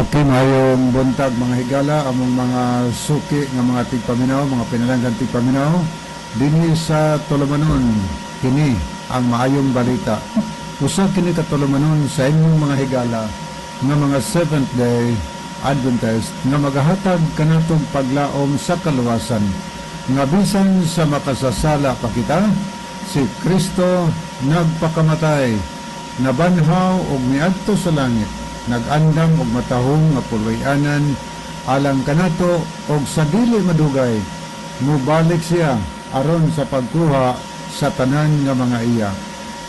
Okay, maayong buntag, mga higala, among mga suki nga mga tigpaminaw, mga pinalanggang tigpaminaw, dinhi sa Tulumanon, kini ang maayong balita. Usa kini ka tulumanon sa inyong mga higala nga mga Seventh Day Adventist nga magahatag kanatong paglaom sa kaluwasan nga bisan sa makasasala pa kita, si Kristo nagpakamatay, nabanhaw ug miadto sa langit, nag-andam og matahong nga puloy-anan alang kanato, og sa dili madugay mubalik siya aron sa pagkuha sa tanan nga mga iya.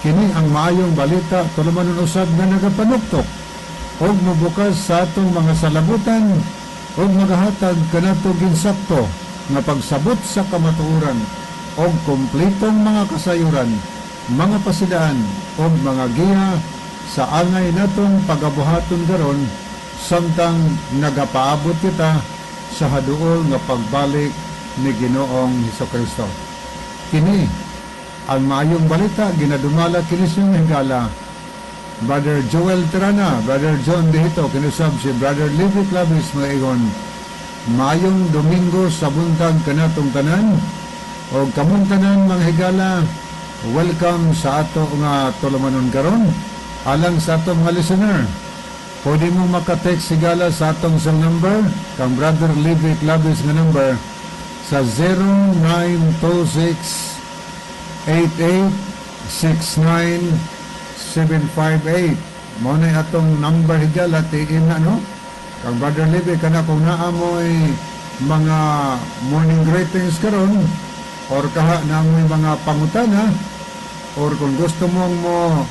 Kini ang maayong balita, tulumanon usab nga nagapanuktok og mobukas sa atong mga salabutan og magahatag kanato ginsakto nga pagsabot sa kamatuoran og kompletong mga kasayuran, mga pasidaan og mga giya sa angay natong pagabuhaton karon samtang nagapaabot kita sa haduol nga pagbalik ni Ginoong Hesukristo. Kini ang maayong balita, ginadumala kini sa higala Brother Joel Tirana, Brother John Dihito, kinusab si Brother Levi Clavis. Mga igon, maayong Domingo sa buntag kanatong tanan o kamong tanan, mga higala, welcome sa ato nga tulumanon karon. Alang sa atong mga listener, pwede mo maka-text, higala, sa atong cell number kang Brother Levi Clavis nga number sa 0926 8869 758. Mao na atong number, higala, tiin na, no? Kang Brother Levi kana kung naa mo'y mga morning greetings karon or kaha naa mo'y mga pangutana or kung gusto mong mo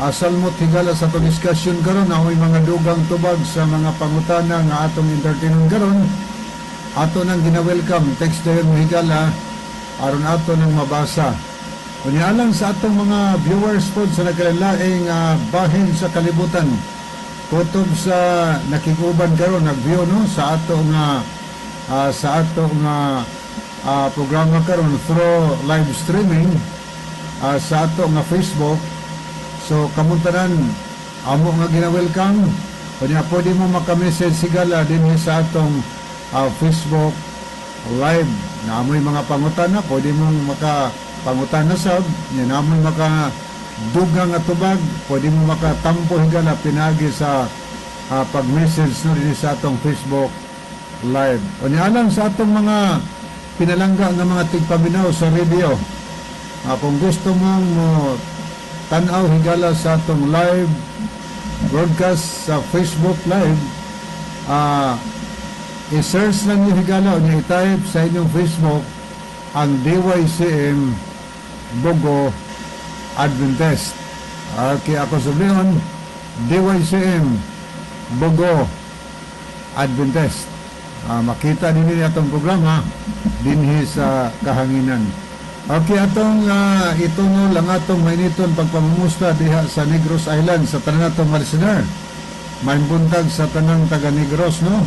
asal mo, higala, sa atong discussion karon, naa mo'y mga dugang tubag sa mga pangutana nga atong entertainon karon, ato nang gina-welcome. Text dayon mo, higala, aron ato nang mabasa. Unya alang sa atong mga viewers po sa nagkalaing bahin sa kalibutan, kutob sa nakiguban karon nag-view, no, sa ato nga programa karon through live streaming sa ato nga Facebook. So kamong tanan amo nga gina-welcome. Unya pwede mo maka-message, higala, dinhi sa atong Facebook Live. Naa moy mga pangutana, pwede mong maka pangutana sab nya. Naa moy maka dugang nga tubag, pwede mo makatampo, higala, pinagi sa pag-message, no, dinhi sa atong Facebook Live. Unya alang sa atong mga pinalangga nga mga tigpaminaw sa radio, kung gusto mong mo tan-aw, higala, sa atong live broadcast sa Facebook Live, i-search lang niyo, higala, o niyo i-type sa inyong Facebook ang DYCM Bogo Adventist. Okay, ako sabihin, DYCM Bogo Adventist. Makita ninyo atong programa dinhi sa kahanginan. Okay, atong ito no lang atong mainiton pagpamumusta diha sa Negros Island sa tanan natong mga listener. Maayong buntag sa tanang taga Negros, no?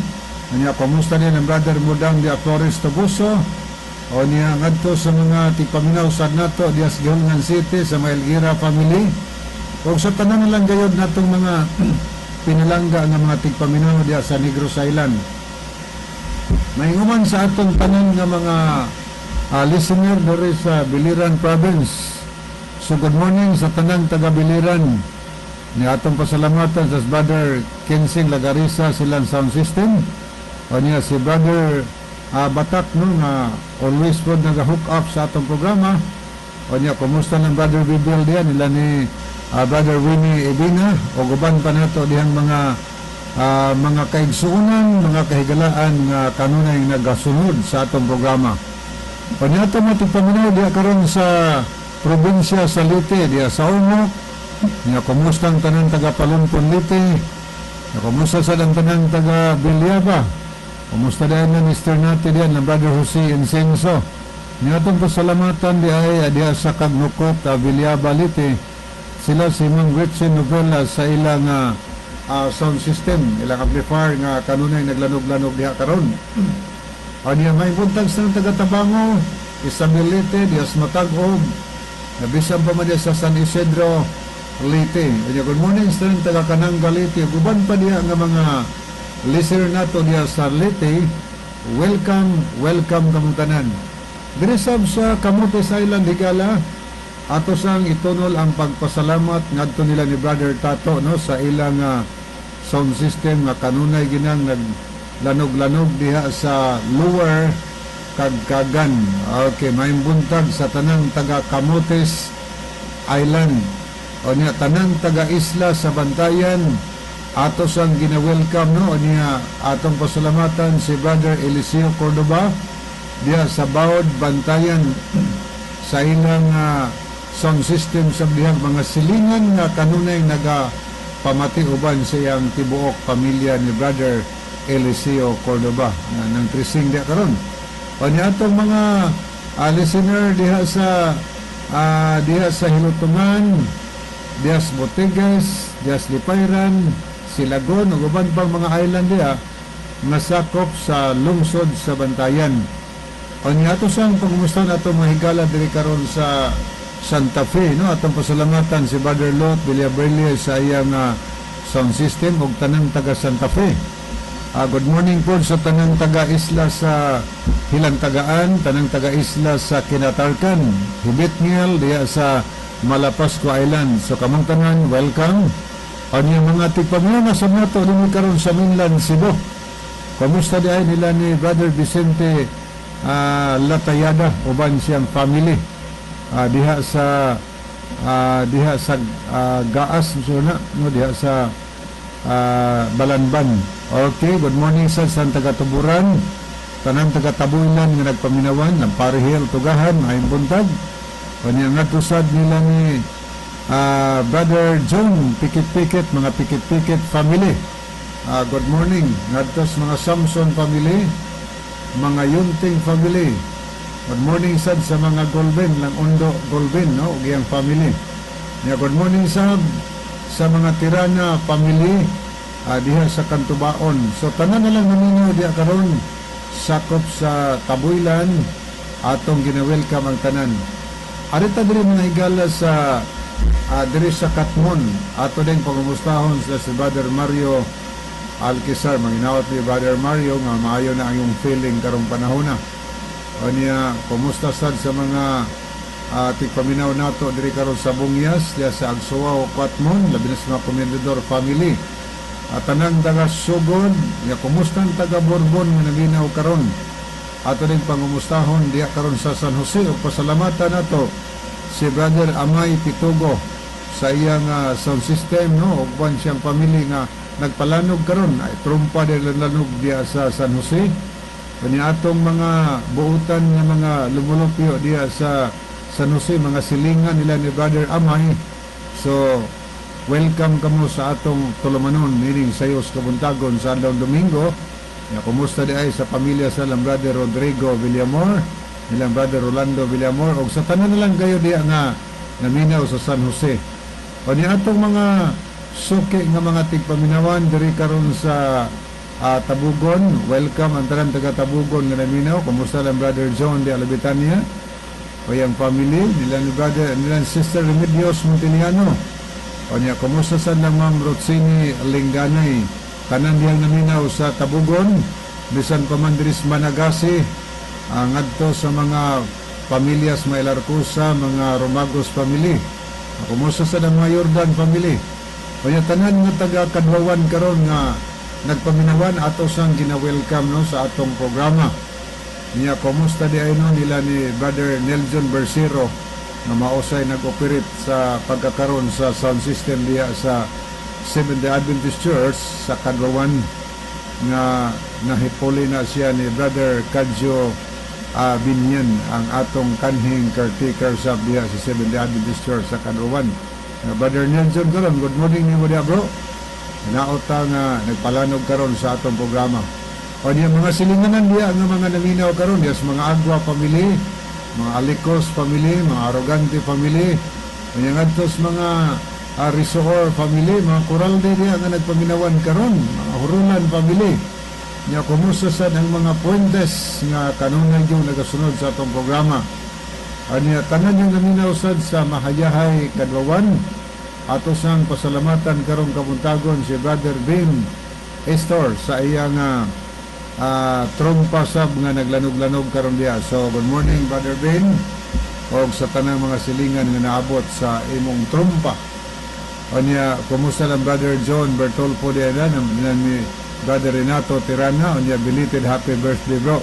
Anya kumusta niya ng Brother Mudang di Flores Tobuso? O niya ngadto sa mga tigpaminaw sa nato diha sa Guihulngan City, sa Mailgira family. O sa tanan na lang gayod natong mga pinalangga nga mga tigpaminaw diha sa Negros Island. Mainguman sa atong tanan nga mga listener diri sa Biliran Province. So good morning sa tanang taga Biliran. Ni atong pasalamatan sa Brother Kensing Lagarisa, silang sound system. O niya si Brother Batak, no, nga always po nag-hook up sa atong programa. O niya kumusta ng Brother Bibel diyan nila ni Brother Winnie Ebina o guban pa nato dihang mga kaigsuonan, mga kahigalaan nga kanunay nagasunod sa atong programa. O niya ato mga tigpaminaw diha karon sa probinsya sa Leyte, diha sa Ormoc. Niya kumusta ang tanan taga Palumpon, Leyte? Niya kumusta sa ang tanan taga Villaba? Kumusta diyan na Mr. Nati diyan na Brother Jose Incenso? Niya atong pasalamatan di ay diha sa Kagnukot, Villaba, Leyte. Sila si Ma'am Gretchen Novella sa ilang sound system, ilang amplifier nga kanunay naglanog-lanog diha karon. Aniya may buntag sa taga Tabango, Isabel Leyte, diha sa Matag-og, nabisan pa man diha sa San Isidro, Leyte. Aniya good morning sa taga Kananga, Leyte, uban pa diha nga mga listener nato diha sa Leyte. Welcome, welcome kamong tanan. Diri sab sa Camotes Island, higala, ato sang itunol ang pagpasalamat ngadto nila ni Brother Tato, no, sa ilang sound system nga kanunay ginang naglanog-lanog diha sa Lower Kagkagan. Okay, maayong buntag sa tanang taga Camotes Island. O niya, tanang taga isla sa Bantayan, ato sang gina-welcome, no. O niya, atong pasalamatan si Brother Eliseo Cordoba diha sa Baod, Bantayan, sa ilang sound system sa dihang mga silingan nga kanunay naga pamati uban sa iyang tibuok pamilya ni Brother Eliseo Cordoba nga nang trising diha karon. O niya, atong mga listener diha sa Hilutungan, diha sa Botegas, diha sa Lipayran, Silagon ug uban pang mga island diha nga sakop sa lungsod sa Bantayan. O niya, ato sang pangumusta nato mga higala diri karon sa Santa Fe, no, atong pasalamatan si Brother Lot Villabrille sa iyang sound system ug tanang taga Santa Fe. Good morning po sa tanang taga isla sa Hilantagaan, tanang taga isla sa Kinatarkan, Hibitngil diha sa Malapascua Island. So kamong tanan, welcome. O niya, mga tigpaminaw sa nato dinhi karon sa mainland Cebu. Kumusta di ay nila ni Brother Vicente Latayada uban siyang family diha sa Gaas, so na, no, diha sa Balanban. Okay, good morning sa sa taga Tuburan, tanang taga Tabuilan nga nagpaminawan, Lampari Hill, Tugahan, maayong buntag. Kanya ngadto sad nila ni Brother John Pikit-Pikit, mga Pikit-Pikit family. Good morning ngadto sa mga Samson family, mga Yunting family. Good morning sad sa mga Golben, lang Undo Golben, no, ug iyang family. Ya, good morning sad sa mga Tirana family diha sa Kantubaon. So tanan na lang naminaw diha karon sakop sa Tabuilan, atong gina-welcome ang tanan. Arita diri, mga higala, sa diri sa Katmon, ato din pangumustahon sila si Brother Mario Alquizar. Manginawat ni Brother Mario nga maayo na ang iyong feeling karong panahon na. O niya, kumusta sad sa mga tigpaminaw nato diri karon sa Bungyas, diya sa Agsuwaw, Katmon, labi na sa mga Comendador family. At tanang taga Sugod, ya, kumusta ang taga Borbon nga naminaw karon? Ato din pangumustahon diya karon sa San Jose ug pasalamatan nato si Brother Amay Pitugo sa iyang sound system, no, ug uban siyang family nga nagpalanog karon ay trumpa din lanog diya sa San Jose. Kanya atong mga buutan nga mga lumulupyo diya sa San Jose, mga silingan nila ni Brother Amay. So welcome kamo sa atong tulumanon nining sayos kabuntagon sa adlaw Domingo. Ya, kumusta di ay sa pamilya sa lang Brother Rodrigo Villamor, nilang Brother Rolando Villamor ug sa tanan na lang kayo diya nga naminaw sa San Jose. O ni atong mga suki nga mga tigpaminawan diri karon sa Tabugon, welcome ang tanan taga Tabugon nga naminaw. Kumusta lang Brother John de Alabitania o iyang family nila ni brother nila ni Sister Remedios Montiliano. O niya, kumusta sa lang Ma'am Rotsini Linganay, tanan diyang naminaw sa Tabugon, bisan pa man diri sa Managasi, ngadto sa mga pamilyas Mailarcosa, mga Romagos family. Kumusta sa mga Jordan family? O niya, tanan nga taga Kadwawan karon nga nagpaminawan, ato sang gina-welcome, no, sa atong programa. Niya, kumusta di ay, no, nila ni Brother Nelson Bersero nga mausay nag-operate sa pagkakaroon sa sound system diha sa Seventh-day Adventist Church sa Kadwawan nga nahipuli na siya ni Brother Kadjo Binyan, ang atong kanhing caretaker sa diha sa Seventh-day Adventist Church sa Kadwawan. Brother Nelson karon, good morning nimo diha, bro. Naota nga nagpalanog karon sa atong programa. O niya, mga silinganan diha nga mga naminaw karon diha sa mga Agua family, mga Alicos family, mga Arrogante family, o niya, ngadto sa mga Risoor family, mga Coralde diha nga nagpaminawan karon, mga Hurulan family. Nya, kumusta sad ang mga Puentes nga kanunay yung nagasunod sa atong programa. Anya, tanan yung naminaw sad sa Mahayahay Kadwawan, ato sang pasalamatan karong kabuntagon si Brother Bim Estor sa iyang trompa sab nga naglanog-lanog karon diha. So good morning, Brother Ben, og sa tanang mga silingan nga naabot sa imong trompa. Unya, kumusta lang Brother John Bertolfo diha na ni Brother Renato Tirana? Unya, belated happy birthday, bro.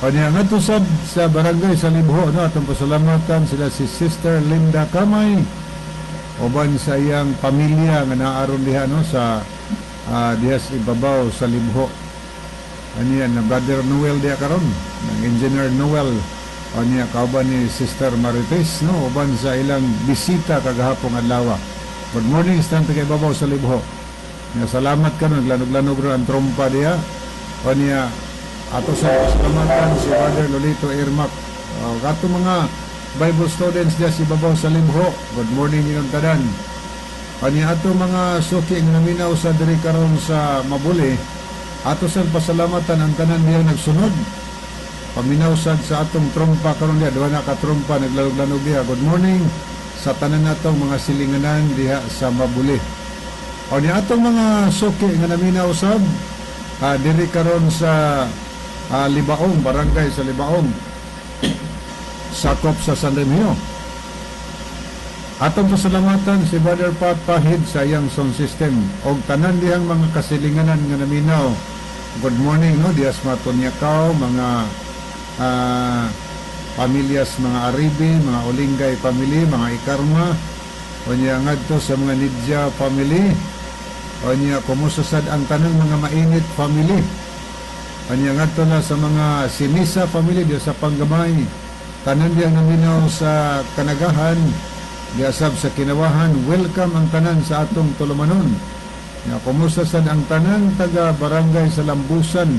Unya, ngadto sad sa barangay sa Libho, no, atong pasalamatan sila si Sister Linda Kamay uban sa iyang pamilya nga naaron diha, no, sa diha sa ibabaw sa Libho. Aniya na Brother Noel diha karon, ng Engineer Noel, aniya kauban ni Sister Marites, no, uban sa ilang bisita kagahapong adlaw. Good morning sa taga ibabaw sa Libho. Nya salamat ka, naglanog-lanog ra ang trompa diha. Aniya ato sa pasalamatan si Brother Lolito Irmak. Kato mga Bible students diha sa ibabaw sa Libho. Good morning inyong tanan. Kanya ato mga suki nga naminaw sa diri karon sa Mabuli, ato sa pasalamatan ang tanan diha nagsunod. Paminaw sad sa atong trompa karon diha, duha na ka trompa naglanog-lanog diha. Good morning sa tanan natong mga silinganan diha sa Mabuli. O ni atong mga suki nga naminaw sab diri karon sa Libaong, barangay sa Libaong, sakop sa San Remigio. Atong pasalamatan si Brother Pat Pahid sa iyang sound system og tanan dihang mga kasilinganan nga naminaw. Good morning, no, dias Matonyakaw, mga pamilyas, mga Aribi, mga Olingay family, mga Ikarma, unya ngadto sa mga Nidja family. Unya kumusta sad ang tanang mga Mainit family. Unya ngadto na sa mga Sinisa family diya sa Panggamay. Tanan diyang naminaw sa Kanagahan, diasab sa Kinawahan, welcome ang tanan sa atong tulumanon. Ya, kumusta sad ang tanan taga barangay sa Lambusan?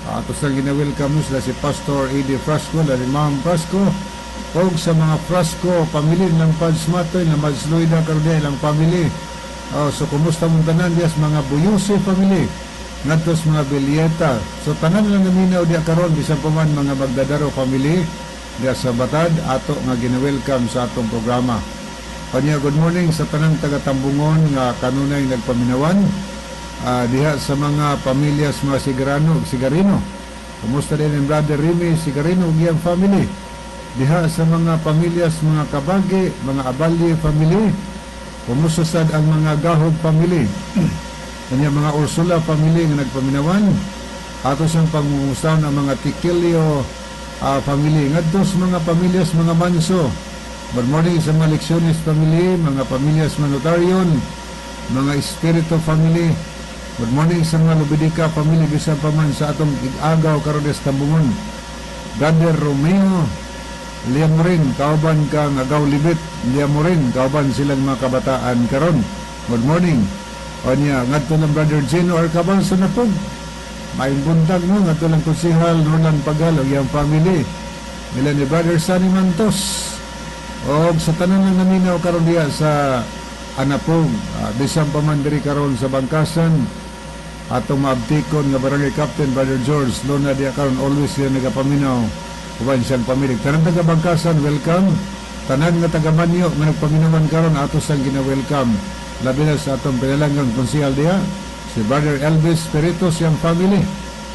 Ato sa gina-welcome sila si Pastor Eddie Frasco, si Ma'am Frasco, og sa mga Frasco family ng Padsmatoy na Madsloida karon ilang family. Oh, so kumusta mong tanan dias mga Buyuse family, ngadto sa mga Villeta. So tanan lang naminaw diya karon, bisan pa man mga Magdadaro family diya sa Batad, ato nga gina-welcome sa atong programa. Kanya good morning sa tanang taga Tambungon nga kanunay nagpaminawan diha sa mga pamilya sa mga Sigarano Sigarino. Kumusta din ang Brother Remy Sigarino ug iyang family? Diha sa mga pamilya sa mga Kabagi, mga Abalye family. Kumusta sad ang mga Gahog family? Kanya mga Ursula family nga nagpaminawan. Ato siyang pangungustan ang mga Tikilio family. Ngadto sa mga pamilya sa mga Manso. Good morning sa mga Lecciones family, mga pamilya sa mga Notarion, mga Espiritu family. Good morning sa mga Lubidika family, bisan pa man sa atong igagaw karon sa Tambungon. Brother Romeo Liamorin, kauban kang Agaw Libit, Liamorin, kauban silang mga kabataan karon. Good morning. O niya, ngadto lang Brother Gino Arcabal sa Napog. Maayong buntag, no, ngadto lang Konsihal Roland Pagal ug iyang family. Nila ni Brother Sunny Mantos. Og sa tanan lang naminaw karon diha sa Anapog, bisan pa man diri karon sa Bangkasan, atong maabtikon nga barangay captain Brother George Luna diha karon, always siya nagapaminaw uban siyang pamilya. Tanan taga Bangkasan, welcome. Tanan nga taga Manyo nga nagpaminawan karon, ato sang gina-welcome. Labi na sa atong pinalanggang konsihal diha, si Brother Elvis Perito siyang family.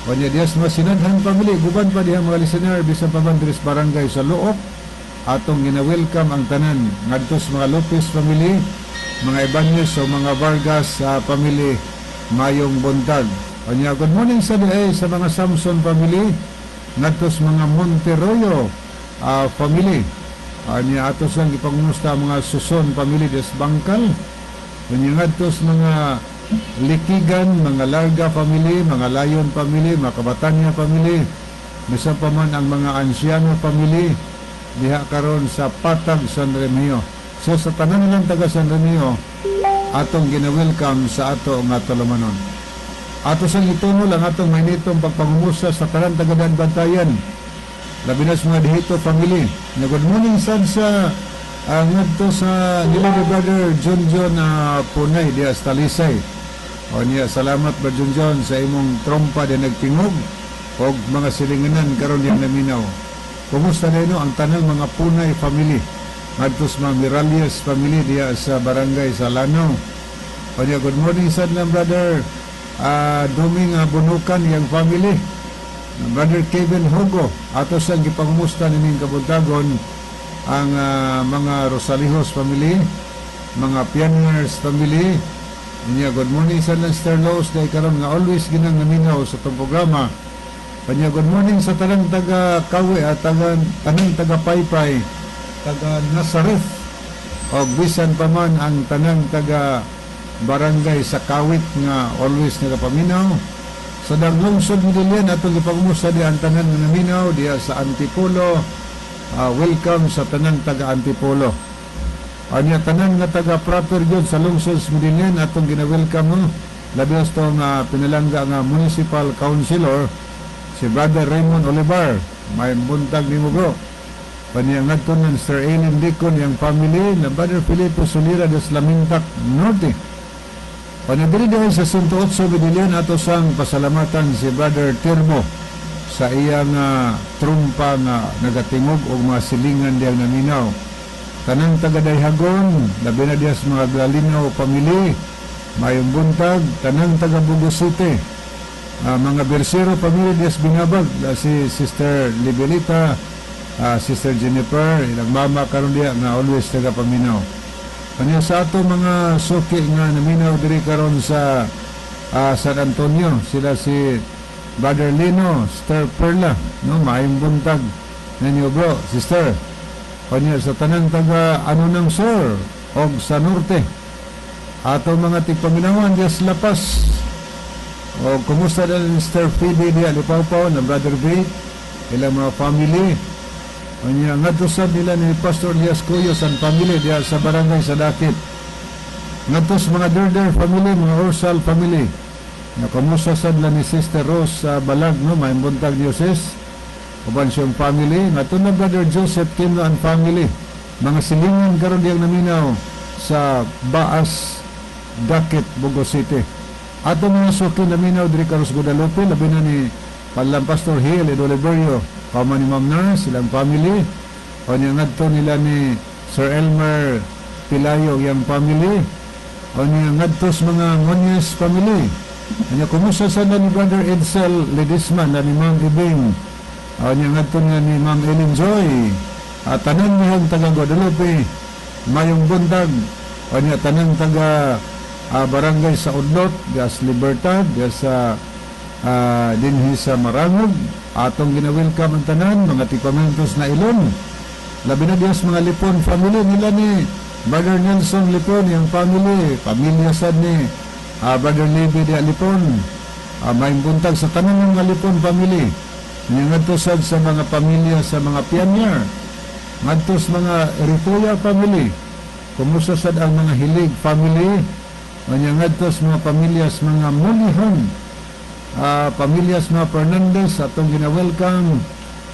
Unya dias mga Sinadhan family, guban pa diha mga listener bisan pa man diri sa barangay sa Luok, atong gina-welcome ang tanan ngadto sa mga Lopez family, mga Ibanez o mga Vargas sa family, mayong buntag. Unya good morning sa diay sa mga Samson family, ngadto sa mga Monteroyo family. Unya ato sang gipangumusta ang mga Suson family des Bangkal. Unya ngadto sa mga Likigan, mga Larga family, mga Lion family, mga Kabatanya family, bisan pa man ang mga Anciano family diha karon sa Patag, San Remigio. So sa tanan nilang taga San Remigio, atong gina-welcome sa ato nga tulumanon. Ato sang itunol ang atong mainitong pagpangumusta sa tanan taga Bantayan. Labi na sa mga Dihito family. Na good morning sad sa ngadto sa nila ni Brother John John Punay diha sa Talisay. O niya, salamat, Brother John John, sa imong trompa di nagtingog og mga silinganan karon diyang naminaw. Kumusta na ang tanang mga Punay family? Ngadto sa mga Miralles family diha sa barangay sa Lanao. O niya, good morning sad lang Brother Duming Bunukan, iyang family. Brother Kevin Hugo, ato siyang gipangumusta nining kabuntagon ang mga Rosalijos family, mga Pioneers family. Niya, good morning sa Lester Lows dahil karon nga always ginang naminaw sa itong programa. Kanya, good morning sa tanang taga Kawe at taga, tanang taga Paypay, taga Nazareth, o bisan pa man ang tanang taga barangay sa Kawit nga always nagapaminaw. Sa Daglungsod Medellin, atong gipangumusta di ang tanan nga naminaw diya sa Antipolo. Welcome sa tanang taga Antipolo. Anya, tanan nga taga proper gyud sa lungsod sa Medellin, atong gina-welcome, no. Labi na sa nga pinalangga nga municipal councilor, si Brother Raymond Olivar. May buntag nimo, bro. Kanya, ngadto ng Sir Allen Dicon, yang family, na Brother Filipo Solira des Lamintac Norte. Kanya, diri diri sa 108 Medellin, ato sang pasalamatan si Brother Tirmo sa iyang trumpa nga nagatingog og mga silingan diyang naminaw. Tanang taga Dayhagon, labi na diya sa mga Glalinaw family, mayong buntag, tanang taga Bogo City, mga Bersero family diya sa Binabag, la si Sister Libelita, Sister Jennifer, ilang mama karon diya nga always taga paminaw. Kanya, sa ato mga suki nga naminaw diri karon sa San Antonio, sila si Brother Lino, Sister Perla, no, maayong buntag ninyo, bro, sister. Kanya, sa tanang taga ano ng Sur og sa Norte. Ato mga tigpaminawan diya sa Lapas. O kumusta na ni Sister Phoebe diya Lipawpaw na Brother B, ilang mga family. Kanya, ngadto sa nila ni Pastor Elias Cuyos and family diya sa barangay sa Dakit. Ngadto sa mga Derder family, mga Ursal family. Na kumusta sad la ni Sister Rose sa Balag, no, may buntag niyo, sis. Uban siyang family, ngadto na Brother Joseph Kimno and family. Mga silingan karon diyang naminaw sa Baas Dakit, Bogo City. Ato mga suki naminaw diri karon sa Guadalupe, labi na ni Palang Pastor Hill Ed Oliverio, kauban ni Ma'am Nurse, silang family. O niya, ngadto nila ni Sir Elmer Pilayo, yang family. O niya, ngadto sa mga Monyes family. Anya, kumusta sa na ni Brother Edsel Ledesma na ni Ma'am Ibing. O niya, ngadto niya ni Ma'am Ellen Joy. At tanan niyang taga Guadalupe, mayong buntag. O niya, tanang taga barangay sa Udlot, gas Libertad, gas sa dinhi sa Marangog. Atong gina-welcome ang tanan, mga tigpamentos na ilon. Labi na diyas mga Lipon family nila ni Brother Nelson Lipon, yung family, pamilya sad ni Brother Levy di Lipon. May buntag sa tanan ng mga Lipon family. Nga ngadto sad sa mga pamilya sa mga pioneer. Ngadto sa mga Eritoya family. Kumusta sad ang mga Hilig family. Anya, ngadto sa mga pamilya sa mga Mulihon. Pamilya sa mga Fernandez, atong gina-welcome.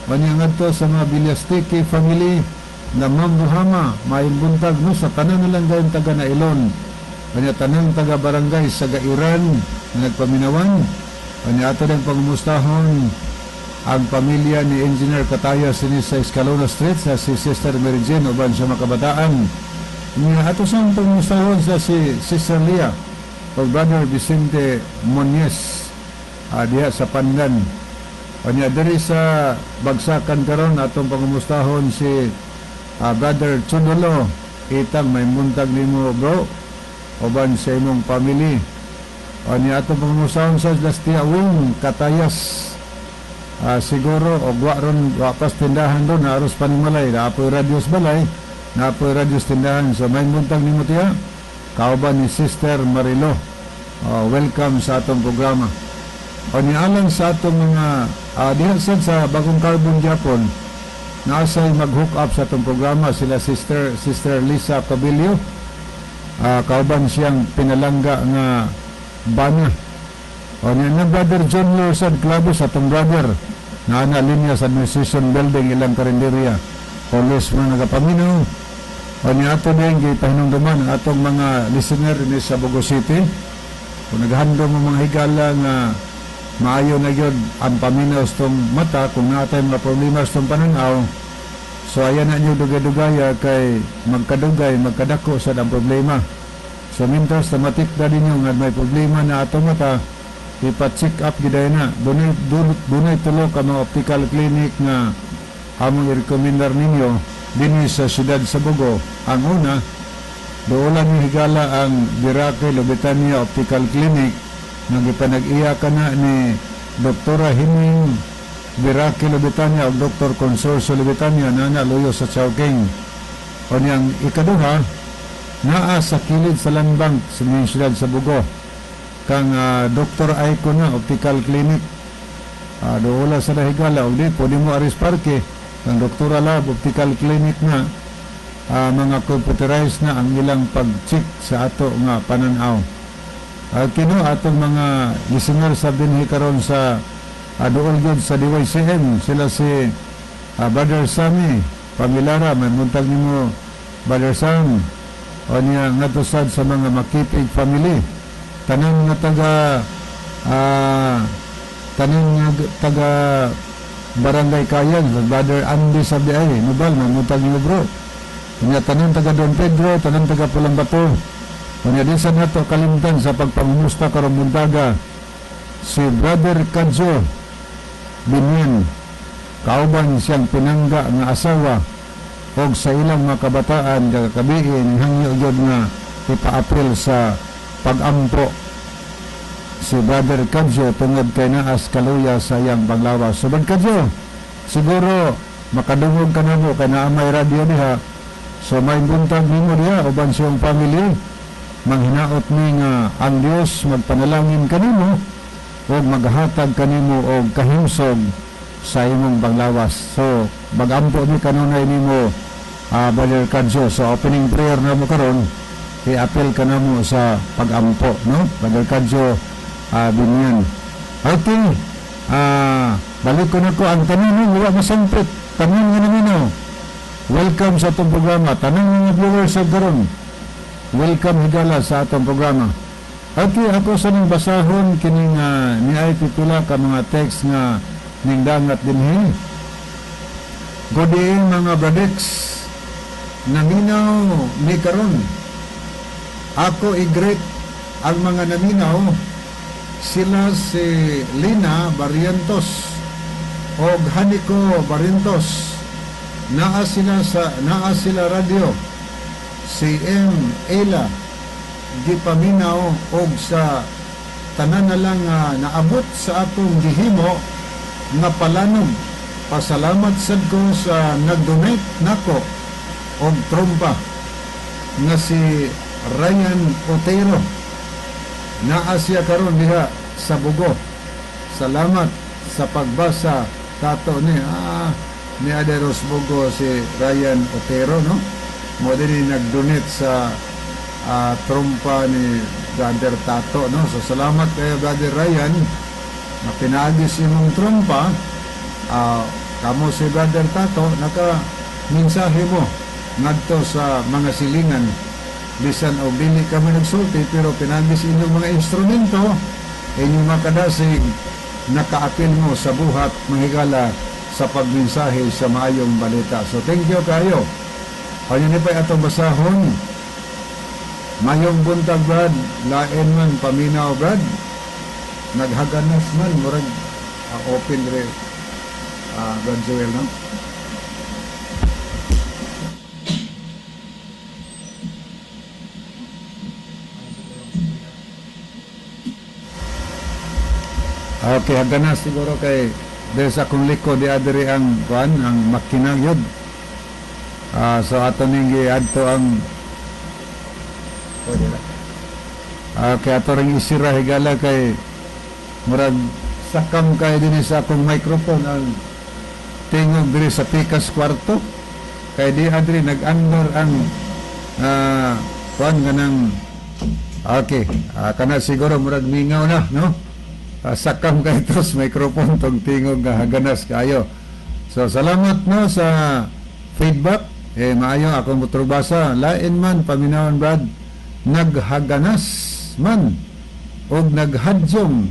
Anya, ngadto sa mga Bilyastiki family na Ma'am Buhama, maayong buntag, no, sa tanan nilang gayon taga Nailon. Anya, tanang taga barangay sa Gairan na nagpaminawan. Anya, ato din pangumustahon ang pamilya ni Engineer Kataya sini sa Escalona Street, sa si Sister Mary Jane uban sa mga kabataan. Nya, ato sang pangumustahon sa si Sister Leah o Brother Vicente Monies diha sa Pandan. Anya, diri sa bagsakan karon, atong pangumustahon si Brother Chunolo. Itang, may buntag nimo, bro, uban sa imong family. Anya, atong pangumustahon sa Lastia Wing Katayas. Siguro og wa ron wa pas tindahan doon na aros panimalay, naapoy radyo sa balay, naapoy radyo sa tindahan. So may buntag nimo, tiya, kauban ni Sister Marilo. Welcome sa atong programa. O nialang sa atong mga diha sad sa Bagong Carbon Japon, naasay mag-hook up sa atong programa, sila Sister Lisa Cabilio, kauban siyang pinalangga nga bana. O niya na Brother John Lorsan Clavos, atong brother na ana linya sa administration building, ilang karinderya, always mga nagapaminaw. O niya, ato din gipahinumduman ang atong mga listener ni sa Bogo City, kung naghandom ang mga higala nga maayo na gyud ang paminaw sa tong mata, kung natay mga problema sa tong pananaw, so ayan na nyo dugay-dugaya kay magkadugay magkadako sa ang problema. So mintras na matikda ninyo nga may problema na atong mata. Ipa-check up gyud na. Dunay tulo ka mga optical clinic nga among i-recommendar ninyo dinhi sa siyudad sa Bogo. Ang una, doon ni higala, ang Birake Lobetania Optical Clinic nga gipanag-iya kana ni Dr. Himing Birake Lobetania ug Dr. Consorcio Lobetania na luyo sa Chowking. O niyang ikaduha, naa sa kilid sa Land Bank sa siyudad sa Bogo kang Dr. Aiko na Optical Clinic. Doon sa higala, og di pwede mo aris parke kang Dr. Lab Optical Clinic na mga computerized na ang ilang pag-check sa ato nga pananaw. Kino atong mga listener sa dinhi karon sa duol gyud sa DYCM, sila si Brother Sammy Pamilara, may buntag nimo, Brother Sam. O niya ngadto sad sa mga Makipig family, tanan nga taga Barangay Kayan, Brother Andy sabi ay Nubal, may buntag nimo, bro. Unya tanan taga Don Pedro, tanan taga Pulang Bato. Unya di sa nato kalimtan sa pagpangumusta karong buntaga si Brother Kadjo Binyan kauban siyang pinangga nga asawa og sa ilang mga kabataan kagabi, hangyo gyud nga ipaapil sa pagampo si Brother Kadjo tungod kay naas kaluya sa iyang panglawas. So Brother Kadjo, siguro makadungog ka namo kay naa may radyo diha. So may buntag nimo diha uban siyang family. Manghinaot ni nga ang Dios magpanalangin kanimo ug maghatag kanimo og kahimsog sa imong panglawas. So magampo mi kanunay nimo, Brother Kadjo. So opening prayer namo karon, i-appeal ka namo sa pagampo, no? Brother Kadjo Binyan. Okay. Balik ko na ko ang tanan, no? Wa masampit. Tanan nga naminaw. Welcome sa atong programa. Tanan nga viewers sa karon. Welcome higala sa atong programa. Okay, ako sa ning basahon kining ni ay pipila ka mga text nga ning dangat dinhi. Good evening, mga bradix. Naminaw ni karon. Ako i-greet ang mga naminaw, sila si Lina Barrientos og Haniko Barrientos. Naa sila radio. Si M. Ela gipaminaw og sa tanan na lang nga naabot sa akong gihimo nga palanog. Pasalamat sad ko sa nag-donate nako og trompa nga si Ryan Otero. Naa siya karon diha sa Bogo. Salamat sa pagbasa, Tato. Ni Aderos Bogo si Ryan Otero, no? Mo din nag-donate sa trompa ni Brother Tato, no? So salamat kay Brother Ryan na pinaagi sa imong trompa, kamo si Brother Tato naka mensahe mo ngadto sa mga silingan bisan og dili kami nagsulti, pero pinaagi sa inyong mga instrumento, inyong mga kadasig, nakaapil mo sa buhat, manghigala, sa pagmensahe sa maayong balita. So thank you kayo. Kanya ni pa atong basahon. Mayong buntag, Brad, lain man paminaw, Brad. Naghaganas man, murag open re, Brad Joel, no? Okay, haganas siguro kay diri sa akong likod di adiri ang kuan, ang makina yun. So ato ning giadto ang. Pwede ra. Okay, ato ring isira, higala, kay murag sakam kay dinhi sa akong microphone ang tingog diri sa pikas kwarto. Kay di adri nag-andar ang kuan kanang. Okay, kana siguro murag mingaw na, no? Sakam kay tos microphone tong tingog nga haganas kayo. So salamat, no, sa feedback. Eh maayo ako moturbasa. Lain man paminawan, Brad. Naghaganas man og naghadyong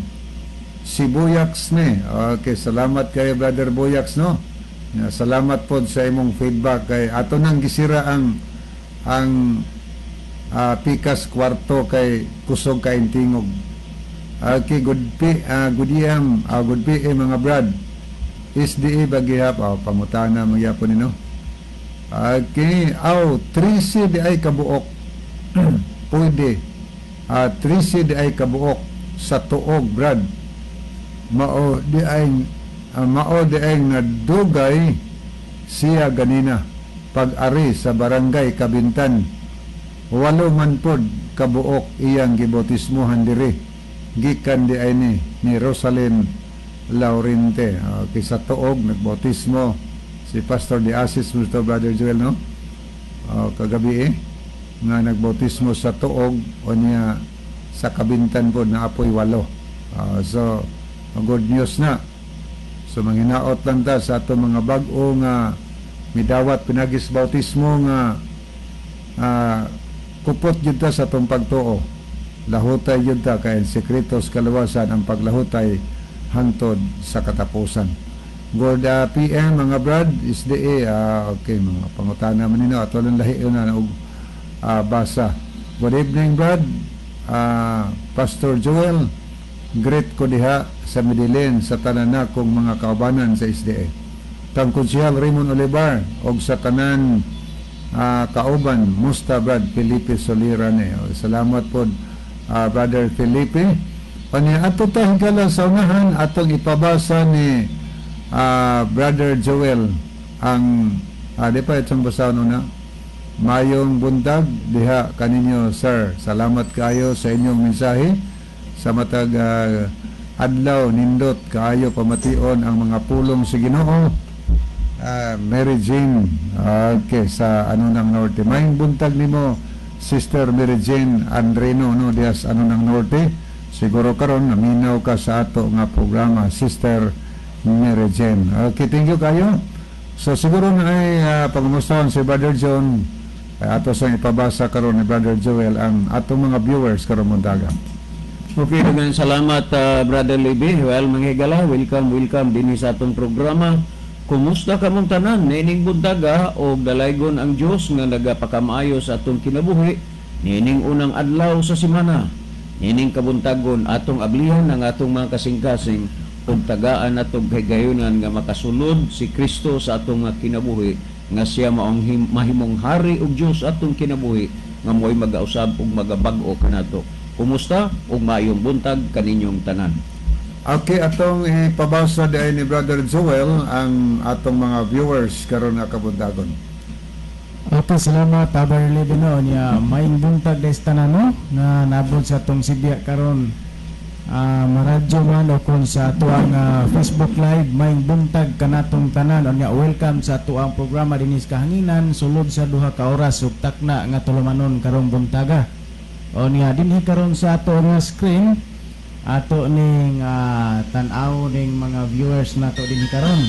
si Buyaks ni. Okay, salamat kay Brother Buyaks, no. Ya, salamat pod sa imong feedback kay ato nang gisira ang pikas kwarto kay kusog kay tingog. Okay, good AM, good PM, mga brad. SDA bagihap, pangutana magyapon nino. Okay, aw, 13 di ay kabuok. Pwede. 13 di ay kabuok sa tuog, brad. Mao di ay nadugay siya ganina pag-ari sa Barangay Kabintan. Walo man pod kabuok iyang gibautismohan diri. Gikan di ay ni Rosalyn Laurente. Okay, sa tuog nagbautismo si Pastor de Asis, Mr. Brother Joel, no? Kagabi eh, nga nagbautismo sa tuog o niya sa Kabintan po na apoy walo. So, good news na. So, manghinaot lang ta sa atong mga bag-o nga midawat pinagis bautismo nga kupot jud ta sa atong pagtuo. Lahutay jud ta kay ang sekreto sa kaluwasan ang paglahutay hangtod sa katapusan. Good PM, mga brad, is the okay, mga pangutana man nino ato lang lahi na og basa. Good evening, brad. Pastor Joel, greet ko diha sa Medellin sa tanan na kong mga kaubanan sa SDA. Kang Konsehal Raymond Olivar og sa tanan kauban, musta, brad Felipe Solirane. O, salamat po, Brother Felipe. Unya ato ta higala sa unahan atong ipabasa ni Brother Joel ang di pa itong basahon una. Mayong buntag diha kaninyo, sir. Salamat kaayo sa inyong mensahe sa matag adlaw. Nindot kaayo pamation ang mga pulong sa Ginoo. Mary Jane, okay, sa ano ng Norte. Mayong buntag nimo, Sister Mary Jane Andreno, no, diha sa ano ng Norte. Siguro karon naminaw ka sa ato nga programa, Sister Mary Jane. Okay, thank you kayo. So siguro na ay pangumustahan si Brother John ay ato sa ipabasa karon ni Brother Joel ang atong mga viewers karon buntaga. Okay, daghang salamat, Brother Libby. Well, mga higala, welcome, welcome dinhi sa atong programa. Kumusta kamong tanan niining buntaga og dalaygon ang Dios nga nagapakamaayo sa atong kinabuhi niining unang adlaw sa semana. Niining kabuntagon atong ablihan ang atong mga kasing-kasing ug tagaan natong kahigayunan nga makasulod si Kristo sa atong mga kinabuhi nga siya maong mahimong hari ug Dios atong kinabuhi nga mo'y magausab ug magabag-o kanato. Kumusta ug maayong buntag kaninyong tanan. Okay, atong ipabasa di ni Brother Joel ang atong mga viewers karon nga kabuntagon. Okay, salamat, Brother Libby, no. Nya maayong buntag des tanan, no, nga nabot sa atong sibya karon. Maradyo man o kung sa atuang Facebook Live, maayong buntag kanatong tanan. Unya welcome sa atuang programa dinis kahanginan sulod sa 2 ka oras ug takna nga tulumanon karong buntaga. Unya dinhi karon sa ato nga screen ato ning tan-aw ning mga viewers nato dinhi karon.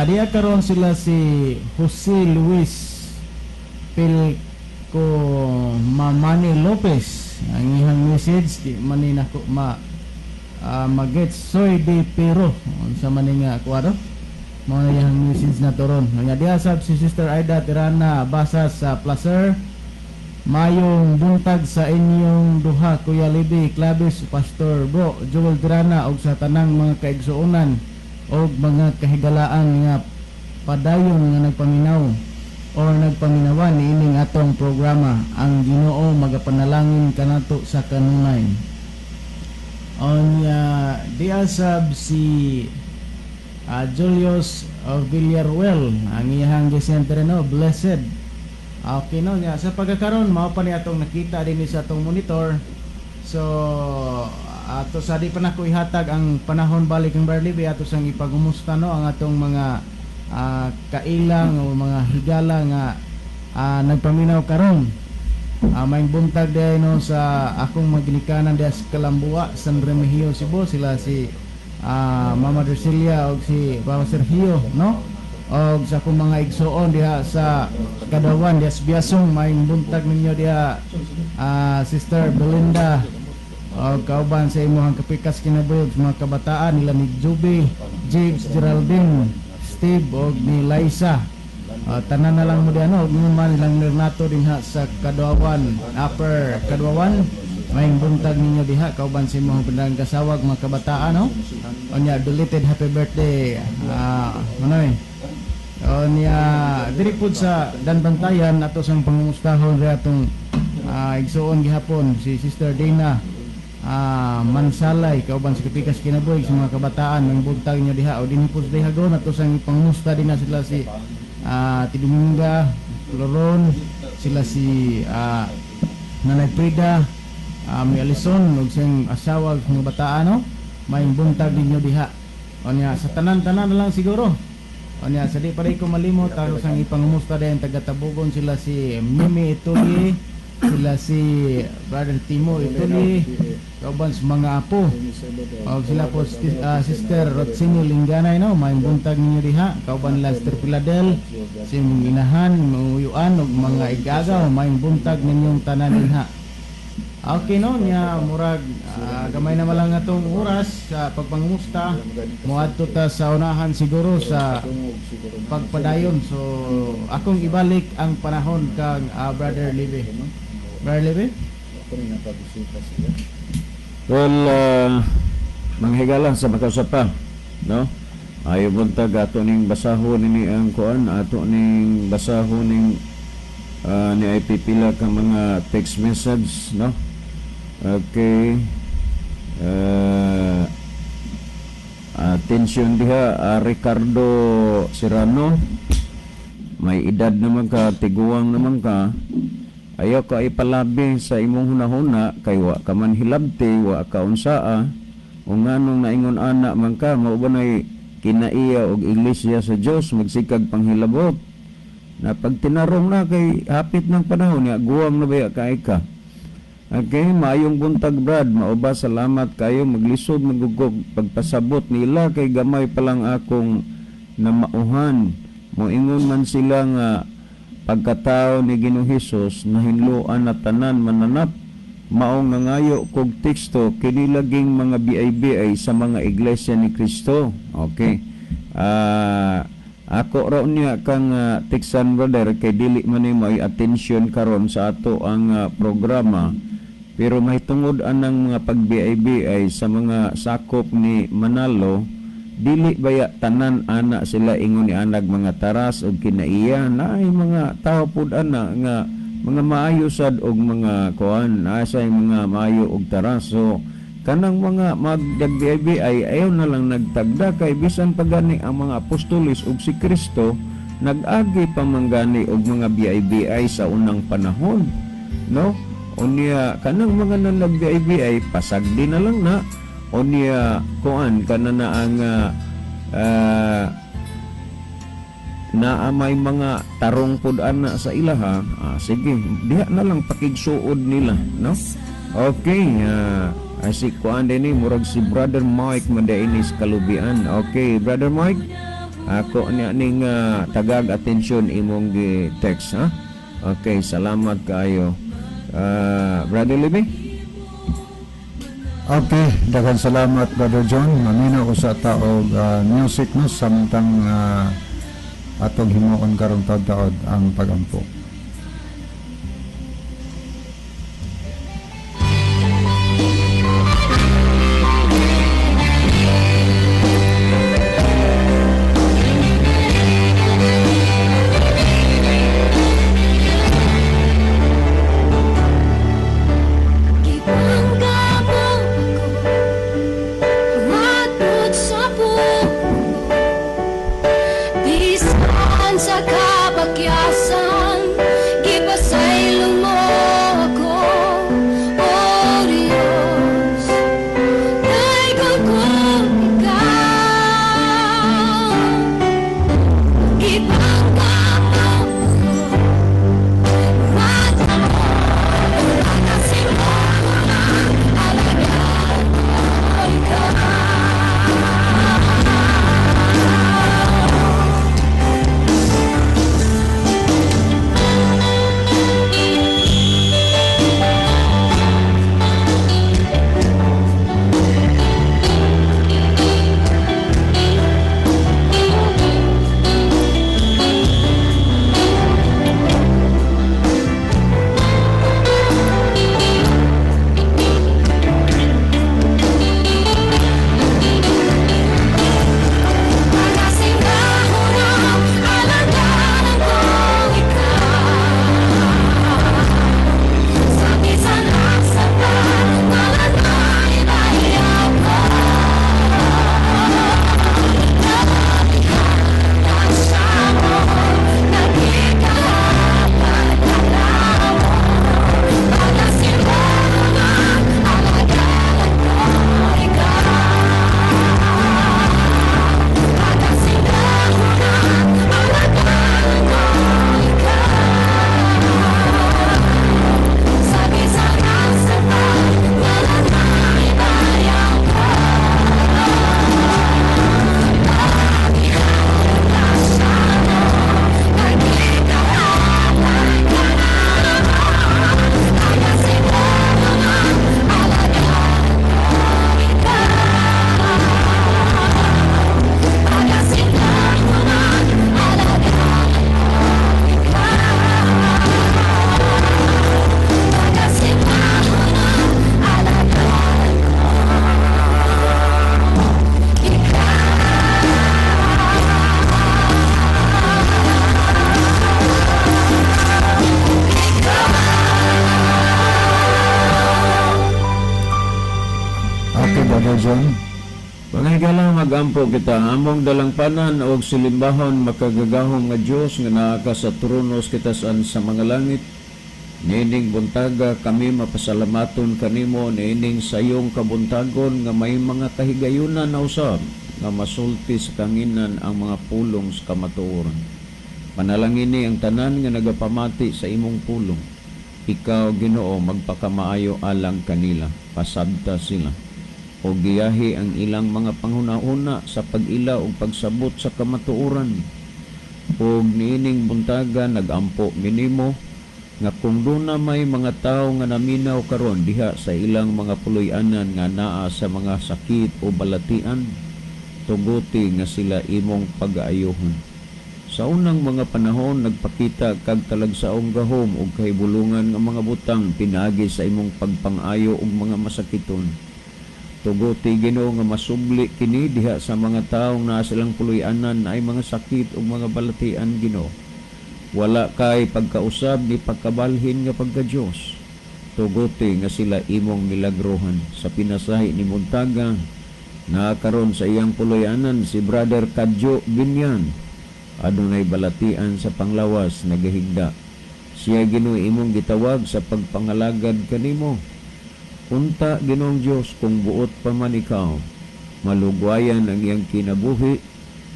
Diya karon sila si Jose Luis Pilco Mamani Lopez. Ang iyang message di man ni nako ma magets, "Soy de Pero." Unsa man ni nga kuadro? Mao na iyang message na to ron. Nga diha sab si Sister Aida Tirana basa sa Placer. Mayong buntag sa inyong duha, Kuya Libby Clavis, Pastor Bro Joel Tirana ug sa tanang mga kaigsuonan og mga kahigalaan nga padayon nga nagpaminaw or nagpaminawan niining atong programa. Ang Ginoo magapanalangin kanato sa kanunay. Onya diya sab si Julius Villaruel, ang iyang gisenter, no, "Blessed." Okay, no, nya sa pagkakaron mao pa ni atong nakita dinhi sa atong monitor. So ato sa di pa nako ihatag ang panahon balik ang Barley, ato sang ipagumusta, no, ang atong mga kailang o mga higala nga nagpaminaw karon. Maayong buntag diay, no, sa akong maginikanan diha sa Kalambua, San Remigio, Cebu, sila si Mama Drusilla og si Papa Sergio, no? Og sa akong mga igsuon diha sa Kadawan, diha sa Biasong, maayong buntag ninyo diha, Sister Belinda og kauban sa imong kapikas kinabuhi ug mga kabataan nila ni Juby, James, Geraldine, Steve og ni Liza. Tanan na lang mo diha, no, ug man nilang Renato dinha sa Kaduawan, Upper Kaduawan. Maayong buntag ninyo diha kauban sa imong pinadang kasawag, mga kabataan, no? Onya, belated happy birthday, Manoy. Onya, diri pud sa Danbantayan, ato sang pangumustahon ri atong igsuon gihapon, si Sister Dina Mansalay, kauban sa Kapikas Kinabuhi sa mga kabataan. Maayong buntag ninyo diha. O dinhi pud sa Dayhagon, ato sang ipangumusta din na sila si Tiduminga Loron, sila si Nanay Prida, May Alison ug siyang asawa, mga bataan, no? Maayong buntag ninyo diha. Onya, sa tanan-tanan na lang siguro. Onya, sa di pa rin ko malimot, ako sang ipangumusta din taga-Tabugon, sila si Mimi Ituli, sila si Brother Timo Ituli, kauban sa mga apo. O sila po Sister Rotsini Lingganay, no? Maayong buntag ninyo diha. Kauban nila Sister Piladel, si mong inahan, uyuan ug mga igagaw, maayong buntag ninyong tanan diha. Okay, no, nya murag gamay na malang atong oras sa pagpangumusta. Moadto ta sa unahan siguro sa pagpadayon. So akong ibalik ang panahon kang Brother Libe. Brother Libe? Well, mga higala, sa makausap pa, no? Ayo buntag, ato ning basahon ini ang kuan, ato ning basahon ning ni ay pipila ka mga text message, no? Okay. Attention diha, Ricardo Serrano. May edad naman ka, tiguang naman ka. Ayaw ka ipalabi sa imong hunahuna kay wa ka man hilabti, wa ka unsaa. O nganong naingon ana man ka, mao ba nay kinaiya og iglesia sa Dios magsikag panghilabot. Na pag tinarong na kay hapit ng panahon niya, guwang na baya kay ka. Okay, maayong buntag, Brad. Mao ba, salamat kayo, maglisod magugog pagpasabot nila kay gamay pa lang akong namauhan. Moingon man sila nga pagkatao ni Ginoong Hesus nahinloan na tanan mananap. Maong nangayo kog teksto kini laging mga BIBI sa mga iglesia ni Kristo. Okay. Ako raw niya kang teksan, brother, kay dili man nimo ay attention karon sa ato ang programa, pero mahitungod anang mga pag-BIBI sa mga sakop ni Manalo, dili baya tanan ana sila ingon ni anag mga taras og kinaiya. Naay mga tao pud ana nga mga maayo sad og mga kuan, asa mga maayo og taras. So kanang mga mag-BIBI, ayaw na lang nagtagda kay bisan pa gani ang mga apostoles ug si Kristo nag-agi pa man gani og mga BIBI sa unang panahon, no? Unya kanang mga nang nag-BIBI, pasagdi na lang na. Unya kuan kana na ang naa may mga tarong pud ana sa ilaha, sige, diha na lang pakigsuod nila, no? Okay, si kuan din ni murag si Brother Mike Mandainis Kalubian. Okay, Brother Mike, ako niya ning tagag atensyon imong gi text, ha. Okay, salamat kaayo. Brother Libby? Okay, daghan salamat, Brother John. Maminaw ko sa taog music, no, samtang atong himuon karong taod-taod ang pagampo. Gipanggap ako matod sa puso, bisan sa kapakyasan. Brother John. Mga higala, magampo kita. Among dalangpanan og silimbahon, makagagahom nga Dios nga naa ka sa trono sa kitasan sa mga langit. Niining buntaga, kami mapasalamaton kanimo niining sayong kabuntagon nga may mga kahigayunan na usab nga masulti sa kanginan ang mga pulong sa kamatuoran. Panalangini ang tanan nga nagapamati sa imong pulong. Ikaw, Ginoo, magpakamaayo alang kanila. Pasabta sila o giyahi ang ilang mga panghuna-huna sa pag-ila o pagsabot sa kamatuoran. Ug niining buntaga, nagampo minimo nga kung duna may mga tawo nga naminaw karon diha sa ilang mga puloy-anan nga naa sa mga sakit o balatian, tuguti nga sila imong pag-aayuhon. Sa unang mga panahon, nagpakita kag talagsaong gahom ug kahibulungan nga mga butang pinaagi sa imong pagpang-ayo og mga masakiton. Tuguti, Ginoo, nga masubli kini diha sa mga tawo naa silang puloy-anan ay mga sakit ug mga balatian, Ginoo. Wala kay pagkausab ni pagkabalhin nga pagka-Dios. Tuguti nga sila imong milagrohan. Sa pinasahi ni buntaga, naa karon sa iyang puloy-anan si Brother Kadyo Binyan. Adunay balatian sa panglawas, nagahigda. Siya, Ginoo, imong gitawag sa pagpangalagad kanimo. Unta, Ginoong Dios, kung buot pa man ikaw, malugwayan ang iyang kinabuhi,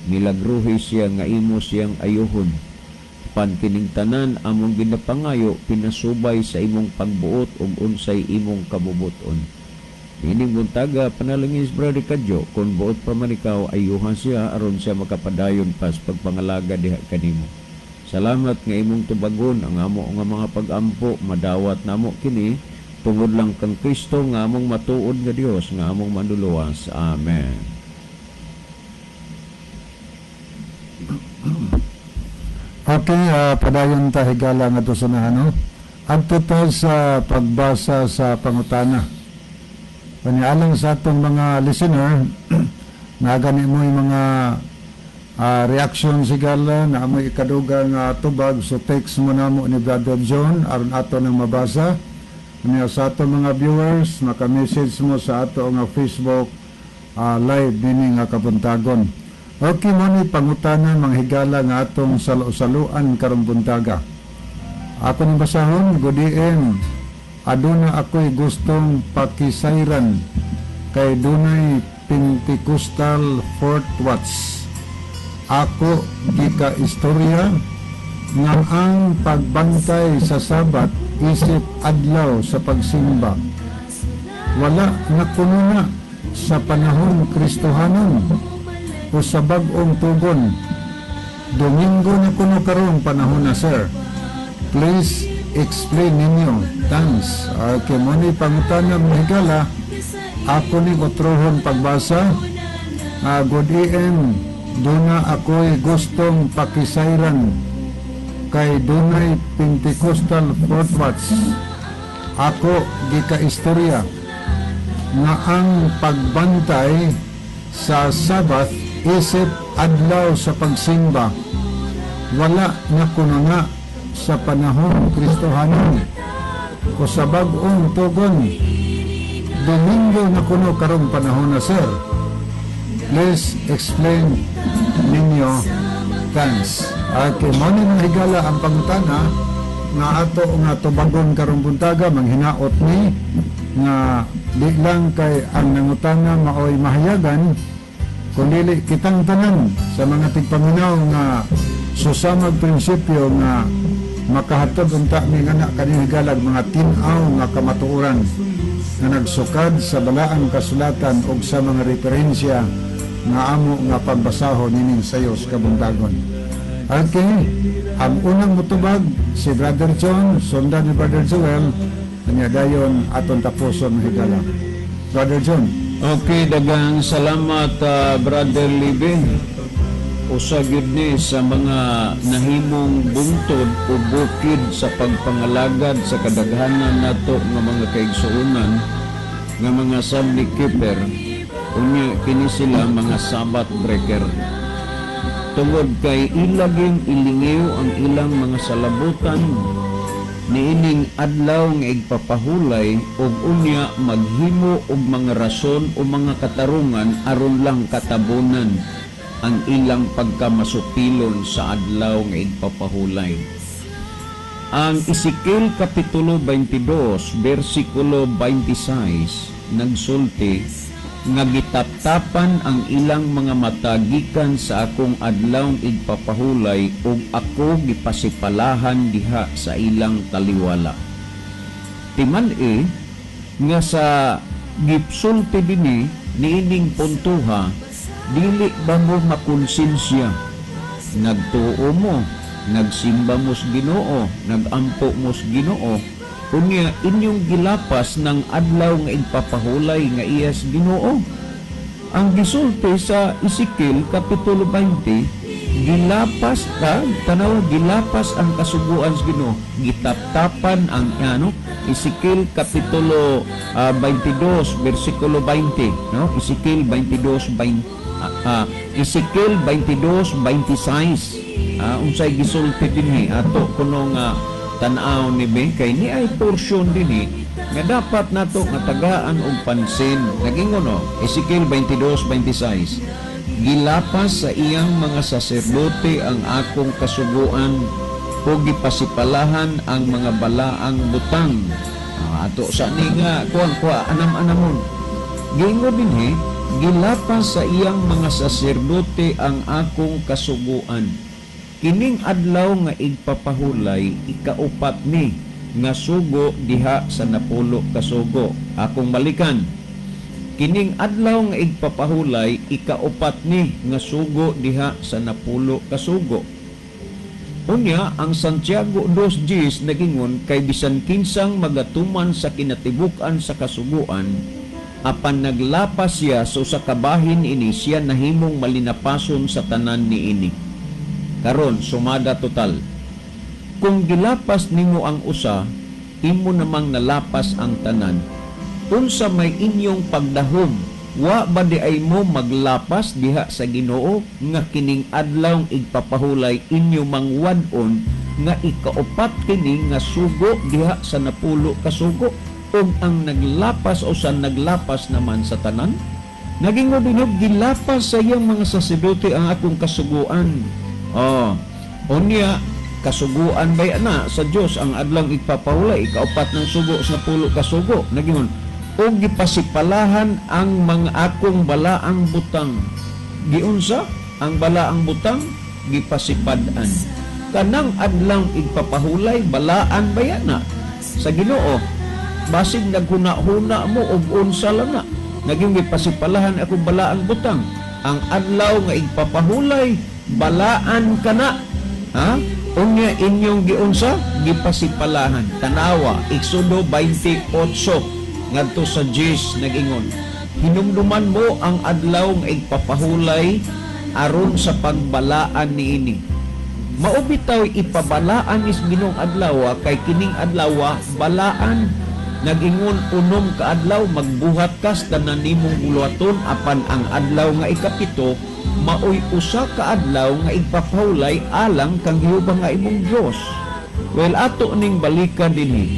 milagruhi siya nga imo siyang ayuhon. Pan kining tanan among ginapangayo pinasubay sa imong pagbuot ug unsay imong kabubuton. Niining buntaga, panalangin si Brother Kadyo, kung buot pa man ikaw, ayuhan siya aron siya makapadayon pa sa pagpangalaga diha kanimo. Salamat nga imong tubagon ang amo nga mga pagampo, madawat namo kini tungod lang kang Kristo nga among matuod nga Dios, nga among manluluwas. Amen. Okay, padayon ta, higala, nga sa ano. Adto ta sa pagbasa sa pangutana. Panialang sa atong mga listener, nagani mo yung mga reaction, higala, na amoy ikaduga nga tubag, so text mo namo ni Brother John aron ato nang mabasa. Unya sa ato mga viewers, maka-message mo sa ato nga Facebook live dinhi nga kabuntagon. Okay, mo ni pangutana, mga higala, nga atong salo-saluan karong buntaga. Ako ning basahon. "Good AM. Aduna ako'y gustong pakisayran kay dunay Pentecostal Fourth Watch. Ako gika istorya nga ang pagbantay sa Sabat isip adlaw sa pagsimba. Wala na kuno na sa panahon Kristohanon o sa bag-ong tugon. Domingo na kuno karon panahon na, sir. Please explain ninyo. Thanks." Okay, mo ni pangutana, mga higala. Ako ni utrohon pagbasa. "Good AM. Duna ako'y gustong pakisayran kay dunay Pentecostal Fourth Watch. Ako gika istorya nga ang pagbantay sa Sabat isip adlaw sa pagsimba. Wala na kuno nga sa panahon Kristohanon o sa bag-ong tugon. Domingo na kuno karong panahon na, sir. Please explain ninyo. Thanks." Okay, mo ni, mga higala, ang pangutana nga ato nga tubagon karong buntaga. Manghinaot ni nga di lang kay ang nangutana maoy mahayagan, kundi kitang tanan sa mga tigpaminaw nga susamag prinsipyo nga makahatod unta mi nga na kaning higalag mga tin-aw nga kamatuoran nga nagsukad sa balaang kasulatan ug sa mga referensya nga amo nga pagbasahon nining sayo sa kabuntagon. Okay, ang unang mutubag si Brother John, sundan ni Brother Joel, kanya dayon aton tapuson, higala. Brother John. Okay, daghang salamat, Brother Libe. Usa gyud ni sa mga nahimong bungtod o bukid sa pagpangalagad sa kadaghanan nato nga mga kaigsuonan nga mga Sunday keeper, unya kini sila mga Sabbath breaker. Tungod kay ilaging ilingiw ang ilang mga salabutan. Niining adlaw nga igpapahulay ug unya maghimo og mga rason o mga katarungan aron lang katabunan ang ilang pagkamasupilon sa adlaw nga igpapahulay. Ang Ezekiel Kapitulo 22, versikulo 26 nagsulti nga gitaptapan ang ilang mga mata gikan sa akong adlaw igpapahulay ug ako gipasipalahan diha sa ilang taliwala. Timan-i nga sa gipsulti dinhi niining puntuha, dili ba mo makonsensya? Nagtuo mo, nagsimba mo sa Ginoo, nagampo mo sa Ginoo, unya inyong gilapas ng adlaw nga igpapahulay nga iyas Ginoo. Ang gisulti sa Ezekiel Kapitulo 20, gilapas ka, tanawa, gilapas ang kasuguan sa Ginoo, gitaptapan ang ano. Ezekiel Kapitulo 22 versikulo 20, no? Ezekiel 22 20, Ezekiel 22:26. Unsay gisulti dinhi, ato kuno nga tan-aw ni be, kay ni ay portion dinhi nga dapat nato nga tagaan og pansin. Nagingon, no, Ezekiel 22:26, "Gilapas sa iyang mga saserdote ang akong kasuguan ug gipasipalahan ang mga balaang butang." Ato sa ni nga kuan kuha anam-anamon. Giingon dinhi, "Gilapas sa iyang mga saserdote ang akong kasuguan." Kining adlaw nga igpapahulay, ikaupat ni nga sugo diha sa 10 ka sugo. Akong balikan. Kining adlaw nga igpapahulay, ikaupat ni nga sugo diha sa 10 ka sugo. Unya, ang Santiago 2.10 nagingon, "Kay bisan kinsang magatuman sa kinatibuk-an sa kasuguan, apan naglapas siya sa usa ka bahin ini, siya nahimong malinapason sa tanan niini." Karon, sumada total. Kung gilapas nimo ang usa, imo namang nalapas ang tanan. Unsa may inyong pagdahom? Wa ba di ay mo maglapas diha sa Ginoo nga kining adlaw igpapahulay inyo mangwad-on nga ikaupat kini nga sugo diha sa 10 ka sugo, ug ang naglapas o sa naglapas naman sa tanan? Nagingon din, "Gilapas sa iyang mga saserdote ang akong kasuguan." Oh, unya kasuguan bay ana sa Dios ang adlaw igpapahulay, ikaupat ng sugo sa 10 ka sugo. Nagingon, "Og gipasipalahan ang mga akong balaang butang." Giunsa ang balaang butang? Gipasipad-an. Kanang adlaw igpapahulay, balaan ba na sa Ginoo? Basig naghuna-huna mo og unsa lang na. Naging gipasipalahan akong balaang butang. Ang adlaw nga igpapahulay, balaan kana, ha? Unya inyong giunsa? Gipasipalahan. Tanawa, Exodo 28 ngadto sa 10 nag-ingon, "Hinumduman mo ang adlaw nga igpapahulay aron sa pagbalaan niini." Mao bitaw ipabalaan is Ginoong adlaw, kay kining adlaw balaan. Nag-ingon, "6 ka adlaw magbuhat kas tanan nimong buluhaton, apan ang adlaw nga 7 maoy usa ka adlaw nga igpapahulay alang kang Jehova nga imong Dios." Well, ato ning balikan dinhi.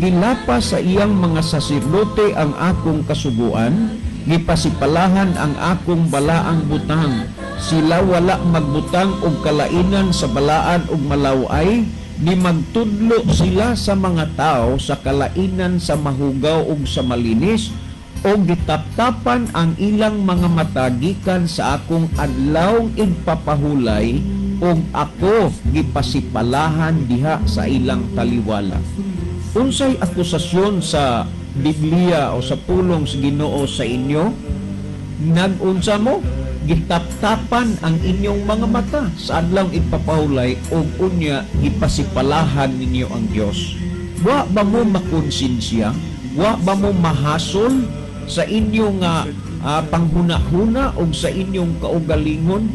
"Gilapas sa iyang mga saserdote ang akong kasuguan, gipasipalahan ang akong balaang butang. Sila wala magbutang og kalainan sa balaan og malaway, ni magtudlo sila sa mga tao sa kalainan sa mahugaw ug sa malinis, o gitaptapan ang ilang mga mata gikan sa akong adlaw igpapahulay, ug ako gipasipalahan diha sa ilang taliwala." Unsay akusasyon sa Biblia o sa pulong sa Ginoo sa inyo? Nagunsa mo? Gitaptapan ang inyong mga mata sa adlaw igpapahulay ug unya gipasipalahan ninyo ang Dios. Wa ba mo makonsensya? Wa ba mo mahasol sa inyong panghuna-huna o sa inyong kaugalingon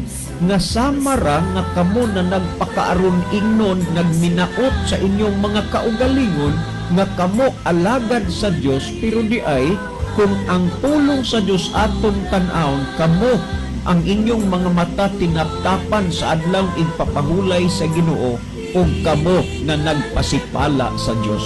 nga sama ra nga kamo na nagpakaaron ingnon, nagminaot sa inyong mga kaugalingon nga kamo alagad sa Dios, pero di ay kung ang pulong sa Dios atong tan-awon, kamo ang inyong mga mata tinaptapan sa adlaw igpapahulay sa Ginoo? ug kamo nga nagpasipala sa Dios.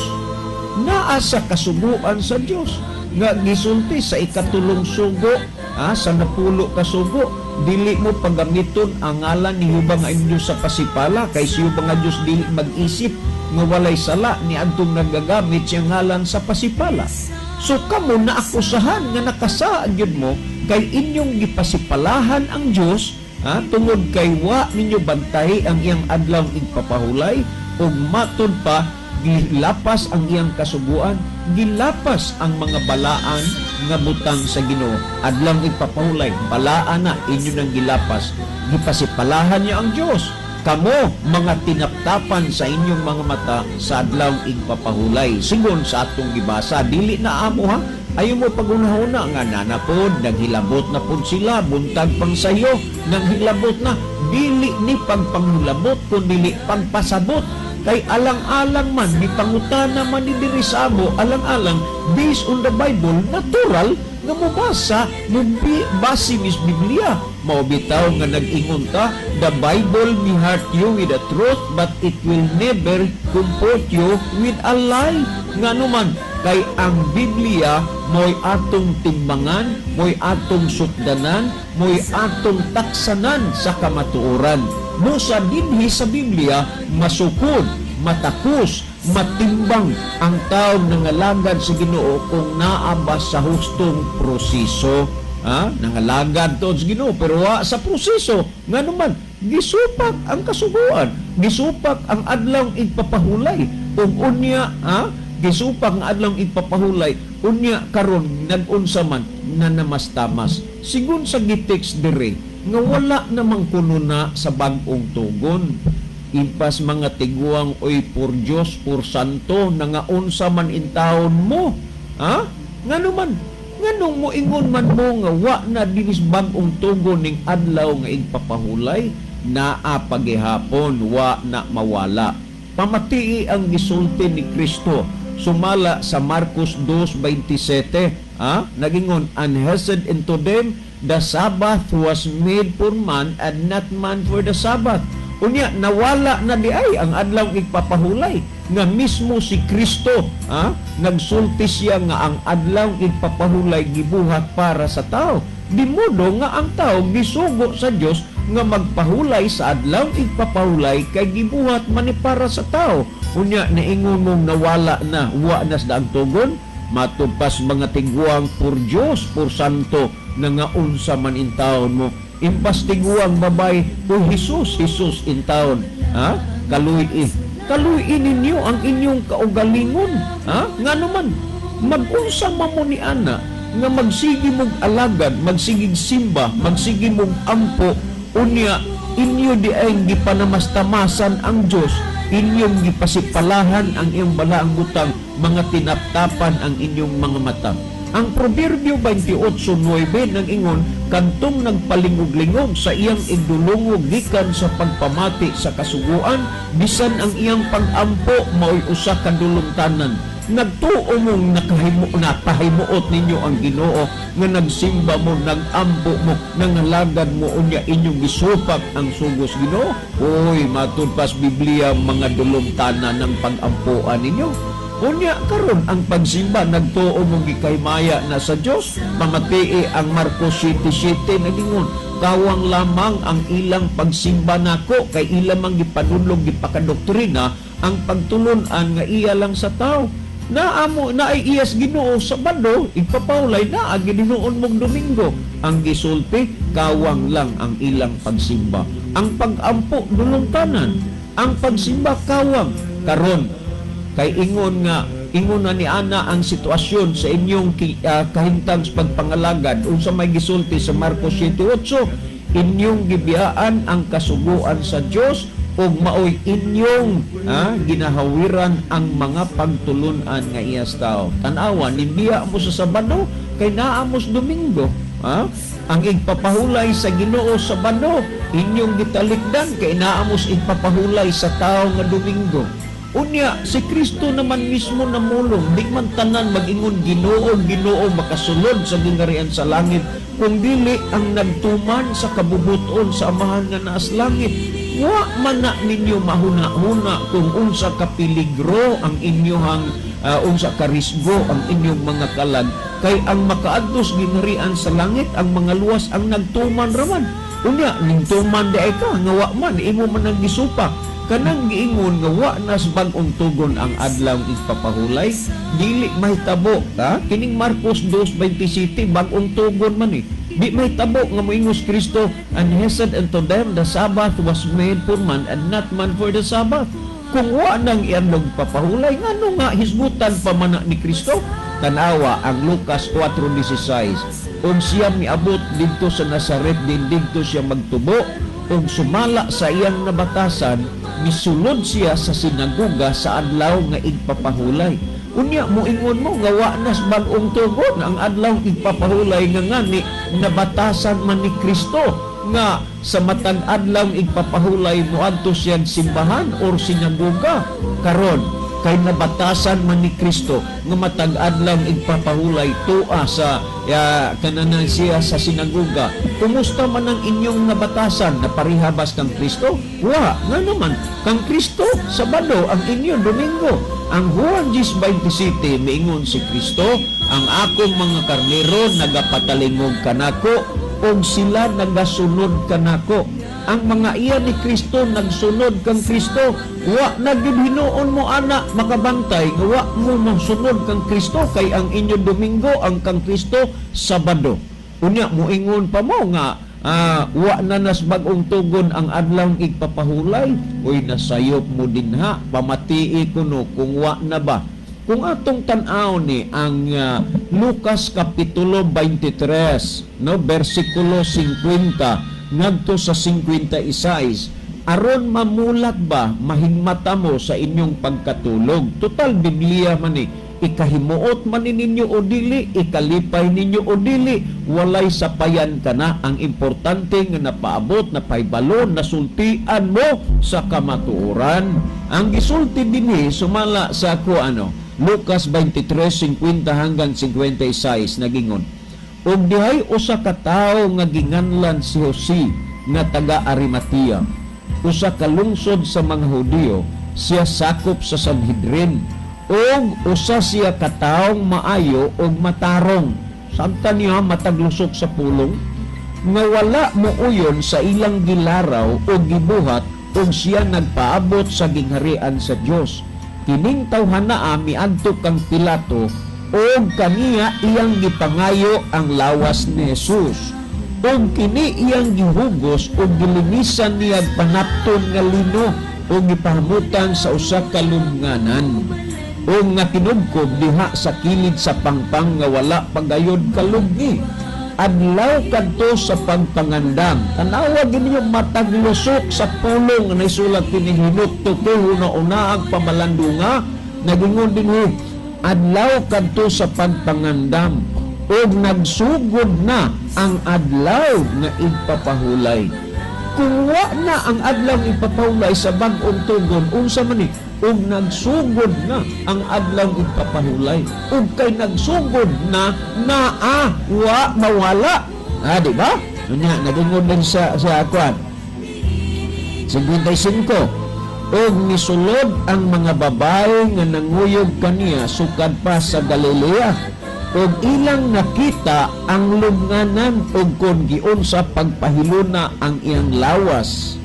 Naa sa kasuguan sa Dios nga gisulti sa ikatulong sugo, sa 10 ka sugo, dili mo paggamiton ang ngalan ni Jehova nga inyong Diyos sa pasipala, kay si Jehova nga Diyos dili mag-isip nga walay sala ni adtong nagagamit siyang ngalan sa pasipala. So kamo naakusahan nga nakasaad gyud mo kay inyong gipasipalahan ang Dios, tungod kay wa ninyo bantay ang iyang adlaw igpapahulay, ug matud pa gilapas ang iyang kasuguan, gilapas ang mga balaan nga butang sa Ginoo. Adlaw igpapahulay, balaan na inyo nang gilapas. Gipasipalahan niya ang Dios. Kamo mga tinaptapan sa inyong mga mata sa adlaw igpapahulay. Sigon sa atong gibasa, dili na amo ha. Ayaw mo pagunahuna nga nanapod, naghilabot na pod sila, buntag pang sayo, naghilabot na. Dili ni pagpanghilabot, kun dili pagpasabot. Kay alang-alang man, gipangutana man ni diri sa amo, alang-alang, based on the Bible, natural nga mubasa, mubi, base mis Biblia. Mao bitaw nga nag-ingon ta, the Bible may hurt you with the truth, but it will never comfort you with a lie. Nga naman, kay ang Biblia mo'y atong timbangan, mo'y atong sukdanan, mo'y atong taksanan sa kamatuoran. Musa dinhi sa Biblia, masukod, matakos, matimbang ang taong nangalagad sa Ginoo kung naa ba sa hustong proseso. Ha? Nangalagad to sa Ginoo pero wa sa proseso. Nga naman, gisupak ang kasuguan, gisupak ang adlaw igpapahulay. Ug unya, ha? Gisupak ang adlaw igpapahulay, unya karon nag-unsa man nanamastamas. Sigon sa gitext dire nga wala namang kuno na sa bag-ong tugon. Impas mga tiguang oy por Dios, por santo, nangaunsa man intawon mo. Ha? Ngano man? Nganong mo ingon man mo nga wa na dinis bag-ong tugon ning adlaw nga igpapahulay, naa pagihapon, wa na mawala. Pamatii ang gisulti ni Kristo sumala sa Marcos 2:27, ha? Nagingon, "And he said unto them, the Sabbath was made for man and not man for the Sabbath." Unya nawala na di ay ang adlaw igpapahulay nga mismo si Kristo, ha? Nagsulti siya nga ang adlaw igpapahulay gibuhat para sa tao. Di modo nga ang tao gisugo sa Dios nga magpahulay sa adlaw igpapahulay kay gibuhat man ni para sa tao. Unya naingon mong nawala na, wa na sa daang tugon, matupas mga tiguang por Dios, por santo, na nga unsa man intawon mo. Impas tiguang babay o Jesus, Jesus intawon. Ha? Kaluy Kaluy ninyo ang inyong kaugalingon. Ha? Nga naman, mag-unsa man mo ni ana nga magsigi mong alagad, magsigig simba, magsigi mong ampo, unya inyo di ay gipanamastamasan ang Diyos, inyong gipasipalahan ang iyong balaang butang, mga tinaptapan ang inyong mga mata. Ang Proverbio 28:9 nang ingon, kantong nagpalingog-lingog sa iyang igdulungog gikan sa pagpamati sa kasuguan, bisan ang iyang pag-ampo mao'y usa ka dulungtanan. Nagtuo mong nakahimo, napahimuot ninyo ang Ginoo nga nagsimba mo, nagampo mo, nangalagad mo, unya inyong gisupak ang sugos Ginoo. Uy, matud pas Biblia, mga dulungtanan ng pag-ampoan ninyo. Unya karon ang pagsimba, nagtuo mong gikahimaya na sa Dios. Pamatii ang Marcos 7:7, nagingon, kawang lamang ang ilang pagsimba nako kay ilang mang gipanudlog, gipakadoktrina ang pagtulun-an nga iya lang sa tao. Naamo na ay iyas Ginoo Sabado, igpapahulay na gininuon mong Domingo. Ang gisulti, kawang lang ang ilang pagsimba. Ang pag-ampo dulungtanan, ang pagsimba kawang. Karon kay ingon nga ingon na ni ana ang sitwasyon sa inyong kahimtang sa pagpangalagad, unsa may gisulti sa Marcos 7:8, inyong gibiyaan ang kasuguan sa Dios ug maoy inyong ginahawiran ang mga pagtulun-an nga iyas tao. Tan-awa, nimbiya mo sa Sabado kay naa mo sa Domingo. Ha? Ang igpapahulay sa Ginoo Sabado, inyong gitalikdan kay naa mo sa igpapahulay sa tao nga Domingo. Unya, si Kristo naman mismo namulong, di man tanan mag-ingon Ginoo, Ginoo makasulod sa gingharian sa langit, kung dili ang nagtuman sa kabubuton sa Amahan nga naas langit. Wa man na ninyo mahuna-huna kung unsa ka peligro ang inyong unsa ka risgo ang inyong mga kalag, kay ang makaadto sa gingharian sa langit ang mga luwas ang nagtuman raman. Unya ningtuman di ay ka nga wa man imo man ang gisupak. Kanang giingon nga wa nas bag-ong tugon ang adlaw igpapahulay, dili mahitabo, ha? Kining Marcos 2:27, bag-ong tugon man eh. Di mahitabo nga moingon si Kristo, "And he said unto them, the Sabbath was made for man and not man for the Sabbath." Kung wa nang iadlong papahulay, ngano nga hisgutan pa man na ni Kristo? Tanawa ang Lucas 4:16. Ug siya miabot didto sa Nazaret, din didto siya magtubo, ug sumala sa iyang nabatasan, misulod siya sa sinagoga sa adlaw nga igpapahulay. Unya moingon mo nga wa nas bag-ong tugon ang adlaw igpapahulay, nga ngani nabatasan man ni Kristo nga sa matag adlaw igpapahulay moadto siya simbahan or sinagoga. Karon kay nabatasan man ni Kristo nga matag adlaw igpapahulay tua sa ya, kananan siya sa sinagoga, kumusta man ang inyong nabatasan na parihabas kang Kristo? Wa nga naman kang Kristo Sabado, ang inyo Domingo. Ang Juan 10:27, miingon si Kristo, "Ang akong mga karnero nagapatalingog kanako ug sila nagasunod kanako." Ang mga iya ni Kristo nagsunod kang Kristo. Wa na gyud hinuon mo ana makabantay nga wa mo mosunod kang Kristo, kay ang inyo Domingo, ang kang Kristo Sabado. Unya moingon pa mo nga wa na nas bag-ong tugon ang adlaw igpapahulay. Uy, nasayop mo dinha. Pamatii kuno kung wa na ba. Kung atong tan-aw ni ang Lucas kapitulo 23, no, bersikulo 50 ngadto sa 56, aron mamulat ba, mahigmata mo sa inyong pagkatulog. Total Biblia man ni, ikahimuot man ni ninyo o dili, ikalipay ninyo o dili, walay sapayan kana. Ang importante nga napaabot, napahibalo, nasultian mo sa kamatuoran. Ang gisulti dinhi sumala sa ko ano, Lucas 23:50 hanggang 56, nagingon, "Ug dihay usa ka tawo nga ginganlan si Jose nga taga Arimatea, usa ka lungsod sa mga Hudiyo. Siya sakop sa Sanhedrin ug usa siya ka taong maayo ug matarong." Samtang niya mataglusok sa pulong nga wala muuyon sa ilang gilaraw o gibuhat, ug siya nagpaabot sa gingharian sa Dios. Kining tawhanaa miadto kang Pilato ug kaniya iyang gipangayo ang lawas ni Jesus. Ug kini iyang gihugos ug gilinisan niya panapton nga lino ug gipahamutan sa usa ka lubnganan ug nga kinubkob diha sa kilid sa pangpang nga wala pagayod kalubngi. Adlaw kadto sa pagpangandam. Tanawa gyud ninyo matag lusok sa pulong nga naisulat kini, hinukto huna-una ang pamalandunga. Nagingon dinhi, adlaw kadto sa pagpangandam ug nagsugod na ang adlaw nga igpapahulay. Kung wa na ang adlaw ipapahulay sa bag-ong tugon, unsa man ni? Ug nagsugod na ang adlaw ipapahulay, ug kay nagsugod na, naa wa mawala, ah, di ba? Unya nagingon din sa kuan 55, "Ug misulod ang mga babae nga nanguyog kaniya sukad pa sa Galilea ug ilang nakita ang lubnganan ug kon giunsa pagpahiluna ang iyang lawas.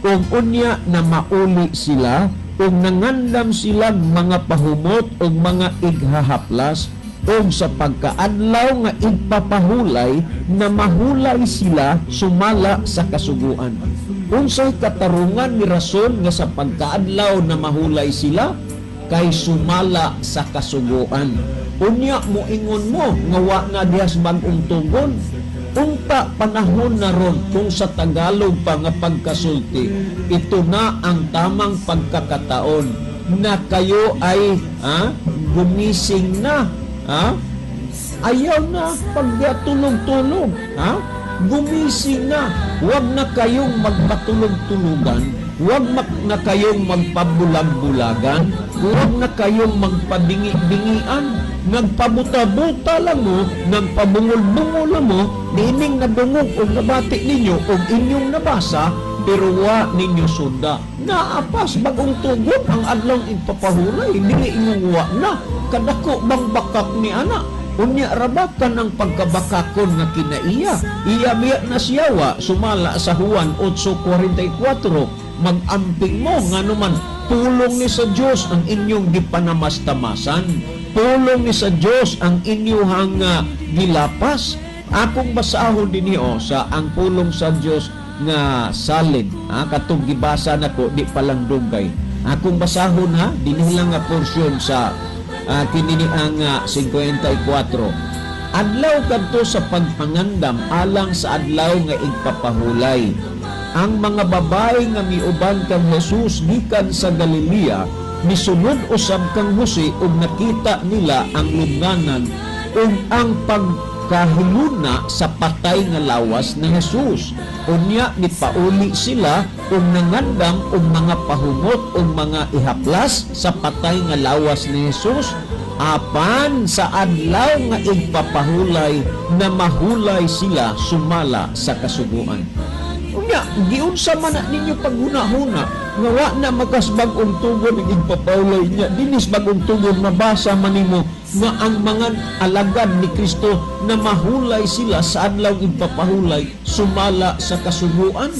Ug unya na mauli sila ug nangandam sila mga pahumot ug mga ighahaplas, ug sa pagkaadlaw nga igpapahulay na mahulay sila sumala sa kasuguan." Unsay katarungan ni rason nga sa pagkaadlaw na mahulay sila? Kay sumala sa kasuguan. Unya moingon mo nga wa na dihas bag-ong tugon. Unta panahon na ron, kung sa Tagalog pa nga pagkasulti, ito na ang tamang pagkakataon na kayo ay gumising na. Ha? Ayaw na pagkatulog-tulog. Ha? Gumising na. Huwag na kayong magpatulog-tulugan. Huwag na kayong magpabulag-bulagan. Huwag na kayong magpabingi-bingian. Nagpabuta-buta lang mo, nagpabungol-bungol lang mo, niining nadungog o nabati ninyo o inyong nabasa, pero wa ninyo sunda. Naa pa sa bag-ong tugon ang adlaw igpapahulay, dili ingong wa na. Kadako bang bakak ni ana? Unya ra ba kanang pagkabakakon nga kinaiya? Iya biya na siya wa sumala sa Juan 8:44, mag-amping mo nganuman pulong ni sa Dios ang inyong gipanamastamasan. Pulong ni sa Dios ang inyong gilapas. Akong basahon dinhi o sa ang pulong sa Dios nga salin, ha, katong gibasa nako di pa lang dugay. Akong basahon, ha, dinhi lang nga porsyon sa kini ni ang 54. Adlaw kadto sa pagpangandam alang sa adlaw nga igpapahulay. Ang mga babae nga miuban kang Jesus gikan sa Galilea misunod usab kang Jose ug nakita nila ang lubnganan ug ang pagkahiluna sa patay nga lawas ni Jesus. Unya nipauli sila ug nangandam og mga pahumot ug mga ihaplas sa patay nga lawas ni Jesus. Apan sa adlaw nga igpapahulay na mahulay sila sumala sa kasuguan. Unya, giunsa man na ninyo paghuna-huna nga wa na makas bag-ong tugon ang igpapahulay niya. Dinis bag-ong tugon, mabasa man nimo nga ang mga alagad ni Kristo na mahulay sila sa adlaw igpapahulay sumala sa kasuguan.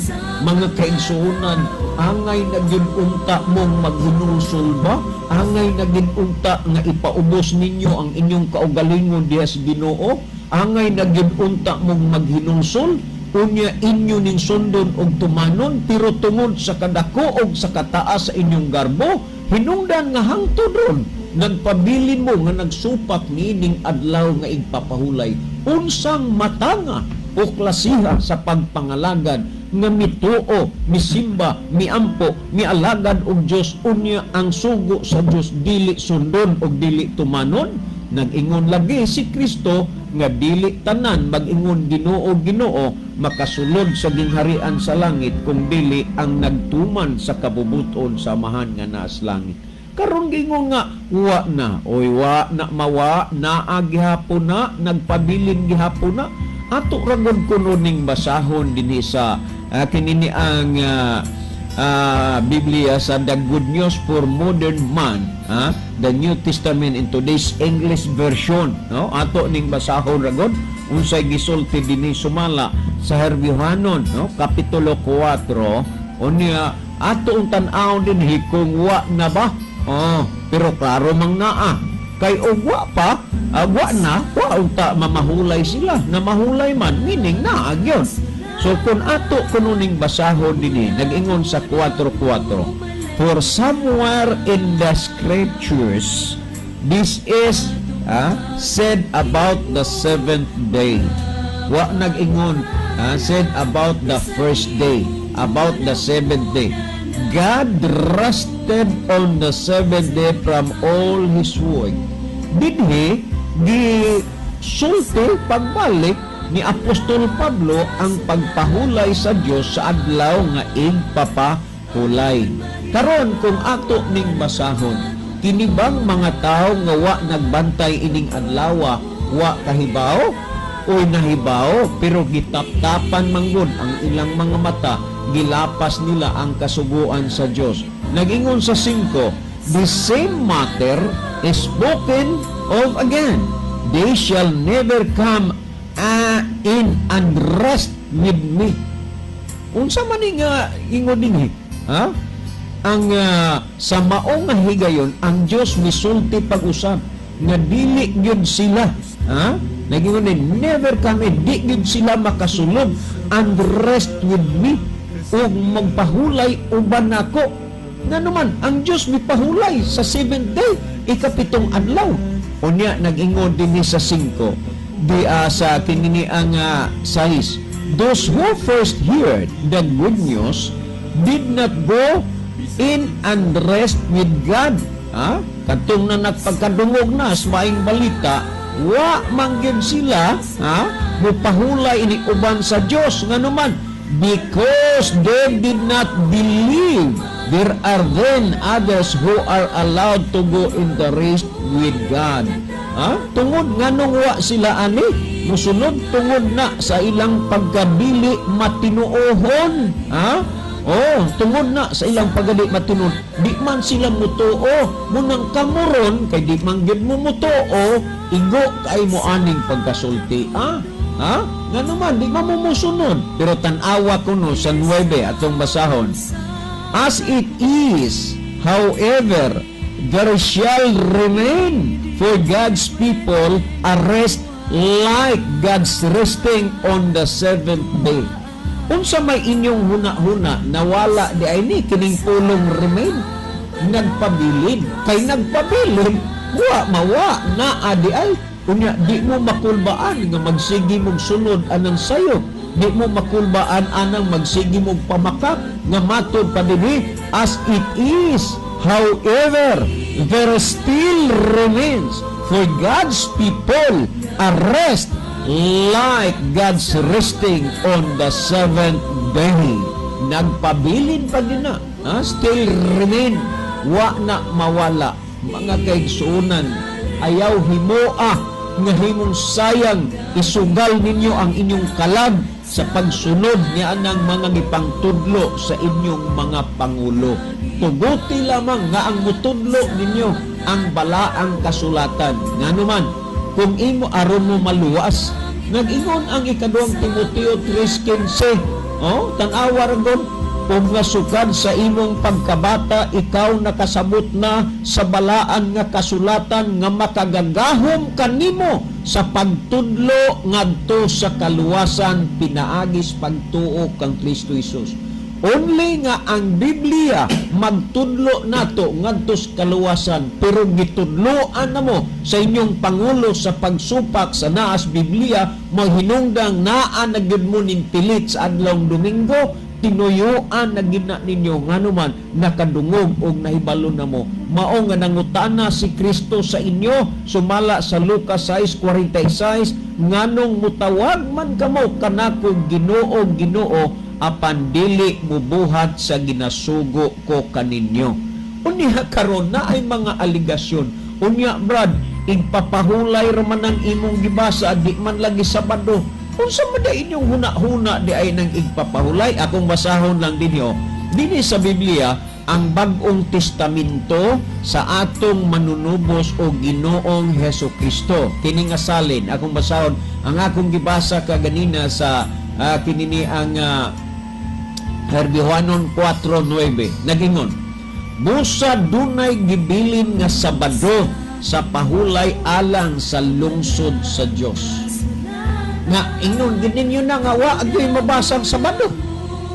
Mga kaigsuonan, angay na gyud unta mong maghinulsol ba? Angay na gyud unta nga ipaubos ninyo ang inyong kaugalingon diha sa Ginoo? Angay na gyud unta mong maghinulsol? Unya inyo ning sundon og tumanon, pero tungod sa kadako og sa kataas sa inyong garbo, hinungdan nga hangtod ron nagpabilin mo nga nagsupak niining adlaw nga igpapahulay. Unsang matanga o klasiha sa pagpangalagad nga mituo, misimba, miampo, mialagad og Dios, unya ang sugo sa Dios dili sundon og dili tumanon? Nag-ingon lagi si Kristo nga dili tanan mag-ingon, "Ginoo, Ginoo," makasulod sa gingharian sa langit kung dili ang nagtuman sa kabubuton sa Amahan nga naas langit. Karon gingon nga wa na, oy, wa na mawa, naa gihapon na, nagpabilin gihapon na. Ato ra gud kuno ning basahon dinhi sa kini ni ang Biblia sa The Good News for Modern Man, the New Testament in Today's English Version, no? Ato ning basahon ra gud unsay gisulti dinhi sumala sa Herbiohanon, no, kapitulo 4. Unya ato ang tan-aw dinhi kung wa na ba. Oh, pero klaro mang naa kay og wa pa, wa na, wa unta mamahulay sila. Na mahulay man, meaning naa gyud. So kung ato kuno ning basahon dinhi, nag-ingon sa 4:4, "For somewhere in the scriptures this is said about the seventh day." Wa nag-ingon said about the first day, about the seventh day. "God rested on the seventh day from all His work." Dinhi gi sulti pagbalik ni Apostol Pablo ang pagpahulay sa Dios sa adlaw nga igpapahulay. Karon kung ato ning basahon, kini bang mga tao nga wa nagbantay ining adlaw, wa kahibaw? Oy, nahibaw, pero gitaptapan manggod ang ilang mga mata, gilapas nila ang kasuguan sa Dios. Nagingon sa 5, "The same matter is spoken of again. They shall never come in and rest with me." Unsa man ni nga ingon dinhi? Ha? Ang sa mao nga higayon ang Dios misulti pag-usab nga dili gyud sila, ha? Nagingon din, never come in, di gyud sila makasulod and rest with me ug magpahulay uban nako. Ngano man ang Dios mipahulay sa seventh day, ikapitong adlaw? Unya nag-ingon dinhi sa 5 di sa kinini ang 6, "Those who first heard the good news did not go in and rest with God." Ha, kadtong na nagpagkadungog na sa maayong balita, wa man gyud sila, ha, mupahulay ini uban sa Dios. Ngano man? "Because they did not believe. There are then others who are allowed to go in the rest with God." Ha? Tungod nganong wa sila ani musunod, tungod na sa ilang pagkadili matinuohon. Ha? Oh, tungod na sa ilang pagadi matinud, di man sila mutuo. Munang kamuron kay di man gyud mo mutuo, igo kay mo aning pagkasulti. Ah? Ha? Nga naman, di man mo musunod. Pero tan-awa kuno sa 9 atong basahon. "As it is, however, there shall remain for God's people a rest like God's resting on the seventh day." Unsa may inyong huna-huna, nawala di ay ni kining pulong "remain"? Nagpabilin. Kay nagpabilin, wa mawa naa di ay. Unya di mo makulbaan nga magsigi mong sunod anang sayo. Di mo makulbaan anang magsigi mong pamakak nga matod pa dinhi, "As it is, however, there still remains for God's people a rest like God's resting on the seventh day." Nagpabilin pa din na. Ha? Still remain. Wa na mawala. Mga kaigsuonan, ayaw himoa nga himong sayang isugal ninyo ang inyong kalag sa pagsunod niya ng mga gipangtudlo sa inyong mga pangulo. Tuguti lamang nga ang mutudlo ninyo ang balaang kasulatan. Ngano man, kung imo aron mo maluwas, nag-ingon ang ikaduhang Timoteo 3:15. Oh, tan-awa ra gon, "Ug nga sukad sa imong pagkabata ikaw nakasabot na sa balaan nga kasulatan nga makagagahom kanimo sa pagtudlo ngadto sa kaluwasan pinaagis pagtuo kang Kristo Hesus." Only nga ang Biblia magtudlo nato ngadto sa kaluwasan, pero gitudloan namo sa inyong pangulo sa pagsupak sa naas Biblia, mahinungdang naa na gyud mo ning pilit sa adlawng Domingo, tinuyuan na gina ninyo, nganuman nakadungog og nahibalo na mo. Mao nga nangutana si Kristo sa inyo sumala sa Lucas 6:46, "Nganong mutawag man kamo kanako Ginoo, Ginoo, apan dili mubuhat sa ginasugo ko kaninyo?" Unya karon na ay mga aligasyon. "Unya Brad, igpapahulay ra man ang imong gibasa, di man lagi Sabado." Unsa man da inyong huna-huna di ay nang igpapahulay? Akong basahon lang dinyo. Dinhi sa Biblia, ang Bag-ong Testamento sa atong manunubos o Ginoong Heso Kristo. Kini nga salin, akong basahon ang akong gibasa kaganina sa kinini ang Herbihuanon 4:9. Nagingon, "Busa dunay gibilin nga Sabado sa pahulay alang sa lungsod sa Dios." Nga ingnon gid ninyo na nga wa agyoy mabasa ang Sabado.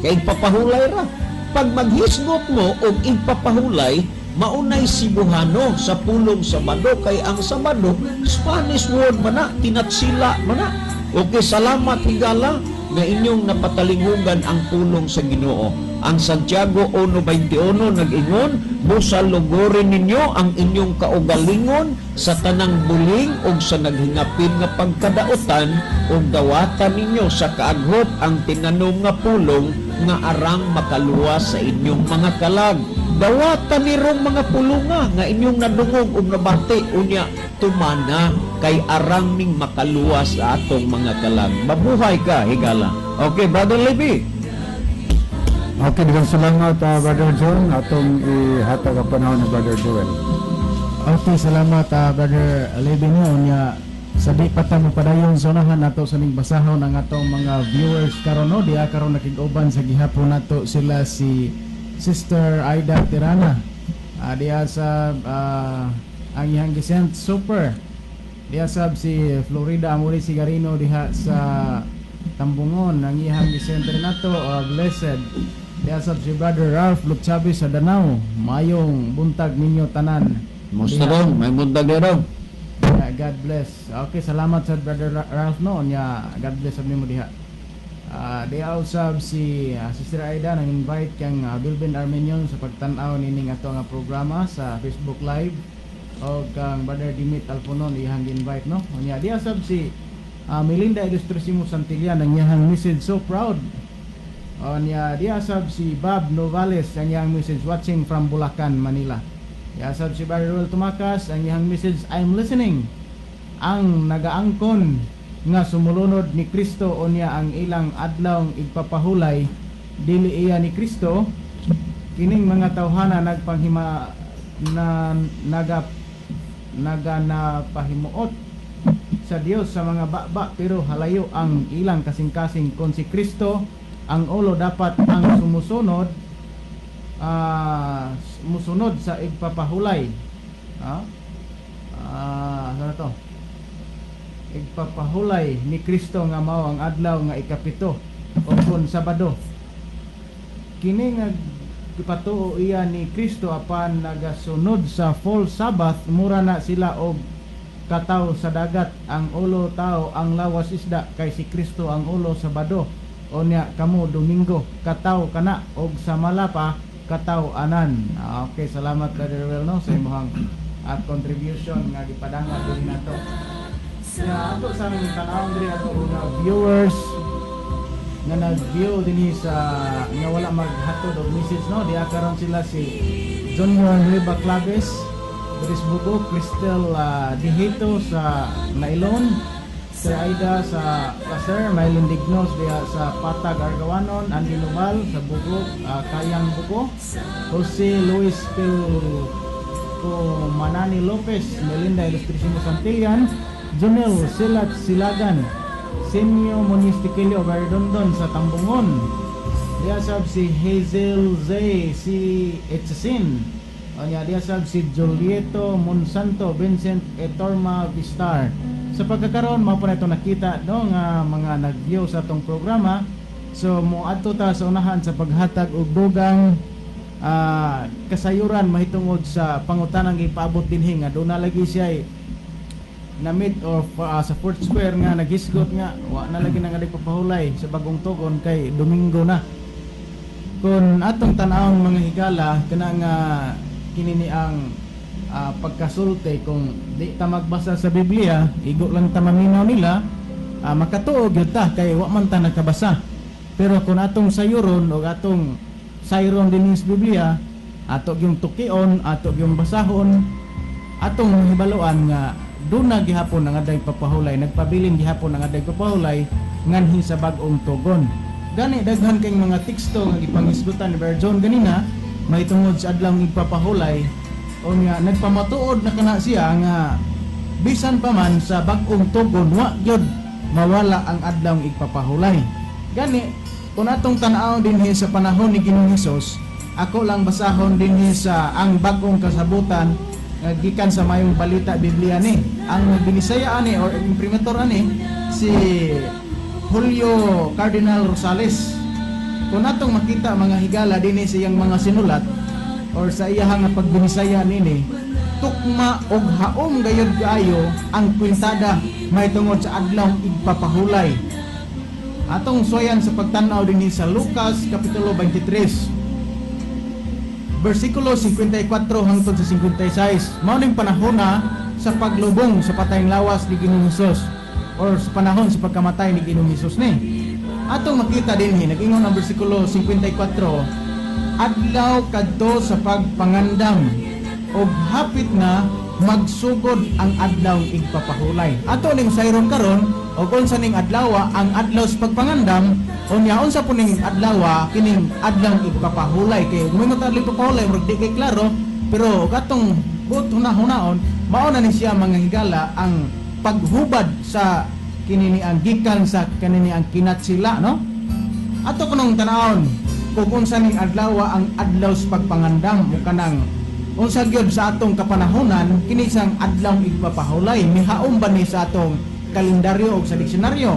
Kay igpapahulay ra. Pag maghisgot mo og igpapahulay, maunay Cebuhano sa pulong Sabado kay ang Sabado Spanish word man na, tinatsila man na. Okay, salamat higala nga inyong napatalinghugan ang pulong sa Ginoo. Ang Santiago 1:21 nag-ingon, "Busa lugurin ninyo ang inyong kaugalingon sa tanang buling ug sa naghingapin nga pagkadautan ug dawatan ninyo sa kaaghop ang tinanom nga pulong nga arang makaluwas sa inyong mga kalag." Dawatan nirong mga pulunga nga inyong nadungog ug nabati, unya tumana kay arang ning makaluwas sa atong mga kalag. Mabuhay ka, higala. Okay, Brother Levi. Okay, daghang salamat, Brother John. Atong ihatag ang panahon ni Brother Joel. Okay, salamat, Brother Levi no. Nya sa di pa ta mopadayon sa unahan nato sa ning basahon ang atong mga viewers karon no, diha karon nakig-uban sa gihapon nato sila si Sister Aida Tirana. Diha sa ang iyang gisent super. Diha sab si Florida Amori Sigarino diha sa Tambungon, ang iyang gisent nato blessed. Diha sab si Brother Ralph Lutsabi sa Danao. Mayong buntag ninyo tanan. Musta dong? May buntag dong. Yeah, God bless. Okay, salamat sa Brother Ralph no. Nya God bless sab nimo diha. Diha usab si Sister Aida nang invite kang Bilbin Armenion sa pagtan-aw nining ato nga programa sa Facebook Live o kang Brother Dimit Alfonon iyang invite no. Nya diha sab si Melinda Ilustrisimo Santillan, ang iyang message, "So proud." O niya diha sab si Bob Novales, ang iyang message, "Watching from Bulacan, Manila." Diha sab si Brother Ruel Tumakas, ang iyang message, "I'm listening." Ang nagaangkon nga sumulunod ni Kristo unya ang ilang adlaw igpapahulay Dili iya ni Kristo. Kining mga tawhana nagpanghima na naga naga na pahimuot sa Dios sa mga baba, pero halayo ang ilang kasing-kasing. Kung si Kristo ang ulo, dapat ang sumusunod musunod sa igpapahulay. Ano to, igpapahulay ni Kristo nga mao ang adlaw nga ikapito o kung Sabado. Kini nga gipatuo iya ni Kristo apan nagasunod sa false Sabbath, mura na sila og kataw sa dagat, ang ulo tao, ang lawas isda. Kay si Kristo ang ulo, Sabado, unya kamo Domingo. Kataw kana og sa malapa kataw anan. Okay, salamat, Brother Ruel, no, sa imong contribution nga gipadangat din nato. Ya, ato sa aming tanawon diri, ato mga viewers nga nag-view dinhi sa nga wala maghatod og message, no. Diha karon sila si Junior Riba Claves Dris Bugo, Cristel Dihito sa Nailon, Sir Aida sa Placer, Mylene Dignos diha sa Patag Argawanon, Andy Nubal sa Bugo, Kayang Bugo, Jose Luis Pil Manani Lopez, Melinda Ilustrisimo Santillan, Junel Silat Silagan, Senyo Moniz Tiquilio Verdondon sa Tambungon. Diha sab si Hazel Zay, si Etchesin. Anya diha sab si Julieto Monsanto, Vincent Etorma Vistar. Sa pagkakaroon, mao po na ito nakita, no, nga mga nag-view sa atong programa. So moadto ta sa unahan sa paghatag og dugang kasayuran mahitungod sa pangutanang gipaabot dinhi nga doon na lagi siya na meet of sa Fourth Square nga naghisgot nga wa na lagi nang papahulay sa bagong tugon kay Domingo na. Kung atong tan-awon, mga higala, kana nga kini ni ang pagkasulti, kung di ta magbasa sa Biblia, igo lang ta maminaw nila, makatuo gyud ta kay wa man ta nakabasa. Pero kung atong sayuron o atong sayron dinhi sa Biblia, ato gyung tukion, ato gyung basahon, atong mahibaluan nga doon na gihapon ang adlaw'ng papahulay, nagpabilin gihapon ang adlaw'ng papahulay nganhi sa bag-ong tugon. Gani daghan kay mga teksto nga gipangisgutan ni Brother John ganina mahitungod sa adlaw igpapahulay o nga nagpamatuod na kana siya nga bisan pa man sa bag-ong tugon, wa gyud mawala ang adlaw igpapahulay. Gani kung atong tan-awon dinhi sa panahon ni Ginoong Hesus, ako lang basahon dinhi sa Ang Bag-ong Kasabutan nga gikan sa Mayong Balita Biblia ni. Ang binisaya ani or imprimatur ani si Julio Cardinal Rosales. Kung atong makita, mga higala, dinhi sa iyang mga sinulat or sa iyahang nga pagbinisaya nini, tukma og haom gayud kaayo ang kwintada mahitungod sa adlaw igpapahulay. Atong suwayan sa pagtan-aw dinhi sa Lucas kapitulo 23 bersikulo 54 hangtod sa 56. Mao ning panahon na sa paglubong sa patayng lawas ni Ginoong Hesus or sa panahon sa pagkamatay ni Ginoong Hesus ni. Atong makita dinhi, nag-ingon ang bersikulo 54, "Adlaw kadto sa pagpangandam og hapit na magsugod ang adlaw igpapahulay." Ato ning sayron karon og unsa ning adlaw ang adlaw sa pagpangandam, unya unsa po ning adlaw kining adlaw igpapahulay, kay muingon ta adlaw igpapahulay, murag di kay klaro. Pero og atong buot hunahunahon, mao na ni siya, mga higala, ang paghubad sa kini ni ang gikan sa kanini ang kinatsila, no? Ato kunong tanawon kung unsa ning adlaw ang adlaw sa pagpangandam o kanang unsa gyud sa atong kapanahonan kini isang adlaw igpapahulay. Mihaom ba ni sa atong kalendaryo o sa diksyonaryo?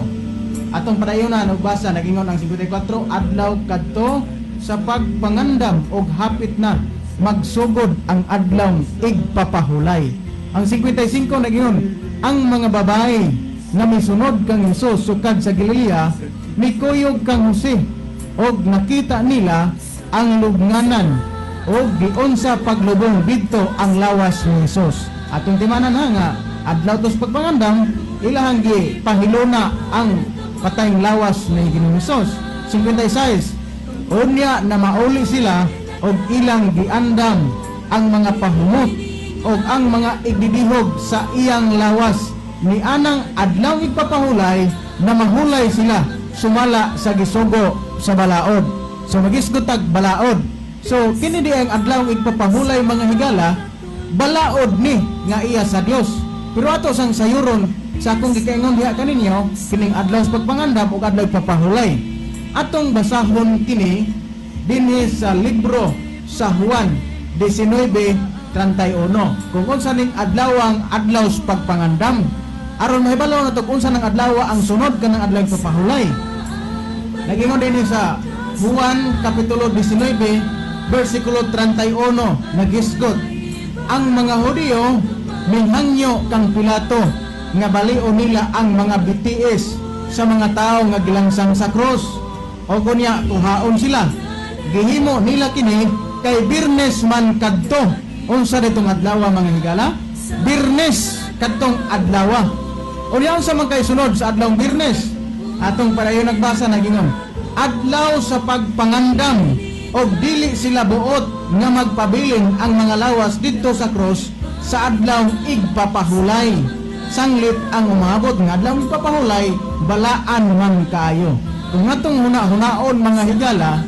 Atong padayonan og basa. Nagingon ang 54, "Adlaw kadto sa pagpangandam og hapit na magsugod ang adlaw igpapahulay." Ang 55, nagingon, "Ang mga babae nga misunod kang Hesus sukad sa Galilea mikuyog kang Jose og nakita nila ang lubnganan og giunsa paglubong didto ang lawas ni Hesus." Atong timanan ha nga adlaw tos pagpangandam, ilahang gi pahiluna ang patayng lawas ni Ginoong Hesus. 56, "Unya na mauli sila og ilang giandam ang mga pahumot og ang mga igdidihog sa iyang lawas. Ni anang adlaw igpapahulay na mahulay sila sumala sa gisugo sa balaod." So magisgot tag balaod. So kini di ang adlaw igpapahulay, mga higala, balaod ni nga iya sa Dios. Pero ato sang sayuron sa akong gikaingon diha kaninyo kining adlaw sa pagpangandam ug adlaw igpapahulay. Atong basahon kini dinhi sa libro sa Juan 19:31 kung unsa ning adlawang adlaw sa pagpangandam, aron mahibalo nato kung unsa nang adlaw ang sunod kanang adlaw igpapahulay. Nagingon din sa Juan Kapitulo 19 versikulo 31, nagisgot ang mga Hudiyo mihangyo kang Pilato nga balion nila ang mga bitiis sa mga tao nga gilangsang sa krus o kunya kuhaon sila. Gihimo nila kini kay Birnes man kadto. Unsa ditong adlaw, mga higala? Birnes kadtong adlaw. Unya unsa man kay sunod sa adlawng Birnes? Atong padayon nagbasa, nagingon adlaw sa pagpangandam, og dili sila buot nga magpabilin ang mga lawas didto sa krus sa adlaw igpapahulay, sanglit ang umabot nga adlaw igpapahulay balaan man kaayo. Kung atong huna-hunaon, mga higala,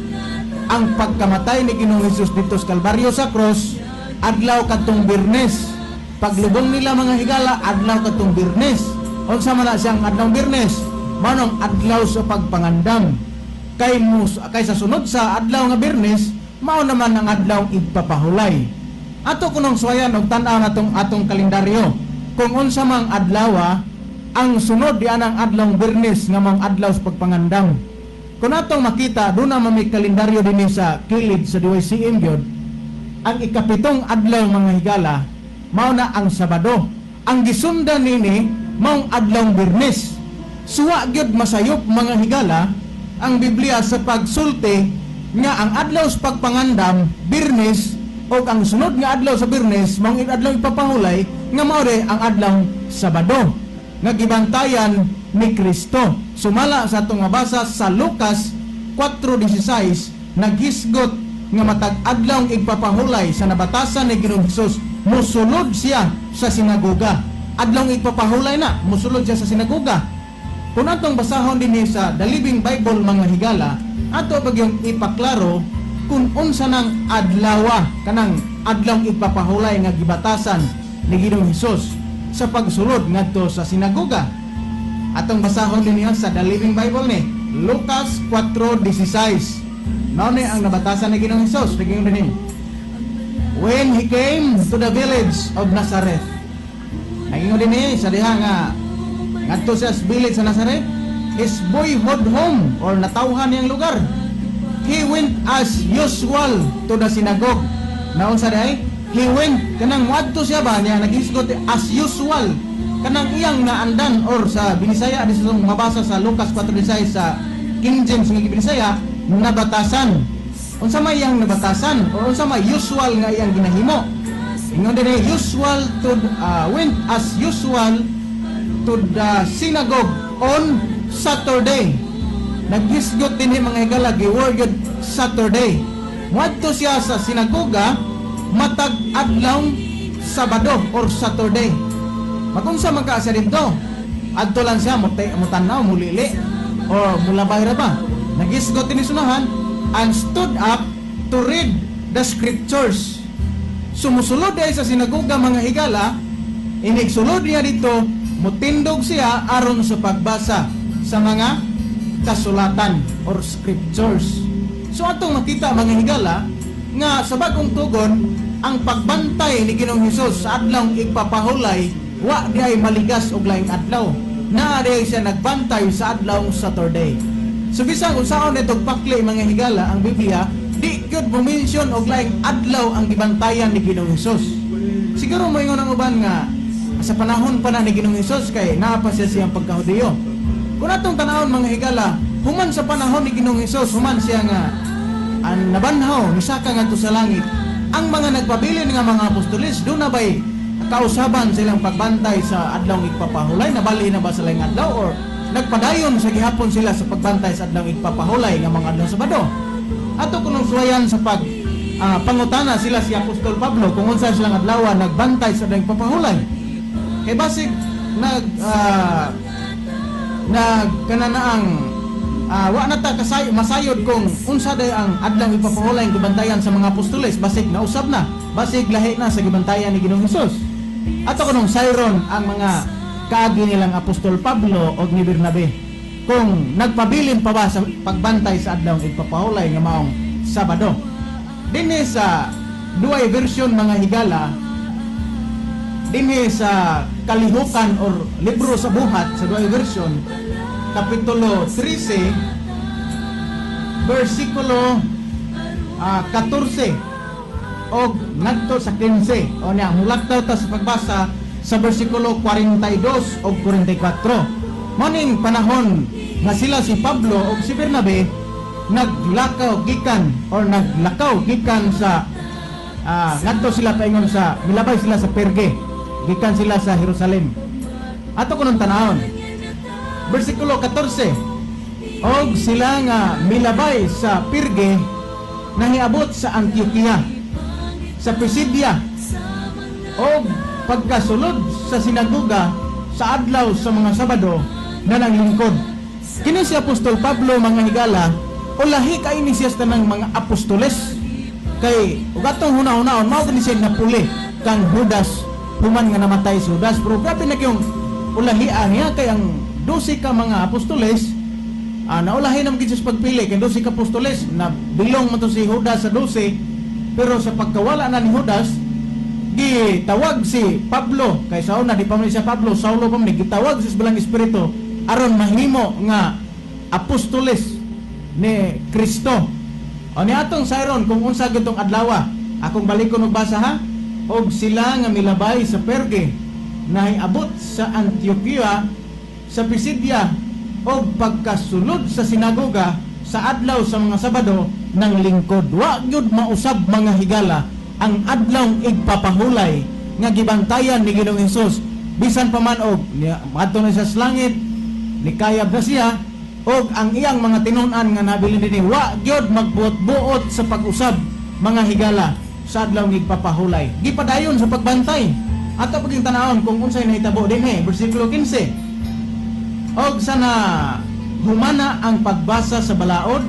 ang pagkamatay ni Ginoong Hesus didto sa Kalbaryo sa krus, adlaw kadtong Birnes. Paglubong nila, mga higala, adlaw kadtong Birnes. Unsa man na siyang adlaw Birnes? Mao nang adlaw sa pagpangandam, kay mus kay sa sunod sa adlaw nga Birnes, mao naman ang adlaw igpapahulay. Ato kunong suwayan og tan-aw natong atong kalendaryo kung unsa mang adlaw ang sunod di anang adlaw Birnes nga maong adlaw sa pagpangandam. Kung atong makita, doon na may kalendaryo dinhi sa kilid sa DYCM gyud. Ang 7 adlaw, mga higala, mao na ang Sabado. Ang gisundan nini maong adlaw Birnes. Suwa gyud masayop, mga higala, ang Biblia sa pagsulti nga ang adlaw sa pagpangandam Birnes o ang sunod nga adlaw sa Birnes maong adlaw ipapahulay nga mao re ang adlaw Sabado nga gibantayan ni Kristo. Sumala sa atong mabasa sa Lucas 4:16, naghisgot nga matag adlaw igpapahulay sa nabatasan ni Ginoong Hesus, musulod siya sa sinagoga. Adlaw igpapahulay na, musulod siya sa sinagoga. Kung atong basahon dinhi sa The Living Bible, mga higala, ato bagyong ipaklaro kung unsa nang adlawa kanang adlaw igpapahulay nga gibatasan ni Ginoong Hesus sa pagsulod ngadto sa sinagoga. Atong basahon din niya sa The Living Bible ni Lucas 4:16. Mao ni ang nabatasan ni Ginoong Hesus, naging dinhi. When he came to the village of Nazareth. Naging dinhi sa diha nga ngadto siya sa village sa Nazareth, his boyhood home or natawhan niyang lugar. He went as usual to the synagogue. Naunsa diay? He went, kanang muadto siya ba niya, naghisgot as usual kanang iyang naandan, or sa Binisaya di sa mabasa sa Lucas 4:16 sa King James nga Binisaya, nabatasan. Unsa may iyang nabatasan or unsa may usual nga iyang ginahimo? Ingon dinhi, usual to went as usual to the synagogue on Saturday. Naghisgot dinhi, mga higala, giword yun Saturday. Muadto siya sa sinagoga matag adlaw Sabado or Saturday. Magunsa man ka siya dito? Adto lang siya, mutanaw, mulili, or mulabay ra ba? Nagisgot ini sunahan, and stood up to read the scriptures. Sumusulod ay sa sinagoga, mga higala, inigsulod niya dito, mutindog siya aron sa pagbasa sa mga kasulatan or scriptures. So atong makita, mga higala, nga sa Bagong Tugon, ang pagbantay ni Ginoong Hesus sa adlaw igpapahulay wa di ay maligas og laing adlaw. Naa di ay siya nagbantay sa adlaw Saturday. So bisan unsaon nitong pakli, mga higala, ang Biblia, di gyud mo mention og laing adlaw ang gibantayan ni Ginoong Hesus. Siguro moingon ang uban nga sa panahon pa na ni Ginoong Hesus kay naa pa siya siyang pagkahudiyo. Kung atong tanawon, mga higala, human sa panahon ni Ginoong Hesus, human siya nga ang nabanhaw, nisaka ngadto sa langit, ang mga nagpabilin nga mga apostoles, doon na ba'y kausaban silang pagbantay sa adlaw igpapahulay? Nabali na ba sa laing adlaw or nagpadayon sa gihapon sila sa pagbantay sa adlaw igpapahulay nga mga adlaw Sabado? Ato kunong suwayan sa pag pangutana sila si Apostol Pablo kung unsa silang adlaw nagbantay sa adlaw igpapahulay. Kay basig nag nag kananaang Wa na ta masayod kung unsa day ang adlaw ipapahulay ang gibantayan sa mga apostoles, basig nausab na, basig lahi na sa gibantayan ni Ginoong Hesus. Ato kunong sayron ang mga kaagi nilang Apostol Pablo og ni Bernabe kung nagpabilin pa ba sa pagbantay sa adlaw igpapahulay nga maong Sabado. Dinhi sa duay version, mga higala, dinhi sa Kalihukan or Libro sa Buhat, sa duay version, kapitulo 13 versikulo 14 og ngadto sa 15. O niya, mulaktaw ta sa pagbasa sa versikulo 42 og 44. Maning panahon nga sila si Pablo og si Bernabe naglakaw gikan or naglakaw gikan sa ngadto sila paingon sa milabay sila sa Perge, gikan sila sa Jerusalem. Ato kunong tanawon versikulo 14: "Og sila nga milabay sa Perge nahiabot sa Antioquia sa Pisidia, og pagkasulod sa sinagoga sa adlaw sa mga Sabado na nanglingkod." Kini si Apostol Pablo, mga higala, o lahi kay ni siya sa tanang mga apostoles, kay ug atong huna-hunaon, mao gani siya napuli kang Judas human nga namatay si Judas, pero grabe na kayong ulahian niya, kay ang 12 ka mga apostoles, naulahi naman gid siya sa pagpili, kay 12 ka apostoles na bilong man to si Judas sa 12. Pero sa pagkawala na ni Judas, gitawag si Pablo, kay sa una di pa man siya Pablo, Saulo pa man ni, gitawag siya sa Balang Espiritu aron mahimo nga apostoles ni Kristo. O ni atong sayron kung unsa gitong adlaw. Akong balikon og basa, ha. "Og sila nga milabay sa Perge nahiabot sa Antioquia sa Pisidia, og pagkasulod sa sinagoga sa adlaw sa mga Sabado nanglingkod." Wa gyud mausab, mga higala, ang adlaw igpapahulay nga gibantayan ni Ginoong Hesus, bisan pa man og madto na siya sa langit, nikayab na siya, og ang iyang mga tinun-an nga nabilin dinhi, wa gyud magbuot-buot sa pag-usab, mga higala, sa adlaw igpapahulay. Gipadayon sa pagbantay. Ato paging tanawon kung unsay nahitabo dinhi, bersikulo 15: "Og sa na humana ang pagbasa sa balaod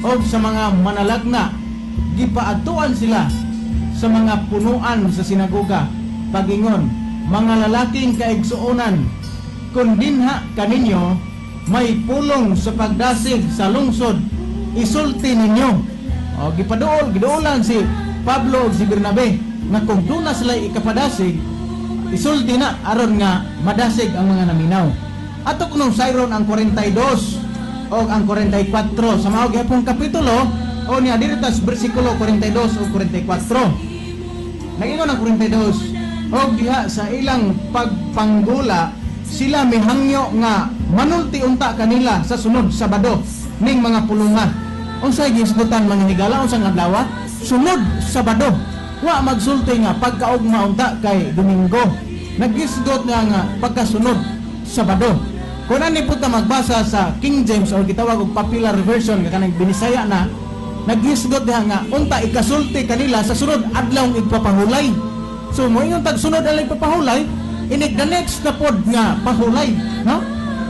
og sa mga manalagna, gipaadtuan sila sa mga punuan sa sinagoga pagingon, 'Mga lalaking kaigsuonan, kung dinha kaninyo may pulong sa pagdasig sa lungsod, isulti ninyo.'" O gipaduol, giduolan si Pablo ug si Bernabe nga kung duna sila ikapadasig, isulti na aron nga madasig ang mga naminaw. Ato kunong sayron ang 42 o ang 44 sa mao gihapong kapitulo, o niya diri tas bersikulo 42 o 44. Nagingon ang 42: "Og diha sa ilang pagpanggula, sila mihangyo nga manulti unta kanila sa sunod Sabado ning mga pulunga." Unsay gisgutan, mga higala, unsang adlaw? Sunod Sabado. Wa magsulti nga pagkaugma unta kay Domingo. Nagisgot nga nga pagkasunod Sabado. Kung ani po ta magbasa sa King James or gitawag og popular version nga kanang Binisaya na, nagisgot diha nga unta ikasulti kanila sa sunod adlaw igpapahulay. So moingon tag sunod adlaw igpapahulay, inig the next na pod nga pahulay, no?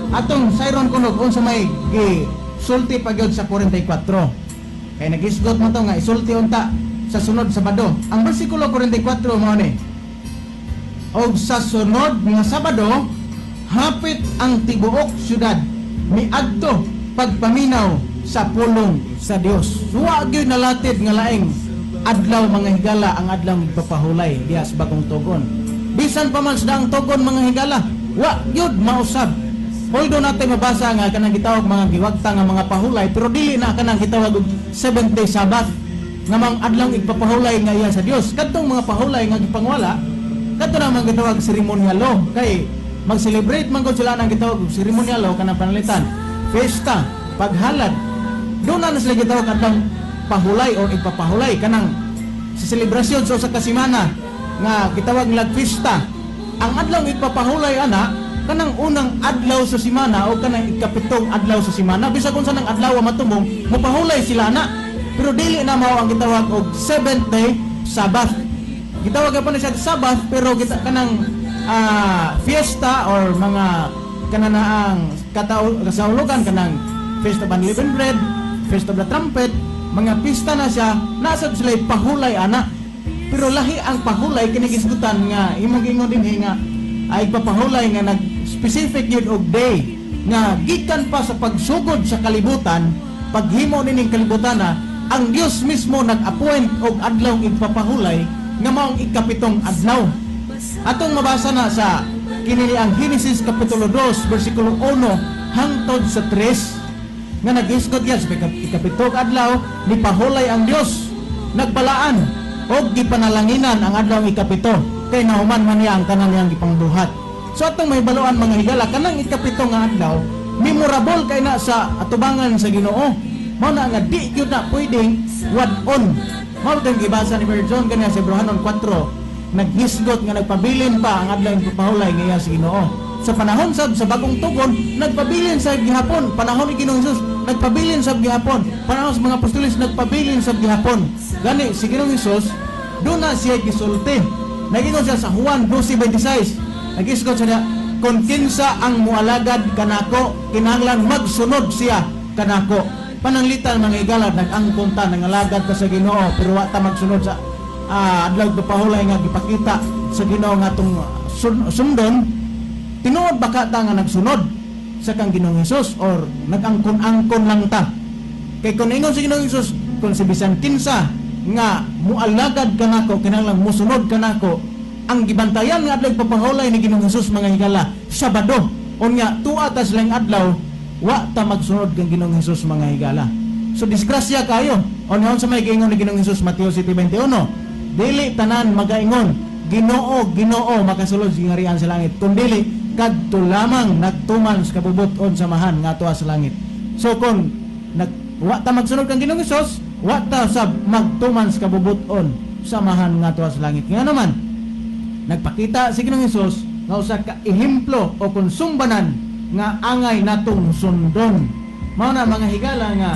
Atong sayron kunog unsa may gi sulti pa gyud sa 44. Kay nagisgot mo to nga isulti unta sa sunod Sabado. Ang bersikulo 44 mao ni: "Og sa sunod nga Sabado, hapit ang tibuok syudad miadto pagpaminaw sa pulong sa Dios." Wa gyud nalatid nga laing adlaw, mga higala, ang adlaw igpapahulay diha sa Bagong Tugon. Bisan pa man sa Daang Tugon, mga higala, wa gyud mausab. Although natin mabasa nga kanang gitawag mga giwagta nga mga pahulay, pero dili na kanang gitawag og seventh day Sabbath nga mga adlaw igpapahulay nga iya sa Dios. Kadtong mga pahulay nga gipangwala kadto na mga gitawag ceremonial law, kay mag-celebrate man gud sila ng gitawag og ceremonial law, kanang panalitan fiesta, paghalad. Doon na sila gitawag adlaw pahulay or igpapahulay, kanang sa selebrasyon sa usa ka semana nga gitawag nilag fiesta. Ang adlaw igpapahulay ana, kanang unang adlaw sa semana o kanang ikapitong adlaw sa semana, bisag unsa nang adlaw matumong, mopahulay sila na, pero dili na mao ang gitawag og seventh day Sabbath. Gitawag pa na siya Sabbath, pero kita kanang fiesta or mga kananaang kasahulugan kanang Feast of Unleavened Bread, Feast of the Trumpet, mga pista na siya, nasa sila pahulay ana. Pero lahi ang pahulay kini gisgutan nga imong giingon dinhi nga ay papahulay nga nag specific yun og day nga gikan pa sa pagsugod sa kalibutan, paghimo nining kalibutan na ang Dios mismo nag-appoint og adlaw igpapahulay nga maong ikapitong adlaw. Atong mabasa na sa kini ang Genesis kapitulo 2 bersikulo 1 hangtod sa 3 nga naghisgot yan sa ikapitong adlaw ni pahulay ang Dios, nagbalaan og gipanalanginan ang adlaw ikapito kay nahuman man niya ang tanan niyang gipangbuhat. So atong mahibaluan, mga higala, kanang ikapito nga adlaw memorable kay na sa atubangan sa Ginoo. Mao na nga di gyud na pwedeng wad-on. Mao tong gibasa ni Brother John kanya sa Hebreohanon 4, naghisgot nga nagpabilin pa ang adlaw pahulay nga iya sa Ginoo. Sa panahon sab sa Bagong Tugon, nagpabilin sa gihapon. Panahon ni Ginoong Hesus, nagpabilin sa gihapon. Panahon sa mga apostoles, nagpabilin sa gihapon. Gani si Ginoong Hesus, doon na siya gisulti. Nagingon siya sa Juan 12:26, nagisgot siya, "Kung kinsa ang mualagad kanako, kinahanglan magsunod siya kanako." Pananglitan, mga higala, nag-angkon ta, nangalagad ka sa Ginoo, pero wa ta magsunod sa adlaw pahulay nga gipakita sa Ginoo nga atong sundon. Tinuod ba ka ta nga nagsunod sa kang Ginoong Hesus or nag-angkon-angkon lang ta? Kay kung ingon sa Ginoong Hesus, kung si bisan kinsa nga mualagad kanako, kinahanglan musunod kanako. Ang gibantayan nga adlaw papahulay ni Ginoong Hesus, mga higala, Sabado. Unya tuwa ta silang adlaw, wa ta magsunod kang Ginoong Hesus, mga higala. So disgrasya kayo. Unya sa may giingon ni Ginoong Hesus, Mateo 7:21, "Dili tanan magaingon, 'Ginoo, Ginoo,' makasulod sa gingharian sa langit, kundili kadto lamang nagtuman sa kabubut-on sa Amahan nga tuwa sa langit." So kung wa ta magsunod kang Ginoong Hesus, wa ta sab magtuman sa kabubut-on sa Amahan nga tuwa sa langit. Nga naman nagpakita si Ginoong Hesus nga usa ka ehemplo o konsumbanan nga angay natong sundon. Mao na, mga higala, nga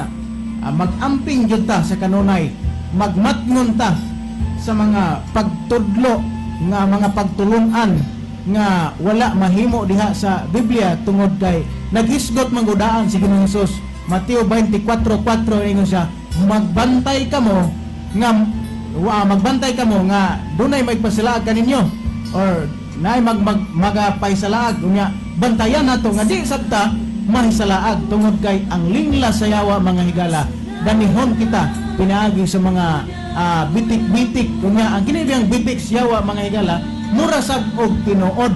mag-amping gyud ta sa kanunay, magmatngon ta sa mga pagtudlo nga mga pagtulunan nga wala mahimo diha sa Biblia, tungod kay naghisgot manggudaan si Ginoong Hesus. Mateo 24:4, ingon siya, "Magbantay kamo nga wa magbantay kamo nga dunay magpasalaag kaninyo or naay mag, mag magapaysalaag." Unya bantayan nato nga di sabta mahisalaag, tungod kay ang lingla sa yawa, mga higala, danihon kita pinaagi sa mga bitik-bitik. Unya ang kini biyang bitik sa yawa, mga higala, mura sab og tinuod,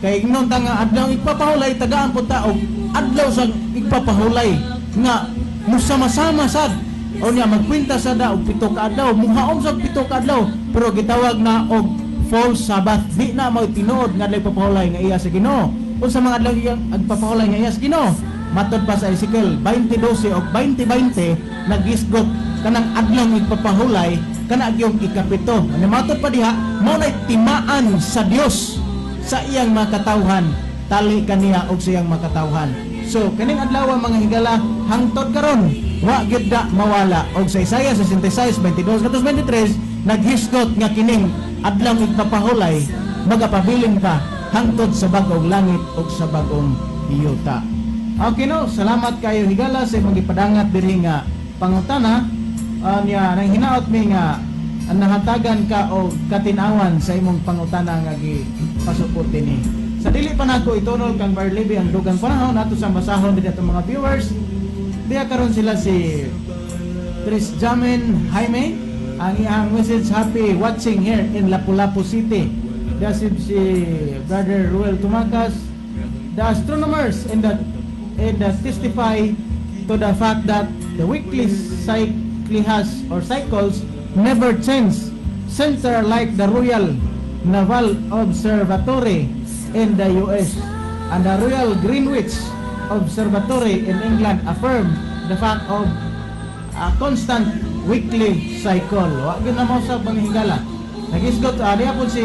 kay ingnon ta nga adlaw igpapahulay, tagaan po ta og adlaw sa igpapahulay nga musama-sama sad. O niya magkwenta sa da og 7 ka adlaw, muhaom sa 7 ka adlaw, pero gitawag na og false Sabbath. Di na mao tinuod nga adlaw igpapahulay nga iya sa Ginoo. Unsa mga adlaw iyang agpapahulay nga iya sa Ginoo? Matod pa sa Ezekiel 20:12 og 20:20, nagisgot kanang adlaw igpapahulay kana gyung ikapito. Ano matod pa diha, mao nay timaan sa Dios sa iyang mga katawhan, tali kaniya og sa iyang mga katawhan. So kaning adlaw, mga higala, hangtod karon wa gyud da mawala. Og sa Isaiah 66:22 ngadto 23, naghisgot nga kining adlaw igpapahulay magapabilin pa hangtod sa bag-ong langit ug sa bag-ong yuta. Okay no, salamat kayo, higala, sa imong gipadangat diri nga pangutana. Niya nang hinaot mi nga nahatagan ka og katinawan sa imong pangutana nga gipasupot dinhi. Sa dili pa nako itunol kang Barleby ang dugang panahon, ato sa basahon din atong mga viewers. Diya karon sila si Tris Jamin Jaime, ang iyang message, "Happy watching here in Lapu-Lapu City." Diya si Brother Ruel Tumakas, "The astronomers in the testify to the fact that the weekly cyclihas or cycles never change. Center like the Royal Naval Observatory in the US and the Royal Greenwich Observatory in England affirm the fact of a constant weekly cycle." Wa gyud na mo sa panghigala. Nagisgot diya po si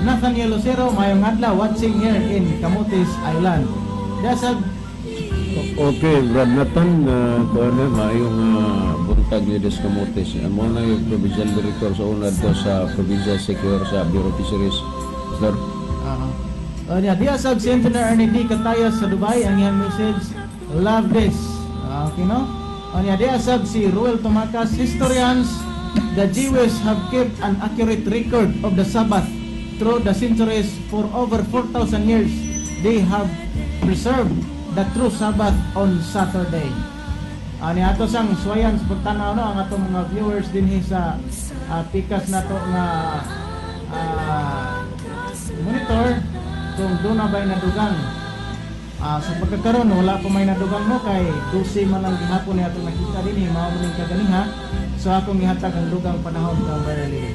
Nathaniel Lucero, "Mayong adlaw, watching here in Camotes Island." Diya sa Okay, Brad Nathan, kuan na, maayong buntag ni Des Camotes. Amo na yung provincial director sa una to sa Provincial Secure sa Bureau of Fisheries. Sir. Niya, diya sa si Engineer Ernie D. Kataya sa Dubai, ang iyang message, "Love this." Okay, no? Unya diha sab si Ruel Tumakas, "Historians, the Jewish have kept an accurate record of the Sabbath through the centuries. For over 4,000 years, they have preserved the true Sabbath on Saturday." Ani ato sang swayan sa pagtanaw, no, ang atong mga viewers dinhi sa pikas nato nga monitor kung duna ba'y nadugang. Sa pagkakaroon, wala pa may nadugang, no, kay 12 man lang gihapon ni atong nakita dinhi, mao man ning kaganiha. So akong gihatag ang dugang panahon kang Brother Lee.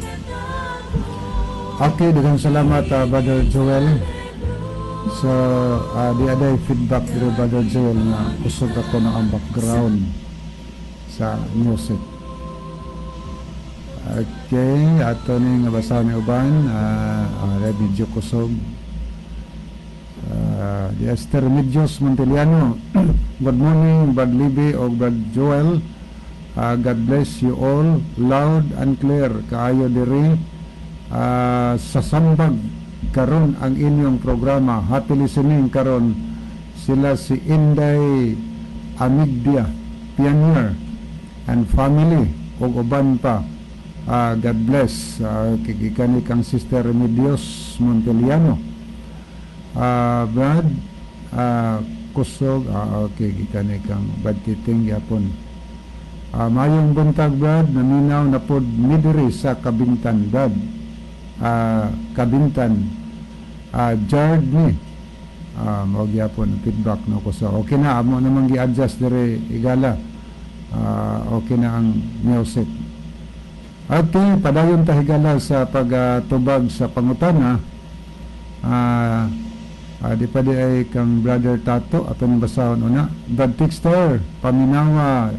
Okay, daghang salamat, Brother Joel. So, di aday feedback diri, Brother Joel, nga kusog ako na ang background sa music. Okay, ato ni nga basahon ni uban, medyo kusog. Di Esther Medios Monteliano. "Good morning, Brad Libby o Brad Joel. God bless you all. Loud and clear kaayo diri sa Sambag karon ang inyong programa. Happy listening karon." Sila si Inday Amigdia Pioneer and family ug uban pa. God bless. Gikan ni kang Sister Remedios Monteliano. Brad, kusog, okay, gikan ni kang Brad Kiting yapon. "Mayong buntag, Brad, naminaw na pod mi diri sa Kabintan, Brad. Kabintan. Jard ni." Mao gyapon ang feedback, no ko. So okay na amo namang gi-adjust diri, higala. Okay na ang music. Okay, padayon ta, higala, sa pagtubag sa pangutana. Di pa di ay kang Brother Tato ato ning basahon una. Brad Tixter, paminawa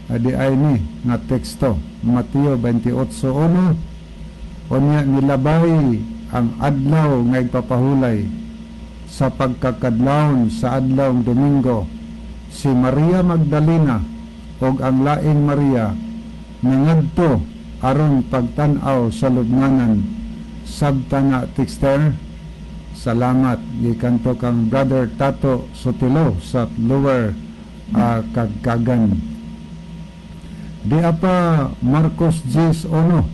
di ay ni nga teksto Mateo 28:1, "Unya nilabay ang adlaw nga igpapahulay sa pagkakadlawon sa adlaw Domingo, si Maria Magdalena ug ang laing Maria nangadto aron pagtan-aw sa lubnganan." Sabta na, Tixter. Salamat. Gikan to kang Brother Tato Sotilo sa Lower Kagkagan. Di apa Marcos 10:1,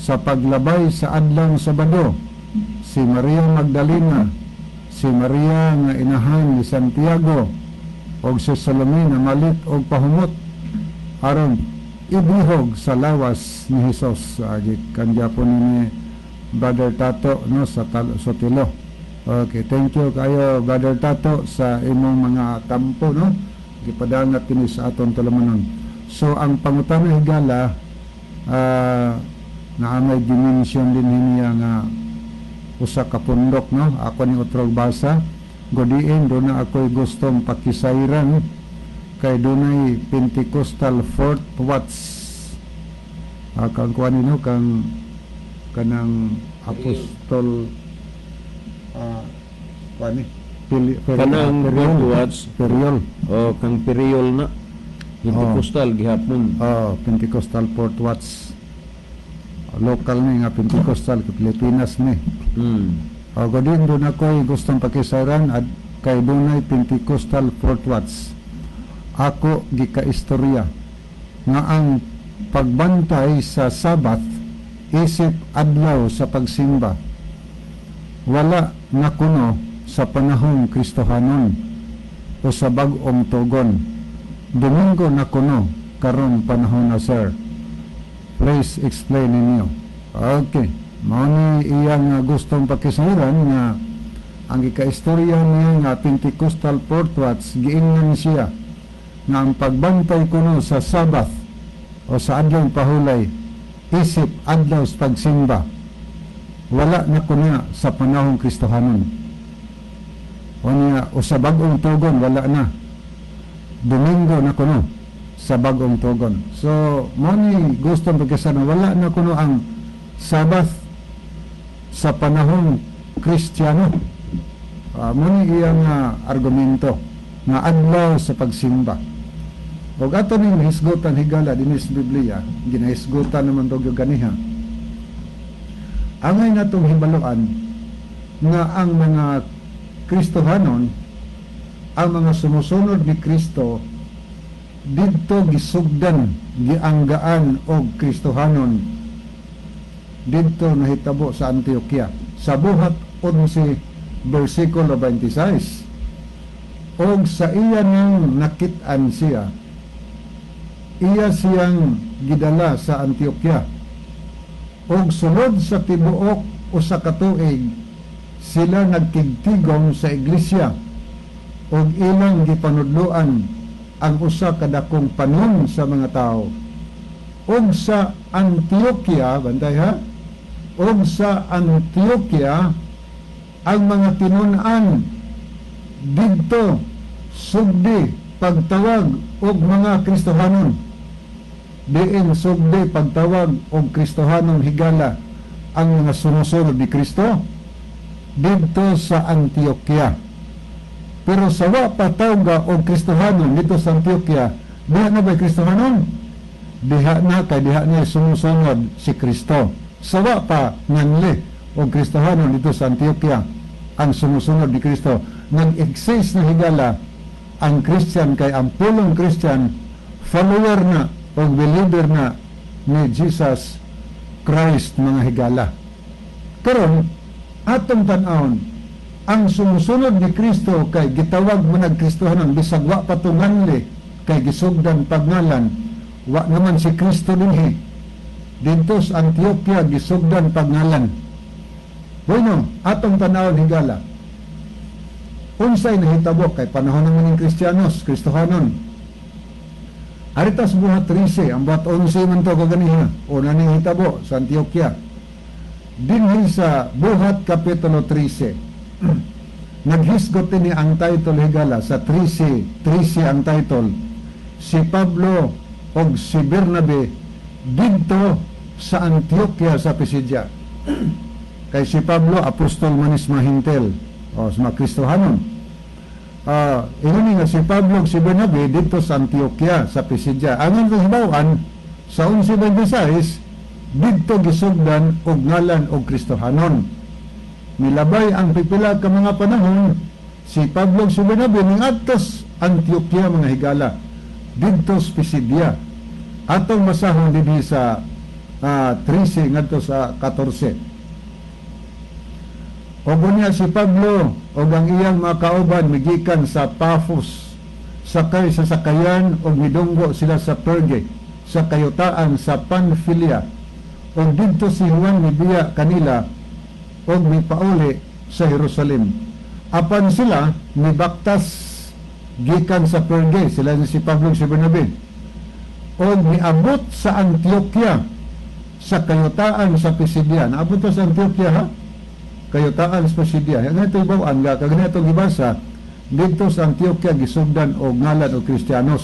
"Sa paglabay sa adlaw Sabado, si Maria Magdalena, si Maria nga inahan ni Santiago og si Salome namalit og pahumot aron ibihog sa lawas ni Hesus." Gikan gyapon ni Brother Tato, no, sa Sotilo. Okay, thank you kayo, Brother Tato, sa imong mga tampo, no. Gipadangat kini sa aton tulumanon. So ang pangutana, higala, naa may dimension din niya nga usa ka pundok, no. Ako ni utrog basa godiin duna ako'y gustong pakisayran kay dunay Pentecostal Fourth Watch, kang kuan nino kang kanang apostol, kuan ni Kanang Periol. Fourth Watch. Periol. O kang Periol na. Pentecostal gihapon. Oh, Pentecostal Fourth Watch. Local ni nga Pentecostal kay Pilipinas ni. O godin doon ako'y gustong pakisayran at kay dunay Pentecostal Fourth Watch. Ako gikaistorya nga ang pagbantay sa Sabath isip adlaw sa pagsimba wala na kuno sa panahong Kristohanon o sa bag-ong tugon. Domingo na kuno karon panahon na, sir. Please explain ninyo. Okay. Mao ni iyang gustong pakisayran nga ang gikaistorya niya nga Pentecostal Fourth Watch, giingnan siya nga ang pagbantay kuno sa Sabbath o sa adlaw pahulay isip adlaw sa pagsimba wala na kuno sa panahong Kristohanon. O niya, o sa bag-ong tugon, wala na. Domingo na kuno sa bag-ong tugon. So, mao ni gustong pagkasana, wala na kuno ang Sabbath sa panahong Kristiyano. Mao ni iyang argumento nga adlaw sa pagsimba. Ug ato ning hisgutan, higala, dinhi sa Biblia, ginahisgutan naman to ganiha. Angay natong hibaluan nga ang mga Kristohanon, ang mga sumusunod ni Kristo, Didto gisugdan, gianggaan og Kristohanon. Didto nahitabo sa Antioquia. Sa Buhat 11 versikulo 26. Og sa iya nang nakit-an siya, iya siyang gidala sa Antioquia. Og sulod sa tibuok 1 ka tuig sila nagtigtigom sa iglesia og ilang gipanudloan ang usa ka dakong panon sa mga tao. Og sa Antioquia, bantay ha, og sa Antioquia ang mga tinun-an didto sugdi pagtawag og mga Kristohanon. Diin sugdi pagtawag og Kristohanon, higala, ang mga sumusunod ni Kristo? Didto sa Antioquia. Pero sa wa pa tawga og Kristohanon dito sa Antioquia, diha na ba Kristohanon? Diha na, kay diha na sumusunod si Kristo. Sa wa pa nganli og Kristohanon dito sa Antioquia ang sumusunod ni Kristo, nag-exist na, higala, ang Christian, kay ang pulong Christian, follower na o believer na ni Jesus Christ, mga higala. Karon, atong tan-awon ang sumusunod ni Kristo, kay gitawag mo nag Kristohanon bisag wa pa tunganli, kay gisugdan pagngalan. Wa naman si Kristo dinhi. Didto sa Antioquia gisugdan pagngalan. Bueno, atong tan-awon, higala, unsay nahitabo kay panahon naman ng Kristiyanos, Kristohanon. Aritas Buhat 13, ang Buhat 11 man to kaganiha, una ning hitabo sa Antioquia. Dinhi sa Buhat Kapitulo 13, naghisgot ini ang title, higala, sa 13, 13 ang title, si Pablo og si Bernabe didto sa Antioquia sa Pisidia. Kay si Pablo, apostol manis mahintel o sa mga Kristohanon. Ingon nga si Pablo ug si Bernabe didto sa Antioquia sa Pisidia. Ang hibaw-an sa 11:26, didto gisugdan og ngalan og Kristohanon. Milabay ang pipila ka mga panahon, si Pablo ug si Bernabe ningadto Antioquia, mga higala, didto sa Pisidia. Atong masahon dinhi sa 13 ngadto sa 14. Ug unya si Pablo ug ang iyang mga kauban migikan sa Paphos sakay sa sakayan ug midunggo sila sa Perge sa kayutaan sa Panfilia. Ug didto si Juan mibiya kanila ug mipauli sa Jerusalem. Apan sila mibaktas gikan sa Perge, sila ni si Pablo ug si Bernabe, ug miabot sa Antioquia sa kayutaan sa Pisidia. Naabot to sa Antioquia ha, kayutaan sa Pisidia. Ang ito ibawan nga kag ito gibasa, didto sa Antioquia gisugdan og ngalan og Kristiyanos.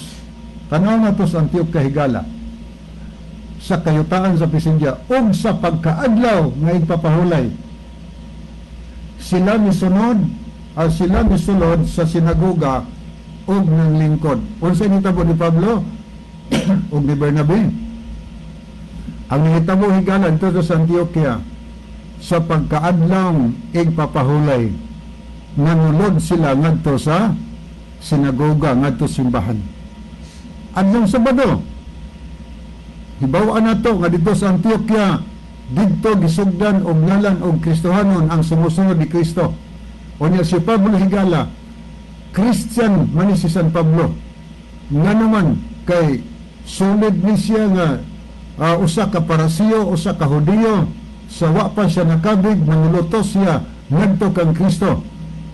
Tanaw na to sa Antioquia, higala, sa kayutaan sa Pisidia. Ug sa pagkaadlaw nga igpapahulay, sila misunod ah, sila misulod sa sinagoga ug nanglingkod. Unsa nitabo ni Pablo ug ni Bernabe? Ang nahitabo, higala, dito sa Antioquia sa pagkaadlaw igpapahulay, nanulod sila ngadto sa sinagoga, ngadto simbahan adlong Sabado. Hibaw-an nato nga dito sa Antioquia, didto gisugdan og ngalan og Kristohanon, ang sumusunod ni Kristo. Unya si Pablo, higala, Christian man ni si San Pablo. Nga naman kay solid ni siya nga usa ka Parisiyo, usa ka Hudiyo, sa wa pa siya nakabig, manulutos siya ngadto kang Kristo.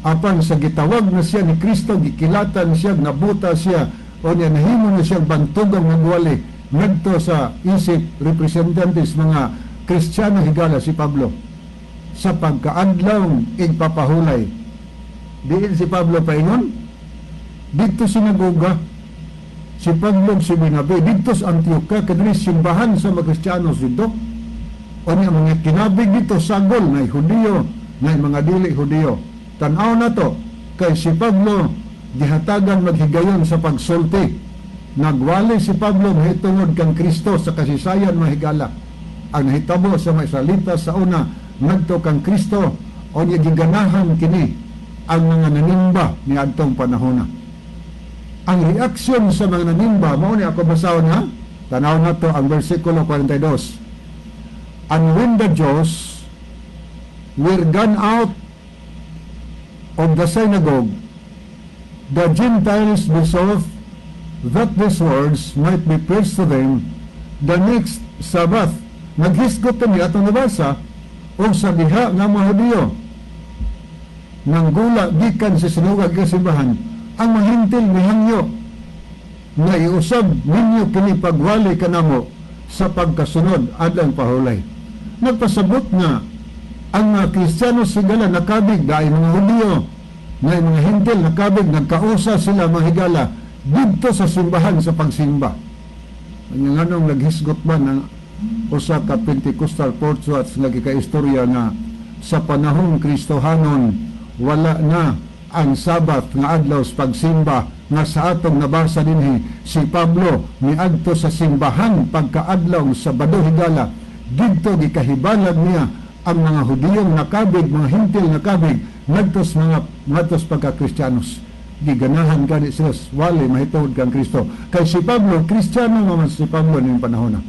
Apan sa gitawag na siya ni Kristo, gikilatan siya, nabuta siya, o niya nahimo na siyang bantugang magwali ngadto sa isip representatives mga Kristiyano, higala, si Pablo. Sa pagkaadlaw igpapahulay, diin si Pablo paingon? Didto sinagoga si Pablo ug si Bernabe didto sa Antioquia, kadiri simbahan sa mga Kristiyanos didto. O niya mga kinabig dito sagol na Hudiyo na mga dili Hudiyo. Tan-aw na to kay si Pablo gihatagan maghigayon sa pagsulti. Nagwali si Pablo mahitungod kang Kristo sa kasaysayan, mahigala. Ang nahitabo sa mga Israelita sa una ngadto kang Kristo, o niya giganahan kini ang mga nanimba ni adtong panahona. Ang reaksyon sa mga nanimba, mao ni ako basahon ha. Tanaw na to ang versikulo 42. "And when the Jews were gone out of the synagogue, the Gentiles besought that these words might be preached to them the next Sabbath." Naghisgot kami atong nabasa o sa diha nga mga Hudiyo nanggula gikan sa sinagoga, simbahan, ang mga Hentil mihangyo nga iusab ninyo kini pagwali kanamo sa pagkasunod adlang pahulay. Nagpasabot nga ang mga Kristiyano, higala, nakabig dahil mga Hudiyo nga mga Hentil nakabig, nagkausa sila, mga higala, didto sa simbahan sa pagsimba. Ang nganong naghisgot man ang usa ka Pentecostal Portuats nga gikaistorya nga sa panahong Kristohanon wala na ang Sabat nga adlaw sa pagsimba, nga sa atong nabasa dinhi si Pablo miadto sa simbahan pagkaadlaw sa Sabado, higala, didto gikahibalag niya ang mga Hudiyong nakabig, mga Hentil nakabig ngadtos mga ngadtos pagka-Kristiyanos. Giganahan gani sila wali mahitungod kang Kristo, kay si Pablo Kristiyano naman si Pablo ning panahon na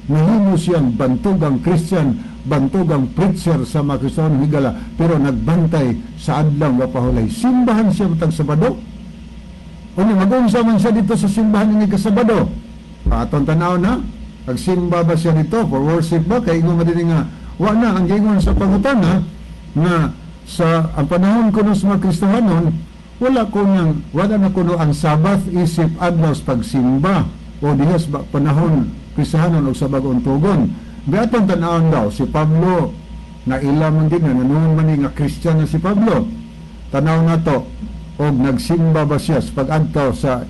nahimo siyang bantugang Christian, bantugang preacher sa mga Kristiyano, higala, pero nagbantay sa adlaw nga pahulay. Simbahan siya matag Sabado. Unya mag-unsa man siya dito sa simbahan ini ka Sabado? Atong tanaw na, nagsimba ba siya dito for worship ba? Kay ingon man dinhi nga wa na ang giingon sa pangutana nga sa ang panahon kuno sa mga Kristohanon, wala ko nang wala na kuno ang Sabbath isip adlaw sa pagsimba o diha sa panahon Kristohanon o sa bagong tugon. Di atong tan-awon daw si Pablo na ila man din na nanuon man ni nga Kristiyan na si Pablo. Tanaw na to og nagsimba ba siya sa pag-adto sa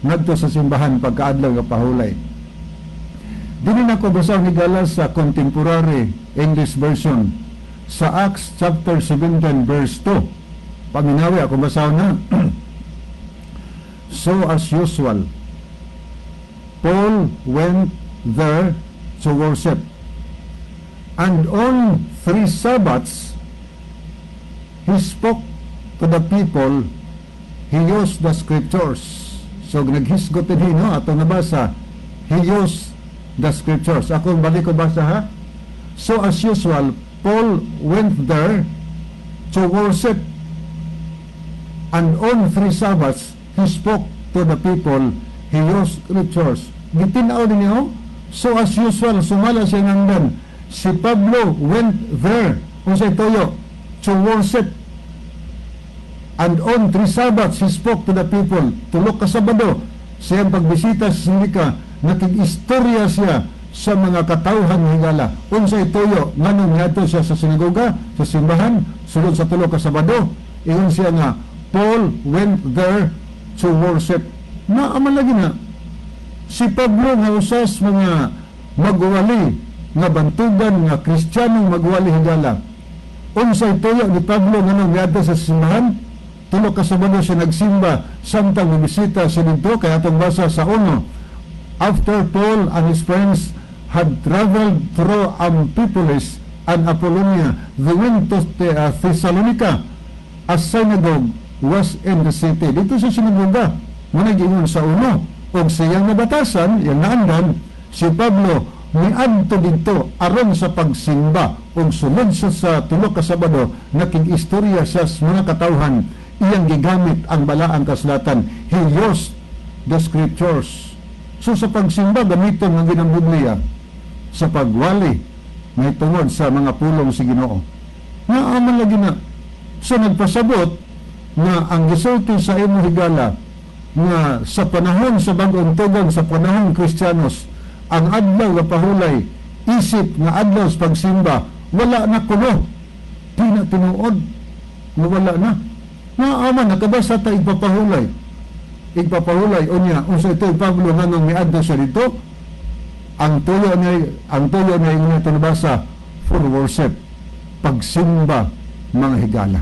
ngadto sa simbahan pagkaadlaw nga pahulay. Dili na ko basa, higala, sa Contemporary English Version sa Acts chapter 17 verse 2. Paminawi ako basa na. "So as usual, Paul went there to worship. And on three Sabbaths, he spoke to the people, he used the scriptures." So naghisgot din, no, atong nabasa, he used the scriptures. Ako balik ko basa ha. "So as usual, Paul went there to worship. And on three Sabbaths, he spoke to the people, he used scriptures." Gitinaw din niyo. So as usual, sumala siya nandan. Si Pablo went there, unsay tuyo? To worship. And on three Sabbaths, he spoke to the people. Tulo ka Sabado, siyang pagbisita sa Sindika, nakig-istorya siya sa mga katawhan, higala. Unsay tuyo, nganong niadto siya sa sinagoga, sa simbahan, sulod sa tulo ka Sabado, ingon siya nga, Paul went there to worship. Naaman lagi na, si Pablo nga usas mga magwali nga bantugan nga Kristiyanong magwali, higala. Unsay tuyo ni Pablo nganong niadto sa simbahan? Tulo ka Sabado siya nagsimba samtang mibisita siya didto, kay atong basa sa uno. "After Paul and his friends had traveled through Amphipolis and Apollonia, they went to Thessalonica. A synagogue was in the city." Dito sa sinagoga, mao sa uno. Og siyang nabatasan, yang naandan, si Pablo miadto didto aron sa pagsimba ug sulod siya sa tulo ka Sabado, nakig-istorya siya sa mga katawhan, iyang gigamit ang balaang kasulatan. He used the scriptures. So sa pagsimba gamiton ang ginang Biblia sa pagwali may tungod sa mga pulong si Ginoo. Naaman lagi na. So nagpasabot nga ang gisulti sa imo, higala, nga sa panahon sa bagong tugon, sa panahon Kristiyanos, ang adlaw nga pahulay isip nga adlaw sa pagsimba wala na kuno. Di na tinuod nga wala na. Naaman nakabasa ta igpapahulay. Igpapahulay unya unsa ito Pablo nganong miadto siya dito? Ang tuyo niya ingon nabasa, for worship, pagsimba, mga higala.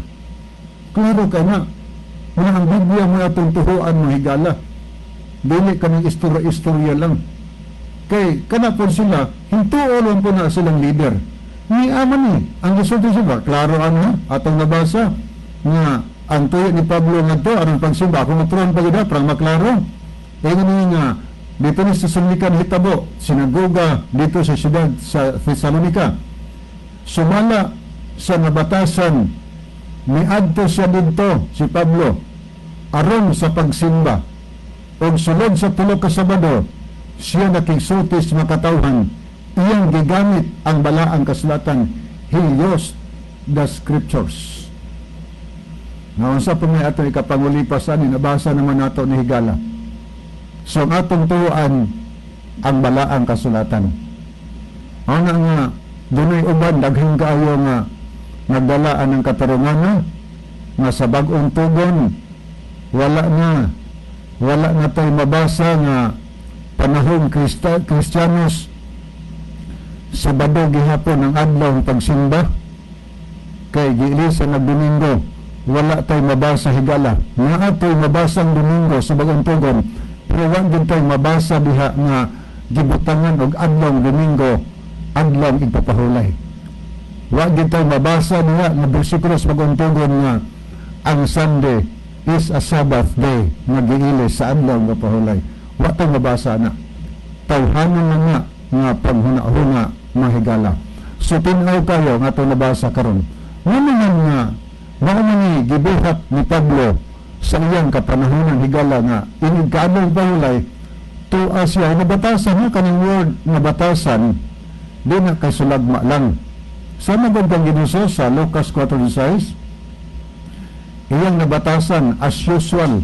Klaro ka na nga ang Biblia mo atong tuhuan, mga higala, dili kanang istorya-istorya lang, kay kana po sila hintuo lang po na silang leader ni aman ni ang gisulti sila. Klaro ano atong nabasa nga Ang tuyo ni Pablo ngadto aron pagsimba, ako matron pa gid para maklaro. Ingon niya nga dito ni sa Thessalonica hitabo, sinagoga dito sa siyudad sa Thessalonica. Sumala sa nabatasan, miadto siya didto si Pablo aron sa pagsimba. Og sulod sa 3 ka Sabado siya nakigsulti sa mga katawhan, iyang gigamit ang balaang kasulatan. He used the scriptures. Naunsa pa may ato ikapangulipas ani, nabasa naman nato ni higala. So ang atong tuoan, ang balaang kasulatan. Ana nga dunay uban, daghan kaayo nga nagdalaan ng katarungan nga sa bag-ong tugon wala na tay mabasa nga panahon Kristiyanos, Sabado gihapon ang adlaw ng pagsimba kay giilisan nag Domingo. Wala tay mabasa, higala. Naa tay mabasa ang Domingo sa bag-ong tugon, pero wa gid tay mabasa diha nga gibutangan og adlaw Domingo, adlaw igpapahulay. Wa gid tay mabasa diha nga bersikulo sa bag-ong tugon nga ang Sunday is a Sabbath day nga giilis sa adlaw nga pahulay. Wa tay mabasa na. Tawhanon na nga nga panghuna-huna, mga higala. So tin-aw kayo nga itong nabasa karon. Ngano man nga mao man ni gibuhat ni Pablo sa iyang kapanahonan, higala, nga inig kaadlaw pahulay tuwa siya nabatasan nga kaning word nga batasan di na kay sulagma lang. Sama gud kang Ginoo sa Lucas 4:16, iyang nabatasan as usual,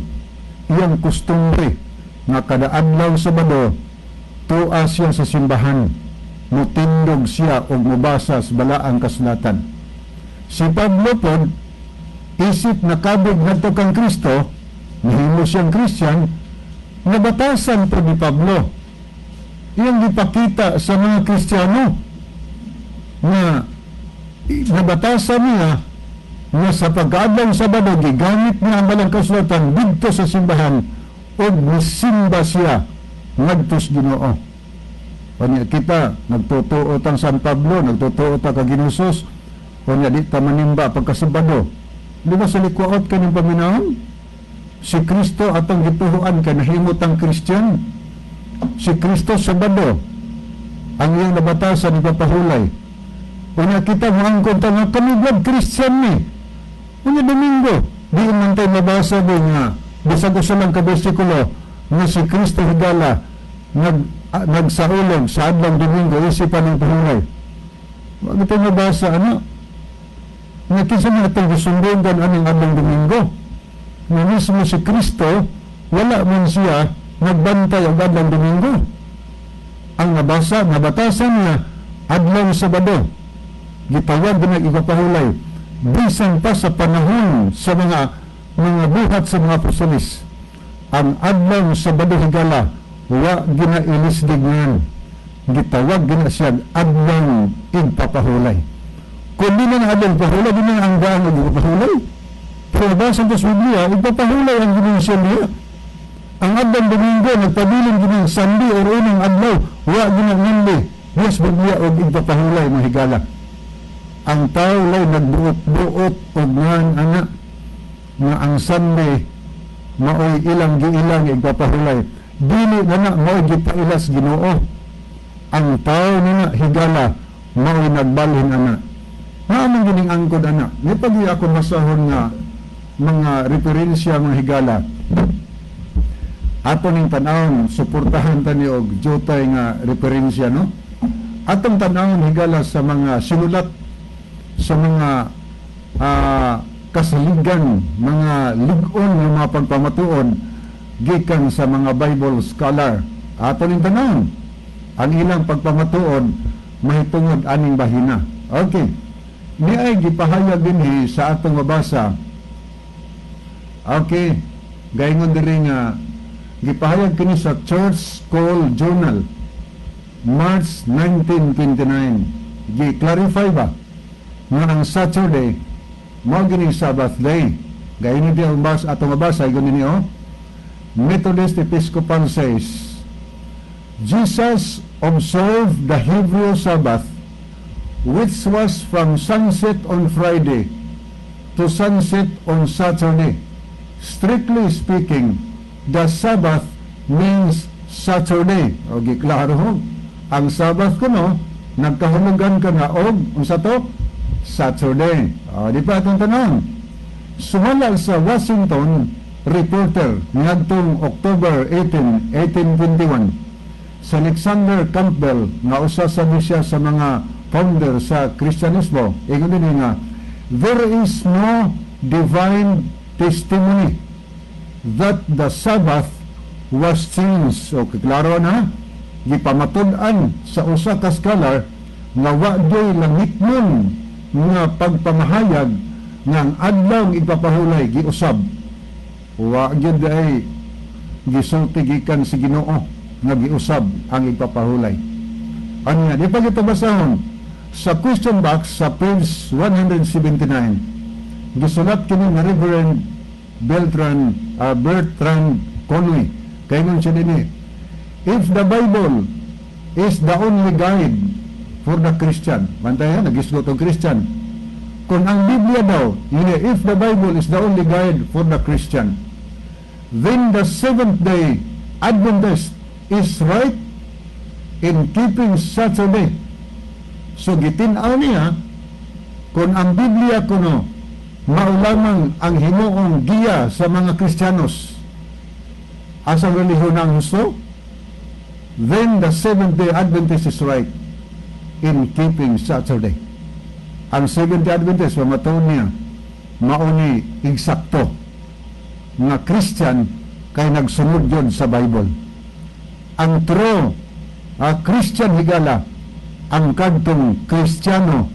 iyang kustumbre nga kada adlaw Sabado tuwa siya sa simbahan, mutindog siya og mubasa sa balaang kasulatan. Si Pablo pod, isip nakabig ngadto kang Kristo, nahimo siyang Christian, nabatasan po ni Pablo. Iyang gipakita sa mga Kristiyano na nabatasan niya nga sa pagkaadlaw Sabado gigamit niya ang balang kasulatan didto sa simbahan ug misimba siya ngadto sa Ginoo. Unya kita nagtutuo tang San Pablo, nagtutuo ta kag Ginoo, unya di ta manimba pagkasabado. Di ba sa likwaot kaning paminawon? Si Kristo atong gituhuan kay nahimo tang Christian. Si Kristo, Sabado ang iyang nabatasan ipapahulay. Unya kita moangkon ta nga kami blood Christian ni. Unya Domingo, di man tayo mabasa di nga bisag usa lang ka bersikulo nga si Kristo, higala, nagsaulog sa adlaw Domingo isipan ng pahulay. Wag ito mabasa ano. Nga kinsa man atong gisundugan aning adlaw Domingo? Nga mismo si Kristo wala man siya nagbantay og adlaw Domingo. Ang nabasa, nabatasan niya adlaw Sabado. Gitawag na igapahulay. Bisan pa sa panahon sa mga buhat sa mga apostolis, ang adlaw Sabado, higala, wa ginailisdig ngayon. Gitawag gina siya adlaw igpapahulay. Kung di na adlaw pahulay, di na ang daan og igpapahulay. Pero nabasa ko sa Biblia, igpapahulay ang Ginoo niya. Ang adlaw Domingo, nagpabilin gini Sunday or unang adlaw, wa gina Monday. Yes, Biblia og igpapahulay, mga higala. Ang tao lay nagbuot-buot og ngan ana nga ang Sunday maoy ilang giilang igpapahulay. Dili na na maoy gipailas Ginoo. Ang tao nina, higala, maoy nagbalhin ana. Naa man gining angkod ana. May pag ako masahon nga mga referensya, mga higala. Ato ning tan-awon, suportahan ta ni og jutay nga referensya, no? Atong tan-awon, higala, sa mga sinulat sa mga kasaligan, mga lig-on nga mga pagpamatuon gikan sa mga Bible scholar. Ato ning tan-awon ang ilang pagpamatuon mahitungod aning bahina. Okay. Ni ay gipahayag dinhi sa atong mabasa. Okay. Gaingon diri nga gipahayag kini sa Church Call Journal, March 1929. Gi-clarify ba nga ang Saturday mao gini Sabbath day. Gayon di ang bas atong mabasa ingon nini oh. Methodist Episcopal says Jesus observed the Hebrew Sabbath, which was from sunset on Friday. to sunset on Saturday. Strictly speaking, the Sabbath means Saturday." O giklaro ho. Ang Sabbath kuno nagkahulugan ka na og unsa to? Saturday. O, di pa atong tanan. Sumala sa Washington Reporter ngadtong October 18, 1821, sa Alexander Campbell nga usa sa siya sa mga founder sa Kristyanismo, ingon din nga, "There is no divine testimony that the Sabbath was changed." So klaro na gipamatud-an sa usa ka scholar nga wa gyoy langitnon nga pagpamahayag nga ang adlaw igpapahulay giusab. Wa gyud ay gisulti gikan sa Ginoo nga giusab ang igpapahulay. Ano nga, di pa kita basahon sa question box sa page 179. Gisulat kini ni Reverend Beltran Bertrand Conway. Kay ingon siya dinhi, "If the Bible is the only guide for the Christian," bantayan, nagisgot og Christian. Kung ang Biblia daw, yun, "if the Bible is the only guide for the Christian, then the Seventh Day Adventist is right in keeping Saturday." So gitin-aw niya kung ang Biblia kuno mao lamang ang himuong giya sa mga Kristiyanos, asang relihiyon ang husto, then the Seventh Day Adventist is right in keeping Saturday. Ang Seventh Day Adventist, pamatuon niya, mao ni eksakto nga Christian kay nagsunod yun sa Bible. Ang true Christian, higala, ang kadtong Kristiyano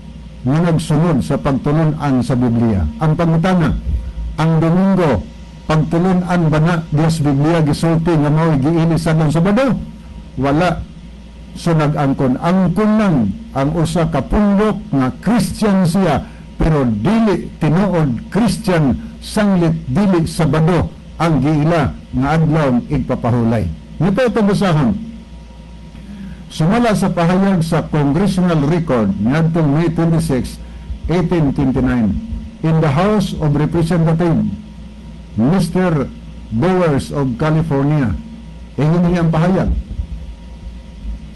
nga nagsunod sa pagtulunan sa Biblia. Ang pangutana, ang Domingo, pagtulunan ba na diya sa Biblia gisulti nga mao'y giili sa adlawng Sabado? Wala. So nag-angkon, angkon lang ang usa ka pundok nga Christian siya pero dili tinuod Christian sanglit dili Sabado ang giila nga adlaw igpapahulay. Nito ito basahon. Sumala sa pahayag sa Congressional Record ngadtong May 26, 1829, in the House of Representatives, Mr. Bowers of California. Ingon niya ang pahayag,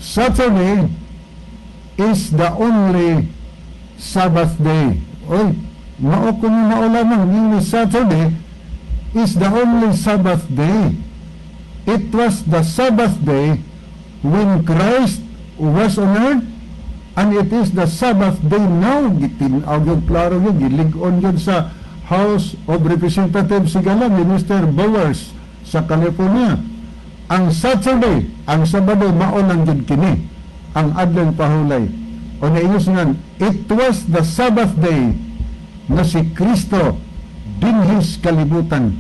"Saturday is the only Sabbath day." Oy, mao kung mao lamang yung Saturday is the only Sabbath day. "It was the Sabbath day when Christ was on earth and it is the Sabbath day now." Gitin-aw yun, klaro yun, gilig-on yun sa House of Representatives, higala, ni Mr. Bowers sa California. Ang Saturday, ang Sabado, mao lang gyud kini ang adlong pahulay. O naingos nga, "It was the Sabbath day na si Kristo dinhis kalibutan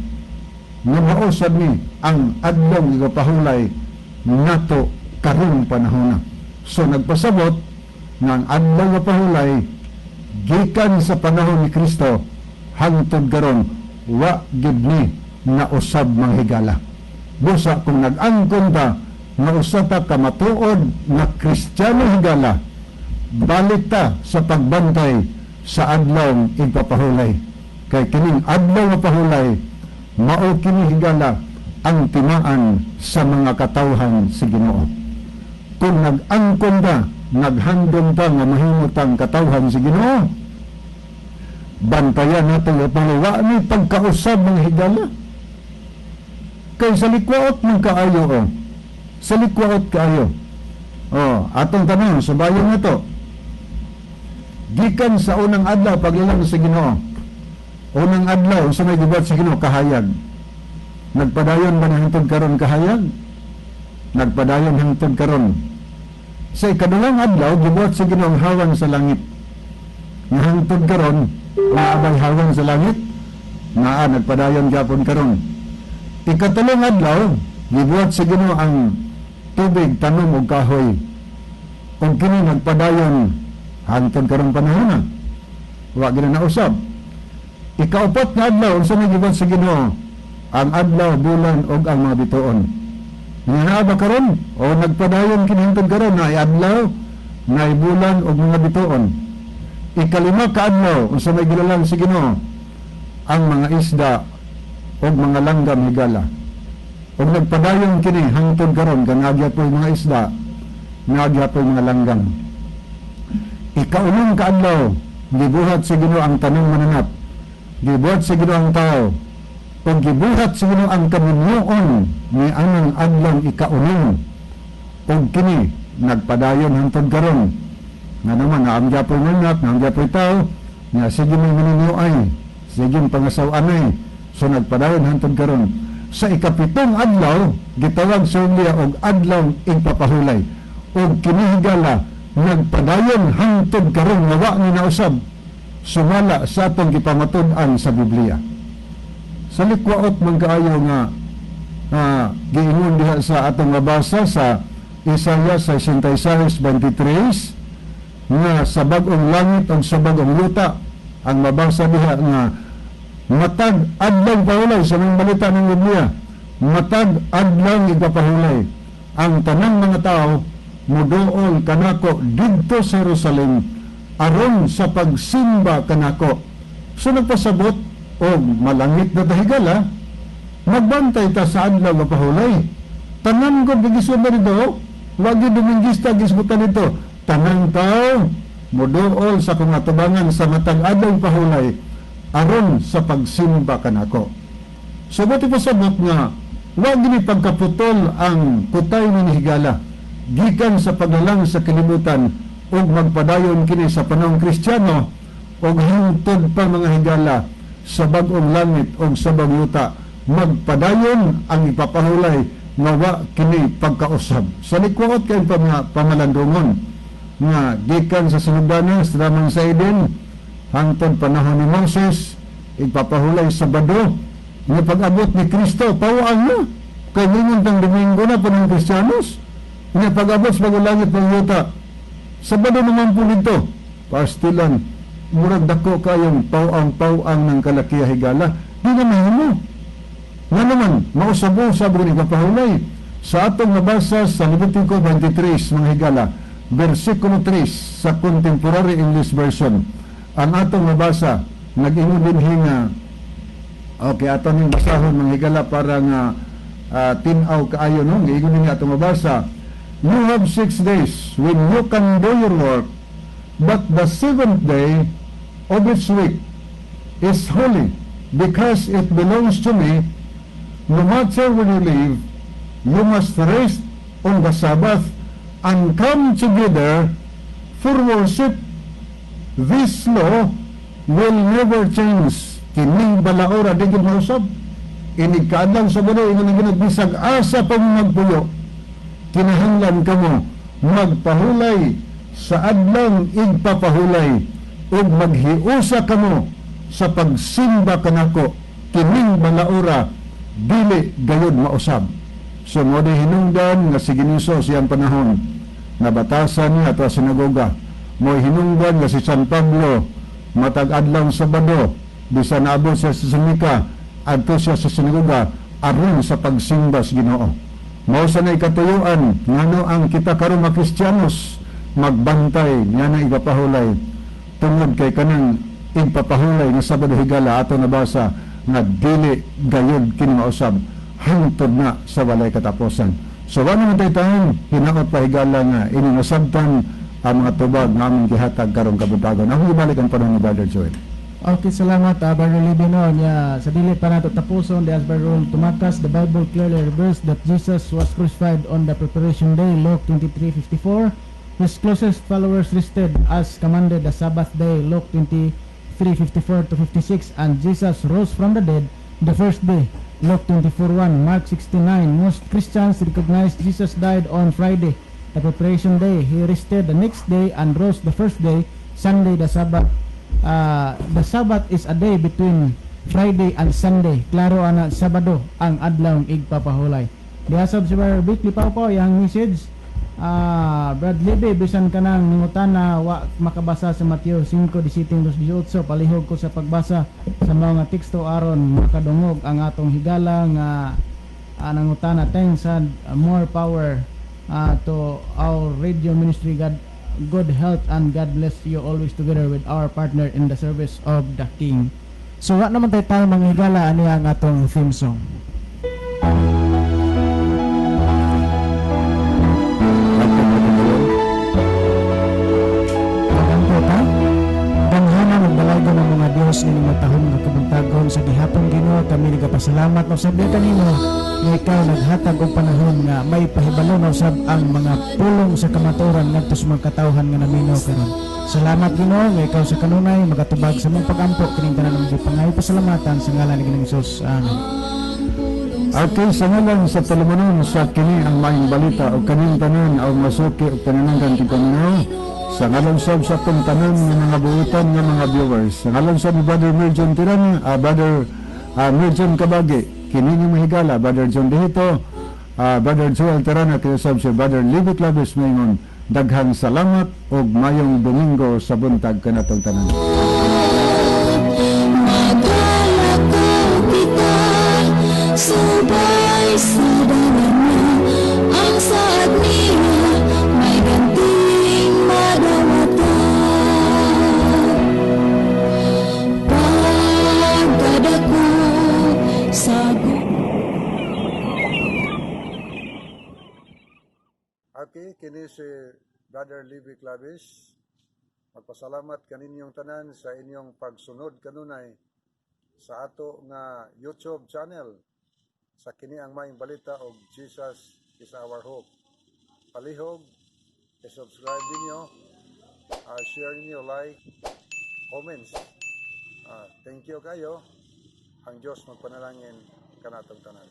nga mao sad ni ang adlong igapahulay nato karong panahona." So nagpasabot nga ang adlaw nga pahulay gikan sa panahon ni Kristo hangtod karon wa gid ni nausab, mga higala. Busa kung nag-angkon ta nga usa ta ka matuod nga Kristiyano, higala, balik ta sa pagbantay sa adlaw igpapahulay. Kay kining adlaw nga pahulay mao kini, higala, ang timaan sa mga katawhan sa Ginoo. Kung nag-angkon ta, naghandom ta nga mahimo tang katawhan sa Ginoo, bantayan nato nga wa ni pagkausab, mga higala. Kay sa likwaot man kaayo o. Sa likwaot kaayo. Oh, atong tanong sa bayan na to. Gikan sa unang adlaw paglalang sa Ginoo. Unang adlaw sa may gibuhat sa Ginoo? Kahayag. Nagpadayon ba ni hangtod karon kahayag? Nagpadayon hangtod karon. Sa ikaduhang adlaw gibuhat sa Ginoo ang hawan sa langit. Nga hangtod karon naa bay hawan sa langit? Naa, nagpadayon gyapon karon. Ikatulong adlaw gibuhat sa Ginoo ang tubig, tanom ug kahoy. Ug kini nagpadayon hangtod karong panahon na. Wa gina nausab. Ikaupat nga adlaw, unsa may gibuhat sa Ginoo? Ang adlaw, bulan ug ang mga bituon. Nga naa ba karon? O nagpadayon kini hangtod karon na adlaw, na bulan ug mga bituon. Ikalima ka adlaw, unsa may gilalang sa Ginoo? ang mga isda og mga langgam, higala. Og nagpadayon kini hangtod karon, kang po'y mga isda, nagya po'y mga langgam. Ikaunang kaadlaw, gibuhat sa Ginoo ang tanang mananap, gibuhat sa Ginoo ang tao, ug gibuhat sa Ginoo ang kaminyoon ni anang adlaw ikaunang. Ug kini nagpadayon hangtod karon. Nga naman naam gyapoy mananap, naam gyapoy tao, nga sige may maninyo, sige pangasaw-anay. So nagpadayon hangtod karon. Sa ikapitong adlaw, gitawag sa Biblia og adlaw igpapahulay. Ug kini, higala, nagpadayon hangtod karon nga wa ni nausab sumala sa atong gipamatud-an sa Biblia. Sa likwaot man kaayo nga giingon diha sa atong mabasa sa Isaiah 66:23 nga sa bag-ong langit ug sa bag-ong yuta, ang mabasa diha nga matag adlaw pahulay. Sa mga balita ng Biblia, matag adlaw igpapahulay, ang tanang mga tao muduol kanako didto sa Jerusalem aron sa pagsimba kanako. So nagpasabot og malangit na ta, higala, magbantay ta sa adlaw nga pahulay. Tanan ko gigisgutan dito, wagi Domingista gisgutan dito. Tanang tao muduol sa akong atubangan sa matag adlaw pahulay aron sa pagsimba kanako. So buti pasabot nga wag ni pagkaputol ang putay ni higala, gikan sa paglalang sa kalibutan ug magpadayon kini sa panahong Kristiyano ug hangtod pa, mga higala, sa bag-ong langit ug sa bag-ong yuta, magpadayon ang ipapahulay nga wa kini pagkausab. Sa likwaot kay pa mga pamalandungon nga gikan sa sinugdanan sa lamang sa Eden hangtod panahon ni Moses, ipapahulay Sabado, nga pag-abot ni Kristo, pawaan na kay ningon tang Domingo na panahon Kristiyanos, nga pag-abot sa bagong langit ng yuta, Sabado naman po nito. Pastilan, murag dako kayong pawang-pawang ng kalakiya, higala. Di na mahimo nga naman mausab-usab ni ipapahulay. Sa atong nabasa sa Levitico 23, mga higala, versikulo 3 sa Contemporary English Version, ang atong nabasa, nag-ingon din nga, okay, ato ning basahon, mga higala, para nga tin-aw kaayo, no? Giingon din nga atong mabasa: "You have 6 days when you can do your work, but the seventh day of each week is holy because it belongs to me. No matter where you live, you must rest on the Sabbath and come together for worship. This law will never change." Kining balaora di gid mausab. Inig kaadlaw Sabado, ingon ang Ginoo, bisag asa pa mo magpuyo, kinahanglan kamo magpahulay sa adlaw igpapahulay ug maghiusa kamo sa pagsimba kanako. Kining balaora dili gayud mausab. So mo di hinungdan nga si Giniso siyang panahon nabatasan niya ato sa sinagoga. Mo hinungdan nga si San Pablo, matag adlaw Sabado, bisan naabot siya sa Sumika, adto siya sa sinagoga aron sa pagsimba sa Ginoo. Mao sa nay katuyuan ngano ang kita karon mga Kristiyanos magbantay nga na ipapahulay, tungod kay kanang igpapahulay nga Sabado, higala, ato nabasa nga dili gayud kini mausab hangtod na sa walay katapusan. So wala naman tayo taon hinaot pa, higala, nga inyong nasabtan ang mga tubag nga among gihatag karong kabuntagon. Ako ibalik ang panahon ni Brother Joel. Okay, salamat, Brother Libino. Nya, sa dili pa nato tapuson, the Brother Tumakas, the Bible clearly reveals that Jesus was crucified on the preparation day, Luke 23:54. His closest followers rested as commanded the Sabbath day, Luke 23:54 to 56, and Jesus rose from the dead the first day, Luke 24:1, Mark 16:9. Most Christians recognize Jesus died on Friday, the preparation day. He rested the next day and rose the first day, Sunday, the Sabbath. The Sabbath is a day between Friday and Sunday. Klaro ana, Sabado ang adlaw igpapahulay. Diasab si Brother Vic Lipaw po yang message. Brad Libby, bisan ka nang nangutana wa makabasa sa Mateo 5:17-18, palihog ko sa pagbasa sa mga teksto aron makadungog ang atong higala nga nangutana. Thanks and more power to our radio ministry. God good health and God bless you always together with our partner in the service of the King. So wa naman tayo tayo, mga higala, ani ang atong theme song. Pagampo ta. Gamhanan ug dalaygon ang mga Dios nining matahom nga kabuntagon sa gihapon, Ginoo, kami nagapasalamat na usab kanimo nga ikaw naghatag og panahon nga may pahibalo na usab ang mga pulong sa kamatuoran ngadto sa mga katawhan nga naminaw karon. Salamat, Ginoo, nga ikaw sa kanunay magatubag sa among pagampo kining tanan among gipangayo pasalamatan sa ngalan ni Ginoong Hesus. Amen. Okay, sa ngalan sa tulumanon sa kini ang maayong balita o kaning tanan o masuki o panananggan tigpaminaw, sa ngalan sab sa atong tanan nga mga buutan nga mga viewers, sa ngalan sab ni Brother Merjon Tiran, Brother Merjon Kabagi, kini nga mahigala, Brother John Dehito, Brother Joel Tirana, kini sab si Brother Libby Claves maingon, daghang salamat ug mayong Domingo sa buntag kanatong tanan. Magalakaw kita subay sa dalan niya. Ang saad niya may ganting madawatan. Pagkadako sa Okay, kini si Brother Libby Clavis. Magpasalamat kaninyong tanan sa inyong pagsunod kanunay sa ato nga YouTube channel sa kini ang maayong balita og Jesus is Our Hope. Palihog, i-subscribe ninyo, share ninyo, like, comments. Thank you kayo. Ang Diyos magpanalangin kanatong tanan.